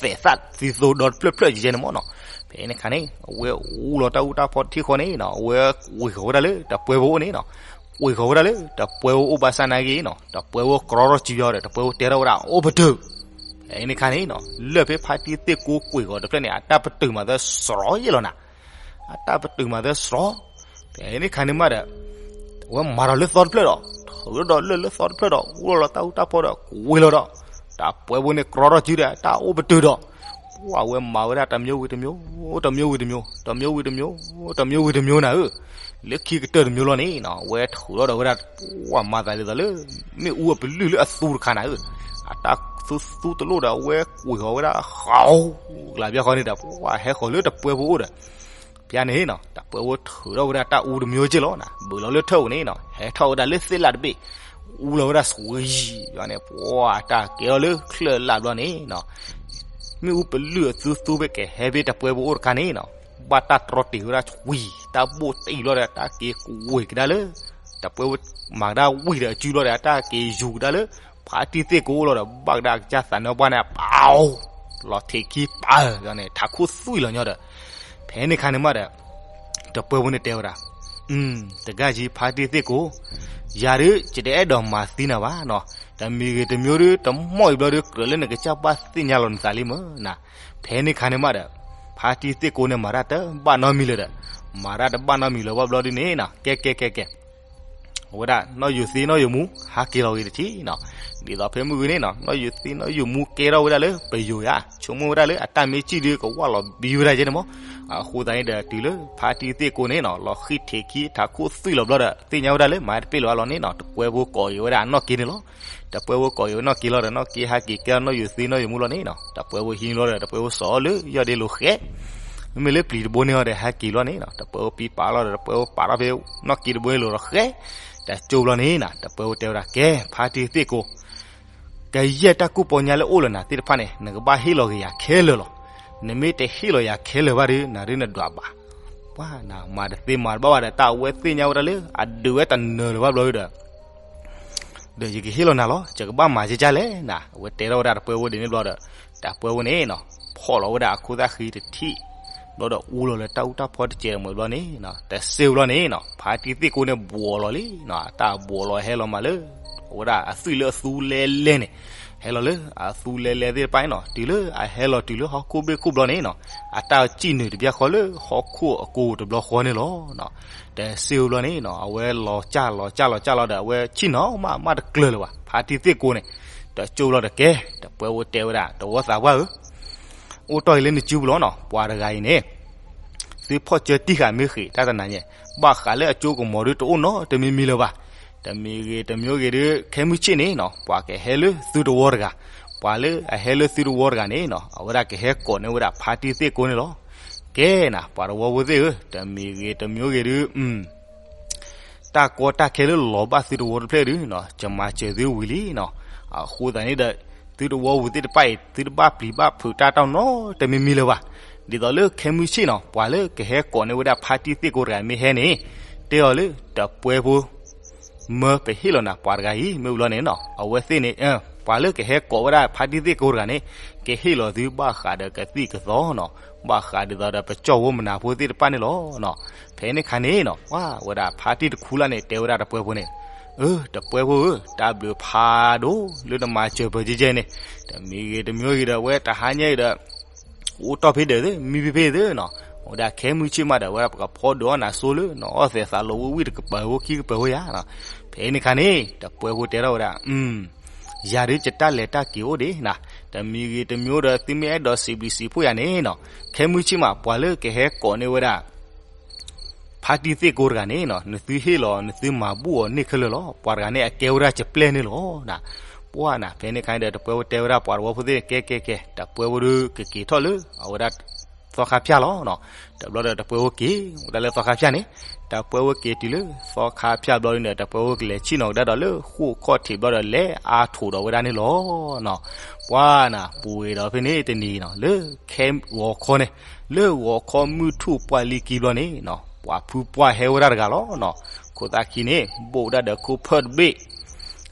သဲးသၣ်သံသိဒီတဖျၢၣ်ဖျၢၣ်ယဲန့ၣ်မ့ၢ်နီၤ. ဖဲန့ၣ်အခါန့ၣ် အဝဲအူလီၤတၢ်အူတၢ်ဖီတထံၣ်ဃီန့ၣ်နီၤ အဝဲကွံာ်ဃီၤဝဲဒၣ်လၢတပှဲဖိအိၣ်န့ၣ်နီၤ. ကွံာ်ဃီၤဝဲဒၣ်လၢတပှဲဖိအိၣ်ဘၣ်ဆၣ်နာ်က့နီၤ တပှဲဖိကြီထီၣ်စုယီၤဒီး တပှဲဖိတဲထီၣ်ဝဲဒၣ်အိၣ်ပတုာ်. ဖဲန့ၣ်အခါန့ၣ်နီၤ လၢၢ်ဖဲဖါတံၢ်သ့ၣ်ကိကွံာ်ဃီၤတဖျၢၣ်န့ၣ် အတၢ်ပတုာ်မၤသၢစရီယဲလီၤနၤ. အတၢ်ပတုာ်မၤသၢစရီ ဖဲန့ၣ်အခါန့ၣ်မးဒီး အဝဲမၤဒီးလၢသီတဖျၢၣ်ဒီး ထုးထီၣ်ဒီးလၢၢ်လၢသီတဖျၢၣ်ဒီး အူလီၤလီၤတၢ်အူတၢ်ဖီဒီးကွံာ်လီၤဒီး တပှဲဖိန့ၣ်ကြီထီၣ်စုဒီး တၢ်အိၣ်ပတုာ်ဒီး ပှၤဝဲမၤဝဲဒၣ်တမံၤဝံၤတမံၤ, တမံၤဝံၤတမံၤ, တမံၤဝံၤတမံၤ, တမံၤဝံၤတမံၤနၤဧၢ. လၢခံကတၢၢ်တမံၤလီၤန့ၣ်နီၤ အဝဲထုးထီၣ်ဒီးဝဲဒၣ် ပှၤမၤသးဒ်သိးလၢ မ့ၣ်အူအပလုၢ်လၢအသူတခါနၤဧၢ. အတၢ်သူသူတလိၣ်ဒီး အဝဲကွံာ်ဃီၤဝဲဒၣ်ဃီ ကလးဘျီဃီန့ၣ်ဒီး ပှၤဟဲဃီၤလၢတပှဲဖိအိၣ်ဒီး ဖဲန့ၣ်နီၤ တပှဲဖိထုးထီၣ်ဝဲဒၣ်တၢ်အူတမံၤက့လီၤနၤ ဘုးလီၤလၢထၢၣ်ပူၤန့ၣ်နီၤ ဟဲထီၣ်ဝဲဒၣ်လၢသ့ၣ်လၣ်တဘ့ၣ် အူလီၤဝဲဒၣ်စွံယံၤန့ၣ် ပှၤတၢ်ကဲထီၣ်လၢချၢၣ်လၢ်ဘျီန့ၣ်နီၤ မ့ၣ်အူပလုၢ်အသူသူဖဲကဟဲဖဲတပှဲဖိအိၣ်တခါန့ၣ်နီၤ ဘၣ်တၢ်တြီတ့ၢ်ဝဲဒၣ်ဝံၤ တၢ်ဘိၣ်တံၢ်လီၤဒီး တၢ်က့ၤကွံာ်ကဒါလၢ တပှဲဖိမၤကဒါဝံၤဒီးအစုလီၤဒီး တၢ်က့ၤယူၤကဒါလၢ ဖါတံၢ်သ့ၣ်ကိအိၣ်လီၤဒီး ဘၣ်ကဒါအကစၢ်သးနါပှၢ်န့ၣ် ပၢ် လီၤထံးခံပၢ်န့ၣ် ထးခိၣ်သွံၣ်လီၤညီဒီး ဖဲန့ၣ်ခါန့ၣ်မးဒီး တပှဲဖိန့ၣ်တဲဝဲဒၣ် တဂၤယံၤဖါတံၢ်သ့ၣ်ကိ ယၤဒုး ယတအဲၣ်ဒိးမၤသံနၤဘၣ်နီၤ တမံၤဂ့ၤတမံၤဒုး တမီၢ်အံၤဘျီဒုး ကြၢးလၢနကစၢ်ဘၣ်သ့ၣ်ညါလီၤနသးလံမ့ၢ်နၤ ဖဲန့ၣ်ခါန့ၣ်မးဒီး ဖါတံၢ်သ့ၣ်ကိန့ၣ် မၤတၢ်တဘၣ်နီတမံၤလၢၤဒီး မၤတၢ်တဘၣ်နီတမံၤလၢၤဘၣ်ဘျီဒုးန့ၣ်နီၤ ကဲကဲကဲကဲ အ အဝဲဒၣ်နီၢ်ယိၤသ့နီၢ်ယိၤမူ ဟးက့ၤလီၤဂ့ၤတထံၣ်နီၤ. ဒ်သိးဖဲမုၢ်ဂီၤန့ၣ်နီၤ နီၢ်ယိၤသ့နီၢ်ယိၤမူကဲထီၣ်ဝဲဒၣ်လၢပယိၤယါ ဆိကမိၣ်ဝဲဒၣ်လၢအတၢ်မ့ၢ်စံၣ်ဒုးကဝၢ်လီၤဘံဝဲဒၣ်ယဲန့ၣ်မး. အဃိသတးန့ၣ်ဒီးတုၤလၢဖါတံၢ်သ့ၣ်ကိန့ၣ်နီၤ လီၤဃံၣ်ထံးခံထးခိၣ်သွံၣ်လီၤဘျီဒီး သ့ၣ်ညါဝဲဒၣ်လၢမၤတပ့ၢ်လၢၤဘၣ်လီၤန့ၣ်နီၤ တပှဲဖိကိးက့ၤဝဲဒၣ်အနီၢ်က့န့ၣ်လီၤ. တပှဲဖိကိးက့ၤဝဲနီၢ်က့လီၤဒီး နီၢ်က့ဟးက့ၤကဲထီၣ်နီၢ်ယိၤသ့နီၢ်ယိၤမူလီၤန့ၣ်နီၤ တပှဲဖိဟံးလီၤဒီး တပှဲဖိစိာ်အီၤလၢယီၢ်ဒ့လိၤဃဲ မ့မ့ၢ်လၢပျံၤတဘိန့ၣ်အီၤဒီး ဟဲက့ၤလီၤန့ၣ်နီၤ တပှဲဖိပံပာ်လီၤဒီး တပှဲဖိပာ်ထီၣ်ဖဲနီၢ်က့တဘိန့ၣ်လိၤဒီးဃဲ တကၠိဘျီန့ၣ်နီၤ တပှဲဖိတဲဝဲဒၣ် ကဲ ဖါတံၢ်သ့ၣ်ကိ ကယဲၢ်တၢ်ကူၣ်ပီညါလၢအိၣ်လၢနၤသ့ၣ်တဖၣ်န့ၣ် နကဘၣ်ဟ့ၣ်လီၤက့ၤယၤခဲလၢာ်လီၤ. နမ့ၢ်တဟ့ၣ်လီၤယၤခဲလၢာ်ဘၣ်ဒီး နရ့နဒွးဘၣ်. ပှၤနၤ မၤတသ့မၤတဘၣ်ဘၣ်ဒီး တၢ်အဝဲသ့ၣ်ညါဝဲဒၣ်လၢ အဒုးဝဲတနၢၤလၢၤဘၣ်ဘျီဒီး ဒီးယကဟ့ၣ်လီၤနၤလီၤ ယကဘၣ်မၤကကလဲၣ်နၤ အဝဲတဲထီၣ်ဝဲဒၣ်တပှဲဖိဒ်န့ၣ်ဘျီဒီး တပှဲဖိန့ၣ်နီၤ ဖီၣ်လီၤဝဲဒၣ်အခိၣ်သၣ်ဃံတထံၣ် ဘျီဒီးအူလီၤလၢတၢ်အူတၢ်ဖီတစဲးတမှဲၤဘျီန့ၣ်နီၤ တစ့ဘျီန့ၣ်နီၤ ဖါတံၢ်သ့ၣ်ကိန့ၣ်ဘှီးလီၤလံနီၤ အတၢ်ဘှီးလီၤဟဲလီၤမးလၢ အဝဲဒၣ်အသွံၣ်လၢအသူလဲလဲန့ၣ် ဟဲလီၤလၢအသူလဲလဲသ့ၣ်တဖၣ်န့ၣ်နီၤ တုၤလၢအဟဲလီၤတုၤလၢဟီၣ်ခိၣ်ဘ့ၣ်ခိၣ်ဘျီန့ၣ်နီၤ အတၢ်စံၣ်နုာ်တဘျီဃီလၢဟီၣ်ခိၣ်အကိတဘျီဃီန့ၣ်လီၤ. တစ့ဘျီန့ၣ်နီၤ အဝဲလီၤကၢ်လီၤကၢ်လီၤကၢ်လီၤဒီး အဝဲဆ့ၣ်နီၤမးမးတကျၢၤလၢၤဘၣ် ဖါတံၢ်သ့ၣ်ကိန့ၣ် တကၠိဘျီဒီးကဲ တပှဲဖိတဲဝဲဒၣ် တဝီသးပှၢ်ဧၢ အိၣ်တီၢ်အံၤလၢနစုပူၤလီၤနီၤ ပှၤတဂၤအံၤန့ၣ် သုဖီၣ်စၢတံၢ်ဃာ်မ့ၢ်ဃ့ၢ်တၢ်တနၤညါ ဘၣ်ဃးလၢအကၠိကမီၤဒုတအိၣ်နီတမံၤမံၤလၢၤဘၣ်. တမံၤဂ့ၤတမံၤဂ့ၤဒု ခဲမုၢ်ဆ့ၣ်န့ၣ်နီၤ ပှၤကဟဲလၢသုတဝီတဂၤ ပှၤလၢအဟဲလၢသုတဝီတဂၤန့ၣ်နီၤ အဝဲဒၣ်ကဟဲကိးန့ၢ်ဝဲဒၣ်ဖါတံၢ်သ့ၣ်ကိန့ၣ်လီၤ. ကဲနၤ ပှၤတဝီဖိသ့ၣ်ဧၢ တမံၤဂ့ၤတမံၤဂ့ၤဒု တၢ်ကီတၢ်ခဲလၢလီၤဘၣ်သုတဝီတဖျၢၣ်ဒုနီၤ ယမၤစၢၤသုဝံၤလံနီၤ. အဃိသတးန့ၣ်ဒီး သုတဝီပူၤသ့ၣ်တဖၣ်အံၤ သုတဘၣ်ပျံၤဘၣ်ဖုးတၢ်တီနီတမံၤမံၤလၢၤဘၣ်. ဒ်သိးလၢခဲမုၢ်ဆ့ၣ်နီၤ ပှၤလၢကဟဲကိးန့ၢ်ဝဲဒၣ်ဖါတံၢ်သ့ၣ်ကိတဂၤမ့ၢ်ဟဲန့ၣ် တဲအီၤလၢတပှဲဖိ မၢပဟ့ၣ်လီၤနၤပှၤတဂၤအံၤ မ့ၢ်ဝံၤလီၤန့ၣ်နီၤ အဝဲသ့ၣ်န့ၣ် ပှၤလၢကဟဲကိးဝဲဒၣ်ဖါတံၢ်သ့ၣ်ကိတဂၤန့ၣ် ကဟ့ၣ်လီၤသုဘၣ်ဃးဒီးကသံၣ်ကသီနီၤ ဘၣ်ဃးဒ်သိးဒီးပကၠီၣ်ဖိမနၤဖိသ့ၣ်တဖၣ်န့ၣ်လီၤ. ဖဲန့ၣ်ခါန့ၣ်နီၤ ပှၤဝဲဒၣ်ဖါတံၢ်တခူလၢ်န့ၣ် တဲဝဲဒၣ်တပှဲဖိန့ၣ် အၢ တပှဲဖိဧၢ တၢ်ဘျုးဖးဒိၣ်လၢနမၤစၢၤပၢၤကဲကဲန့ၣ် တမံၤဂ့ၤတမံၤဂ့ၤဒီး အဝဲတဟါညါအံၤဒီး အိၣ်တီၢ်ဖဲဒၢးသ့ မံဖဲဖဲသ့နီၤ ဝဲဒၣ်ခဲမုၢ်ဆ့ၣ်မးဒီး ဝဲဒၣ်ပကဖီဒုးအီၣ်နၤစိလၢ နအီၣ်သဲးသးလိာ်ဝံၣ်ဝံၣ်တကပၤဖိခံကပၤဖိယါနီၤ. ဖဲန့ၣ်ခါန့ၣ် တပှဲဖိတဲထီၣ်ဝဲဒၣ် ယၤဒုးယတၢ်လဲၤတၢ်က့ၤအိၣ်ဒံးနၤ တမံၤဂ့ၤတမံၤဒီး သုမ့ၢ်အဲၣ်ဒိးစံးဘျုးစံးဖှိၣ်ယၤန့ၣ်နီၤ ခဲမုၢ်ဆ့ၣ်မး ပှၤလၢကဟဲကိးန့ၢ်ဝဲဒၣ် ဖါတံၢ်သ့ၣ်ကိတဂၤန့ၣ်နီၤ နသုဟ့ၣ်လီၤ နသုမၤဘူၣ်အီၤန့ၢ်ခဲလၢာ်လီၤ. ပှၤတဂၤန့ၣ် အကဲဝဲဒၣ်ယပျဲၢ်န့ၣ်လီၤ. ပှၤနၤ ဖဲန့ၣ်ခါန့ၣ်ဒီး တပှဲဖိတဲဝဲဒၣ်ပှၤတဝီဖိသ့ၣ်န့ၣ် ကဲကဲကဲ တပှဲဖိဒုးကက့ၤထီၣ်လၢ အဝဲဒၣ် သီခါဖၠၣ်လီၤ. တဘျီဒီးတပှဲဖိက့ၤ ဝဲဒၣ်လၢသီခါဖၠၣ်န့ၣ် တပှဲဖိက့ၤတုၤလၢ သီခါဖၠၣ်ဘျီဒုးန့ၣ် တပှဲဖိကလဲၤဆ့ၣ်နီၤကဒါဒီးလၢဃိာ်ခီၣ်ထံးဘျီဒီး လဲၤအါထိးဒီးဝဲဒၣ်န့ၣ်လီၤ. ပှၤနၤ ပူၤဝဲဒီးဖဲန့ၣ်တနံၤနီၤ လၢခဲဂီၤခီန့ၣ် လၢဂီၤခီမုၢ်ထူၣ်ပှၢ်လံကံဘျီန့ၣ်နီၤ ပှၤဖုပှၢ်ဟဲဝဲဒၣ်တဂၤလီၤနီၤ. ခိၣ်သၣ်ခံန့ၣ် ဘိၣ်ဝဲဒၣ်ဒီးခိၣ်ဖၢၣ်တဘ့ၣ်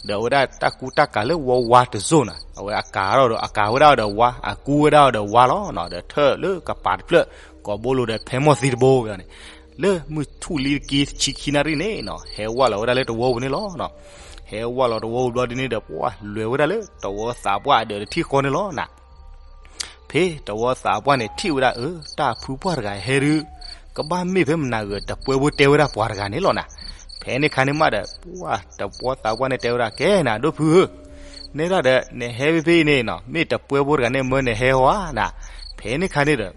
ဒီးအဝဲဒၣ်တၢ်ကူတၢ်ကၤလၢဝီဝါတစိၢ်နီၤ အဝဲအကၤထီၣ်ဒီး အကၤဝဲဒၣ်ဒီးဝါ အကူဝဲဒၣ်ဒီးဝါလီၤနီၤ ဒီးထၢၣ်လၢကပၤတဖျၢၣ် ကိးဘိလိၤဒီးဖဲမီၢ်သံတဘိန့ၣ် လၢမုၢ်ထူၣ်လံတက့ၢ်တဆံခံနၣ်ရံၣ်န့ၣ်နီၤ ဟဲဝၢ်လီၤဝဲဒၣ်လၢတဝီပူၤန့ၣ်လီၤနီၤ. ဟဲဝၢ်လီၤတဝီပူၤဘျီဒ်န့ၣ်ဒီး ပှၤလဲၤဝဲဒၣ်လၢတဝီသးပှၢ်အဒၢးတထံၣ်ဃီန့ၣ်လီၤနၤ. ဖဲတဝီသးပှၢ်န့ၣ်ထံၣ်ဝဲဒၣ် အၢ တၢ်ဖုပှၢ်တဂၤဟဲဒုး ကဘၣ်မ့ၢ်ဖဲမနၤဂ့ၤ တပှဲဖိတဲဝဲဒၣ်ပှၤတဂၤန့ၣ်လီၤနၤ. ဖဲန့ၣ်ခါန့ၣ်မးဒီး ပှၤတဝီသးပှၢ်န့ၣ်တဲဝဲဒၣ် ကဲနၤဒိၣ်ဖုဧၢ နဲဒၣ်ဒီး နဟဲဖဲဖဲအံၤန့ၣ်နီၤ မ့ၢ်တပှဲဖိတဂၤန့ၣ်မၢနဟဲဧါနၤ. ဖဲန့ၣ်ခါန့ၣ်ဒီး သရၣ်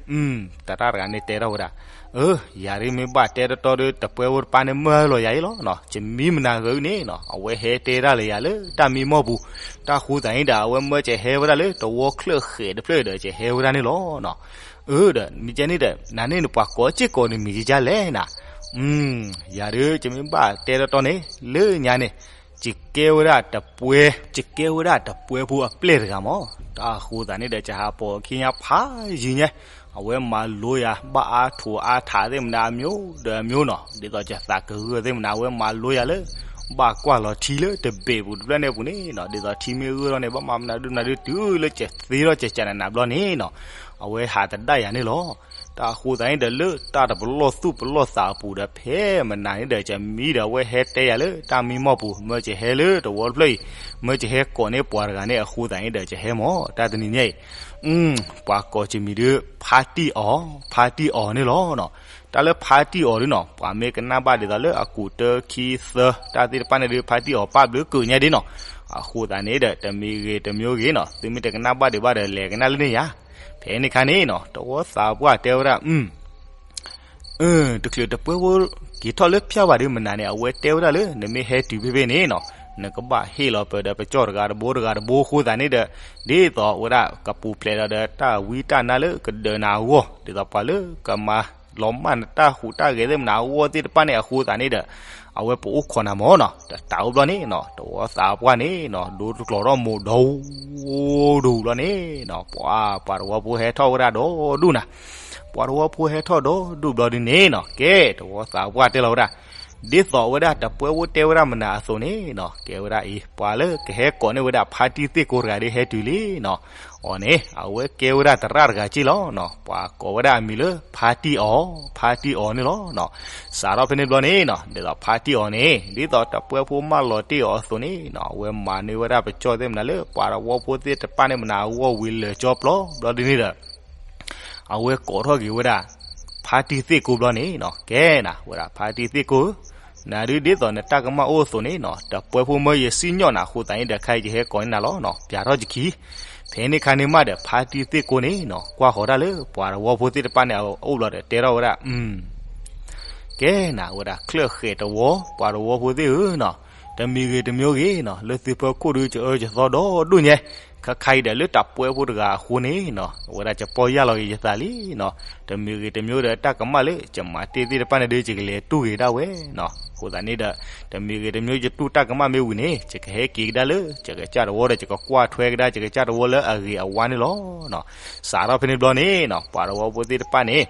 တဂၤန့ၣ်တဲထီၣ်ဝဲဒၣ် အၢ ယၤဒ်မ့ၢ်ဘၣ်တဲတတီဒီး တပှဲဖိတပၢ်န့ၣ်မၢလီၤယၤအံၤလီၤနီၤ ယမံမနၤဂ့ၤအံၤန့ၣ်နီၤ အဝဲဟဲတဲဒၣ်လၢယၤလၢတၢ်မံမီၢ်ပူၤ တၢ်ဃိသးန့ၣ်ဒီး အဝဲမၢကဟဲဝဲဒၣ်လၢတဝီချၢၣ်ဃဲးတဖျၢၣ်ဒီး ကဟဲဝဲဒၣ်န့ၣ်လီၤနီၤ. အၢ ဒီးမ့ၢ်ကဲန့ၣ်ဒီး နၤန့ၣ်နပှၤကိးစ့ၢ်ကီးန့ၣ်မံၤကကလဲၣ်နၤ. ယၤဒုး ယမ့ၢ်ဘၣ်တဲတတီန့ၣ် လၢညါန့ၣ် ယကဲဝဲဒၣ်တပှဲ ယကဲဝဲဒၣ်တပှဲဖိအပျဲၢ်တဂၤမး တၢ်ဃိသးန့ၣ်ဒီး ယဟးပိာ်ခံညါဖးယံၤညါ အဝဲမၤလိယၤ ဘၣ်အါထိးအါထးသ့ၣ်မနၤအမျိုးဒီးအမျိုးနီၤ ဒ်သိးယသးကဂၢၢ်သ့ၣ်မနၤ အဝဲမၤလိယၤလၢ ဘၣ်ကွၢ်လီၤထံလၢတဘ့ၣ်ပူၤတဖျၢၣ်န့ၣ်အပူၤန့ၣ်နီၤ ဒ်သိးထံမ့ၢ်ဂၢၢ်ထီၣ်န့ၣ် ဘၣ်မၤမနုၤဒုမနုၤဒု တုၤလၢကသ့ထီၣ်ကကနးနးဘျီန့ၣ်နီၤ အဝဲဟးသဒၣ်ယၤန့ၣ်လီၤ. တၢ်ဃိသးန့ၣ်ဒီး လၢတၢ်တပလီၢ်သူၣ်ပလီၢ်သးအပူၤဒီး ဖဲမနၤန့ၣ်ဒီး ကမံဒီး အဝဲဟဲတဲယၤလၢတၢ်မံမီၢ်ပူၤ မၢကဟဲလၢတဝီတဖျၢၣ်အံၤ မၢကဟဲကိးန့ၢ်ပှၤတဂၤန့ၣ် အဃိသးန့ၣ်ဒီး ကဟဲမး တၢ်တနံၤညါအံၤ ပှၤကိးကမံၤဒု ဖါတံၢ်အီၤ ဖါတံၢ်အီၤန့ၣ်လီၤနီၤ. တၢ်လၢဖါတံၢ်အီၤဒုနီၤ ပှၤမ့ၢ်ကနၣ်ဘၣ်ဒ်သိးလၢအကူးတၢခံသၢ တၢ်သ့ၣ်တဖၣ်န့ၣ်ဒုး ဖါတံၢ်အီၤပၣ်ဘျုးကုာ်ညါဒ်နီၤ. အဃိသတးန့ၣ်ဒီး တမံၤဂ့ၤတမံၤဂ့ၤနီၤ သုမ့ၢ်တကနၣ်ဘၣ်ဒံးဘၣ်ဒီး လဲၤကနၣ်လၢန့ၣ်ယါ. ဖဲန့ၣ်ခါန့ၣ်နီၤ တဝီသးပှၢ်တဲဝဲဒၣ် အၢ တချုးတပှဲၤဖိက့ၤထီၣ်လၢဖၠၣ်ဘၣ်ဒီးမနုၤန့ၣ် အဝဲတဲဝဲဒၣ်လၢ နမ့ၢ်ဟဲတုၤဖဲဖဲန့ၣ်နီၤ နကဘၣ်ဟ့ၣ်လီၤပၢၤဒီးပကၠီၣ်တဂၤတဘိတဂၤတဘိအဃိသတးန့ၣ်ဒီး ဒ်သိးဝဲဒၣ်ကပူၤဖျဲးလီၤဒီးတၢ်ဝံတၢ်နါလၢကဒၢးနၤအဂီၢ် ဒ်သိးပှၤလၢကမၤလီၤမၢ်နတၢ်ဟူးတၢ်ဂဲၤသ့ၣ်မနၤအဂီၢ်သ့ၣ်တဖၣ်န့ၣ်အဃိသတးန့ၣ်ဒီး အဝဲပအိၣ်ခိးနၤမၢ်နီၤ. တတးအိၣ်ဘျီန့ၣ်နီၤ တဝီသးပှၢ်န့ၣ်နီၤ ဒိတကျိၤထီၣ်မိၢ်ဒီ ဒိၣ်ဒိၣ်ဘျီန့ၣ်နီၤ ပှၤ ပှၤတဝီဖိဟဲထီၣ်ဝဲဒၣ်ဒီဒူၣ်နၤ. ပှၤတဝီဖိဟဲထီၣ်ဒီဒူၣ်ဘျီဒုန့ၣ်နီၤ ကဲ တဝီသးပှၢ်တဲလီၤဝဲဒၣ် ဒ်သိးဝဲဒၣ်တပှဲၤဖိတဲဝဲဒၣ်မနုၤအသိးန့ၣ်နီၤ ကဲဝဲဒၣ်အံၤ ပှၤလၢကဟဲကိးန့ၢ်ဝဲဒၣ်ဖါတံၢ်သ့ၣ်ကိးတဂၤဒီးဟဲတုၤလံနီၤ. အီၤန့ၣ် အဝဲကဲဝဲဒၣ်သရၣ်တဂၤက့ၢ်လီၤနီၤ ပှၤကိးဝဲဒၣ်အမံၤလၢ ဖါတံၢ်အီၤ ဖါတံၢ်အီၤန့ၣ်လီၤနီၤ. စးထီၣ်ဖဲန့ၣ်ဘျီန့ၣ်နီၤ ဒ်သိးဖါတံၢ်အီၤန့ၣ် ဒ်သိးတပှဲၤဖိမၢလီၤတ့ၢ်အီၤအသိးန့ၣ်နီၤ အဝဲမၤန့ၢ်ဝဲဒၣ်ပကၠီၣ်သ့ၣ်မနၤလၢ ပှၤတဝီဖိသ့ၣ်တဖၣ်န့ၣ်မနၤအဂီၢ်ဝံၤလၢာ်ကၠီပျီဘျီဒုန့ၣ်ဒီး အဝဲကိးထီၣ်က့ၤဝဲဒၣ် ဖါတံၢ်သ့ၣ်ကိးဘျီန့ၣ်နီၤ ကဲနၤ ဝဲဒၣ်ဖါတံၢ်သ့ၣ်ကိးဧၢ, နၤဒုးဒ်သိးနတၢ်ကမၣ်အိၣ်အသိးန့ၣ်နီၤ တပှဲၤဖိမၢယစံၣ်ညီၣ်နၤအဃိသတးန့ၣ်ဒီး ခဲအံၤယဟဲကိးန့ၢ်နၤလီၤနီၤ ပျးထီၣ်ယခံ. ဖဲန့ၣ်ခါန့ၣ်မးဒီး ဖါတံၢ်သ့ၣ်ကိးန့ၣ်နီၤ ကွၢ်ဃီၤဒၣ်လၢပှၤတဝီဖိသ့ၣ်တဖၣ်န့ၣ် အအိၣ်ဘျီဒီးတဲထီၣ်ဝဲဒၣ် ကဲနၤ ဝဲဒၣ်ချၢၣ်ဃဲၤတဝီ ပှၤတဝီဖိသ့ၣ်ဧၢနီၤ, တမံၤဂ့ၤတမံၤဂ့ၤနီၤ လၢသုဖီခိၣ်ဒုး ကအၢကသီဒီဒိၣ်ညါ, ခါခါအံၤဒီးလၢတၢ်ပှဲၤဖိတဂၤအဃိန့ၣ်နီၤ အဝဲဒၣ်ယပီၢ်ယၢ်လီၤက့ၤယသးလံနီၤ, တမံၤဂ့ၤတမံၤဒီးတၢ်ကမၣ်လၢယမၤတ့ၢ်သ့ၣ်တဖၣ်န့ၣ်ဒုး ယကလဲၤတူၢ်ဂ့ၤဒၣ်ဝဲနီၤ, အဃိသတးန့ၣ်ဒီး တမံၤဂ့ၤတမံၤ ယတူၢ်တၢ်ကမၣ်မ့ၢ်ဝံၤန့ၣ် ယကဟဲက့ၤကဒါလၢ ယကစၢ်တဝီဒီး ယကကွၢ်ထွဲကဒါ ယကစၢ်တဝီလၢအဂ့ၤအဝါန့ၣ်လီၤ. စးထီၣ်ဖဲန့ၣ်ဘျီန့ၣ်နီၤ ပှၤတဝီဖိသ့ၣ်တဖၣ်န့ၣ်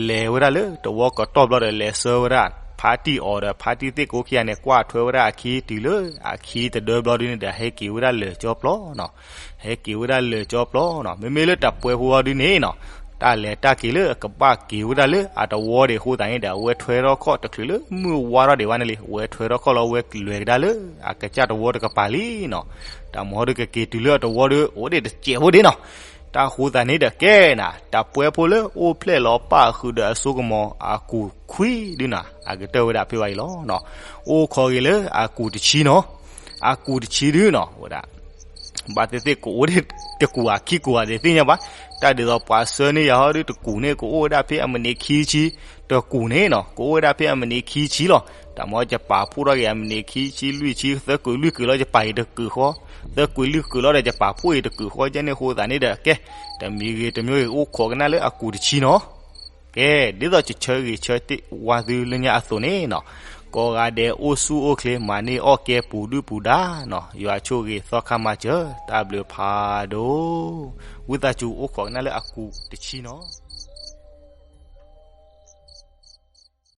လဲၤဝဲဒၣ်လၢတဝီကတီၢ်ဘျီဒီး လဲၤဆှၢဝဲဒၣ် ဖါတံၢ်အီၤဒီး ဖါတံၢ်သ့ၣ်ကိးခံဂၤန့ၣ် ကွၢ်ထွဲဝဲဒၣ်အခံတုၤလၢအခံတဒၢဘျီဒုန့ၣ်ဒီး ဟဲက့ၤဝဲဒၣ်လၢာ်ကၠီပျီနီၤ, ဟဲက့ၤဝဲဒၣ်လၢာ်ကၠီပျီနီၤ, မ့မ့ၢ်လၢတပှဲၤဖိအီၤဒုန့ၣ်နီၤ တၢ်လဲၤတၢ်က့ၤလၢအကဘၣ်က့ၤဝဲဒၣ်လၢအတဝီဒံးအဃိသတးန့ၣ်ဒီး အဝဲထွဲထီၣ်ခီၣ်တချုးလၢမုၢ်ဝါထီၣ်ဒံးဘၣ်န့ၣ်လံ, အဝဲထွဲထီၣ်ခီၣ်လၢအဝဲလဲၤကဒါလၢအကစၢ်တဝီတကပၤလံနီၤ, တၢ်မၤဟီဒုးကက့ၤတုၤလၢအတဝီဒီး အိၣ်ဒံးတစဲးဖိဒံးနီၤ, တၢ်အဃိသတးန့ၣ်ဒီးကဲနၤ တပှဲၤဖိလၢအိၣ်ဖျဲၣ်လီၤပၣ်ဃုာ်ဒီးအစိကမီၤ အကူးခွံဒုနီၤ အကတၢၢ်ဝဲဒၣ်ဖဲဘၣ်အံၤလီၤ, အိၣ်ခိးက့ၤလၢအကူးတဆံနီၤ, အကူးတဆံဒုနီၤ ဝဲဒၣ် ဘၣ်သ့ၣ်သ့ၣ်ကအိၣ်ဒံးတကူးအခံကူးအဒံးသ့ၣ်ညါဘၣ်, တၢ်ဒ်သိးပှၤဆှၢန့ၢ်ယၤဟီဒုးတကူးန့ၣ် ကအိၣ်ဝဲဒၣ်ဖဲအမံးနံးခံဆံ, တကူးန့ၣ်နီၤ ကအိၣ်ဝဲဒၣ်ဖဲအမံးနံးခံဆံလီၤ, တၢ်မၤယပာ်ဖှိၣ်ထီၣ်က့ၤအမံးနံးခံဆံလွံၢ်ဆံ သၢကုးလွံၢ်ကုးလီၤ ယပာ်အံၤတကုးဃီ, သၢကုးလွံၢ်ကုးလီၤဒီး ယပာ်ဖှိၣ်အံၤတကုးဃီ ကဲန့ၣ်အဃိသတးန့ၣ်ဒီး ကဲ တမံၤဂ့ၤတမံၤဂ့ၤ အိၣ်ခိးကနၣ်လၢအကူးတဆံနီၤ ကဲ ဒ်သိးယဆၢဂ့ၤဆၢဝါသုလၢညါအသိးန့ၣ်နီၤ, ကိးဂၤဒဲးအိၣ်ဆူၣ်အိၣ်ချ့ မၤန့ၢ်အီၣ်ကဲပူၤဒုၣ်ပူၤဒါနီၤ, ယွၤဆိၣ်ဂ့ၤသီခါမၤစၢၤ တၢ်ဘျုးဖးဒိၣ်, ဝံသးစူၤအိၣ်ခိးကနၣ်လၢအကူးတဆံနီၤ.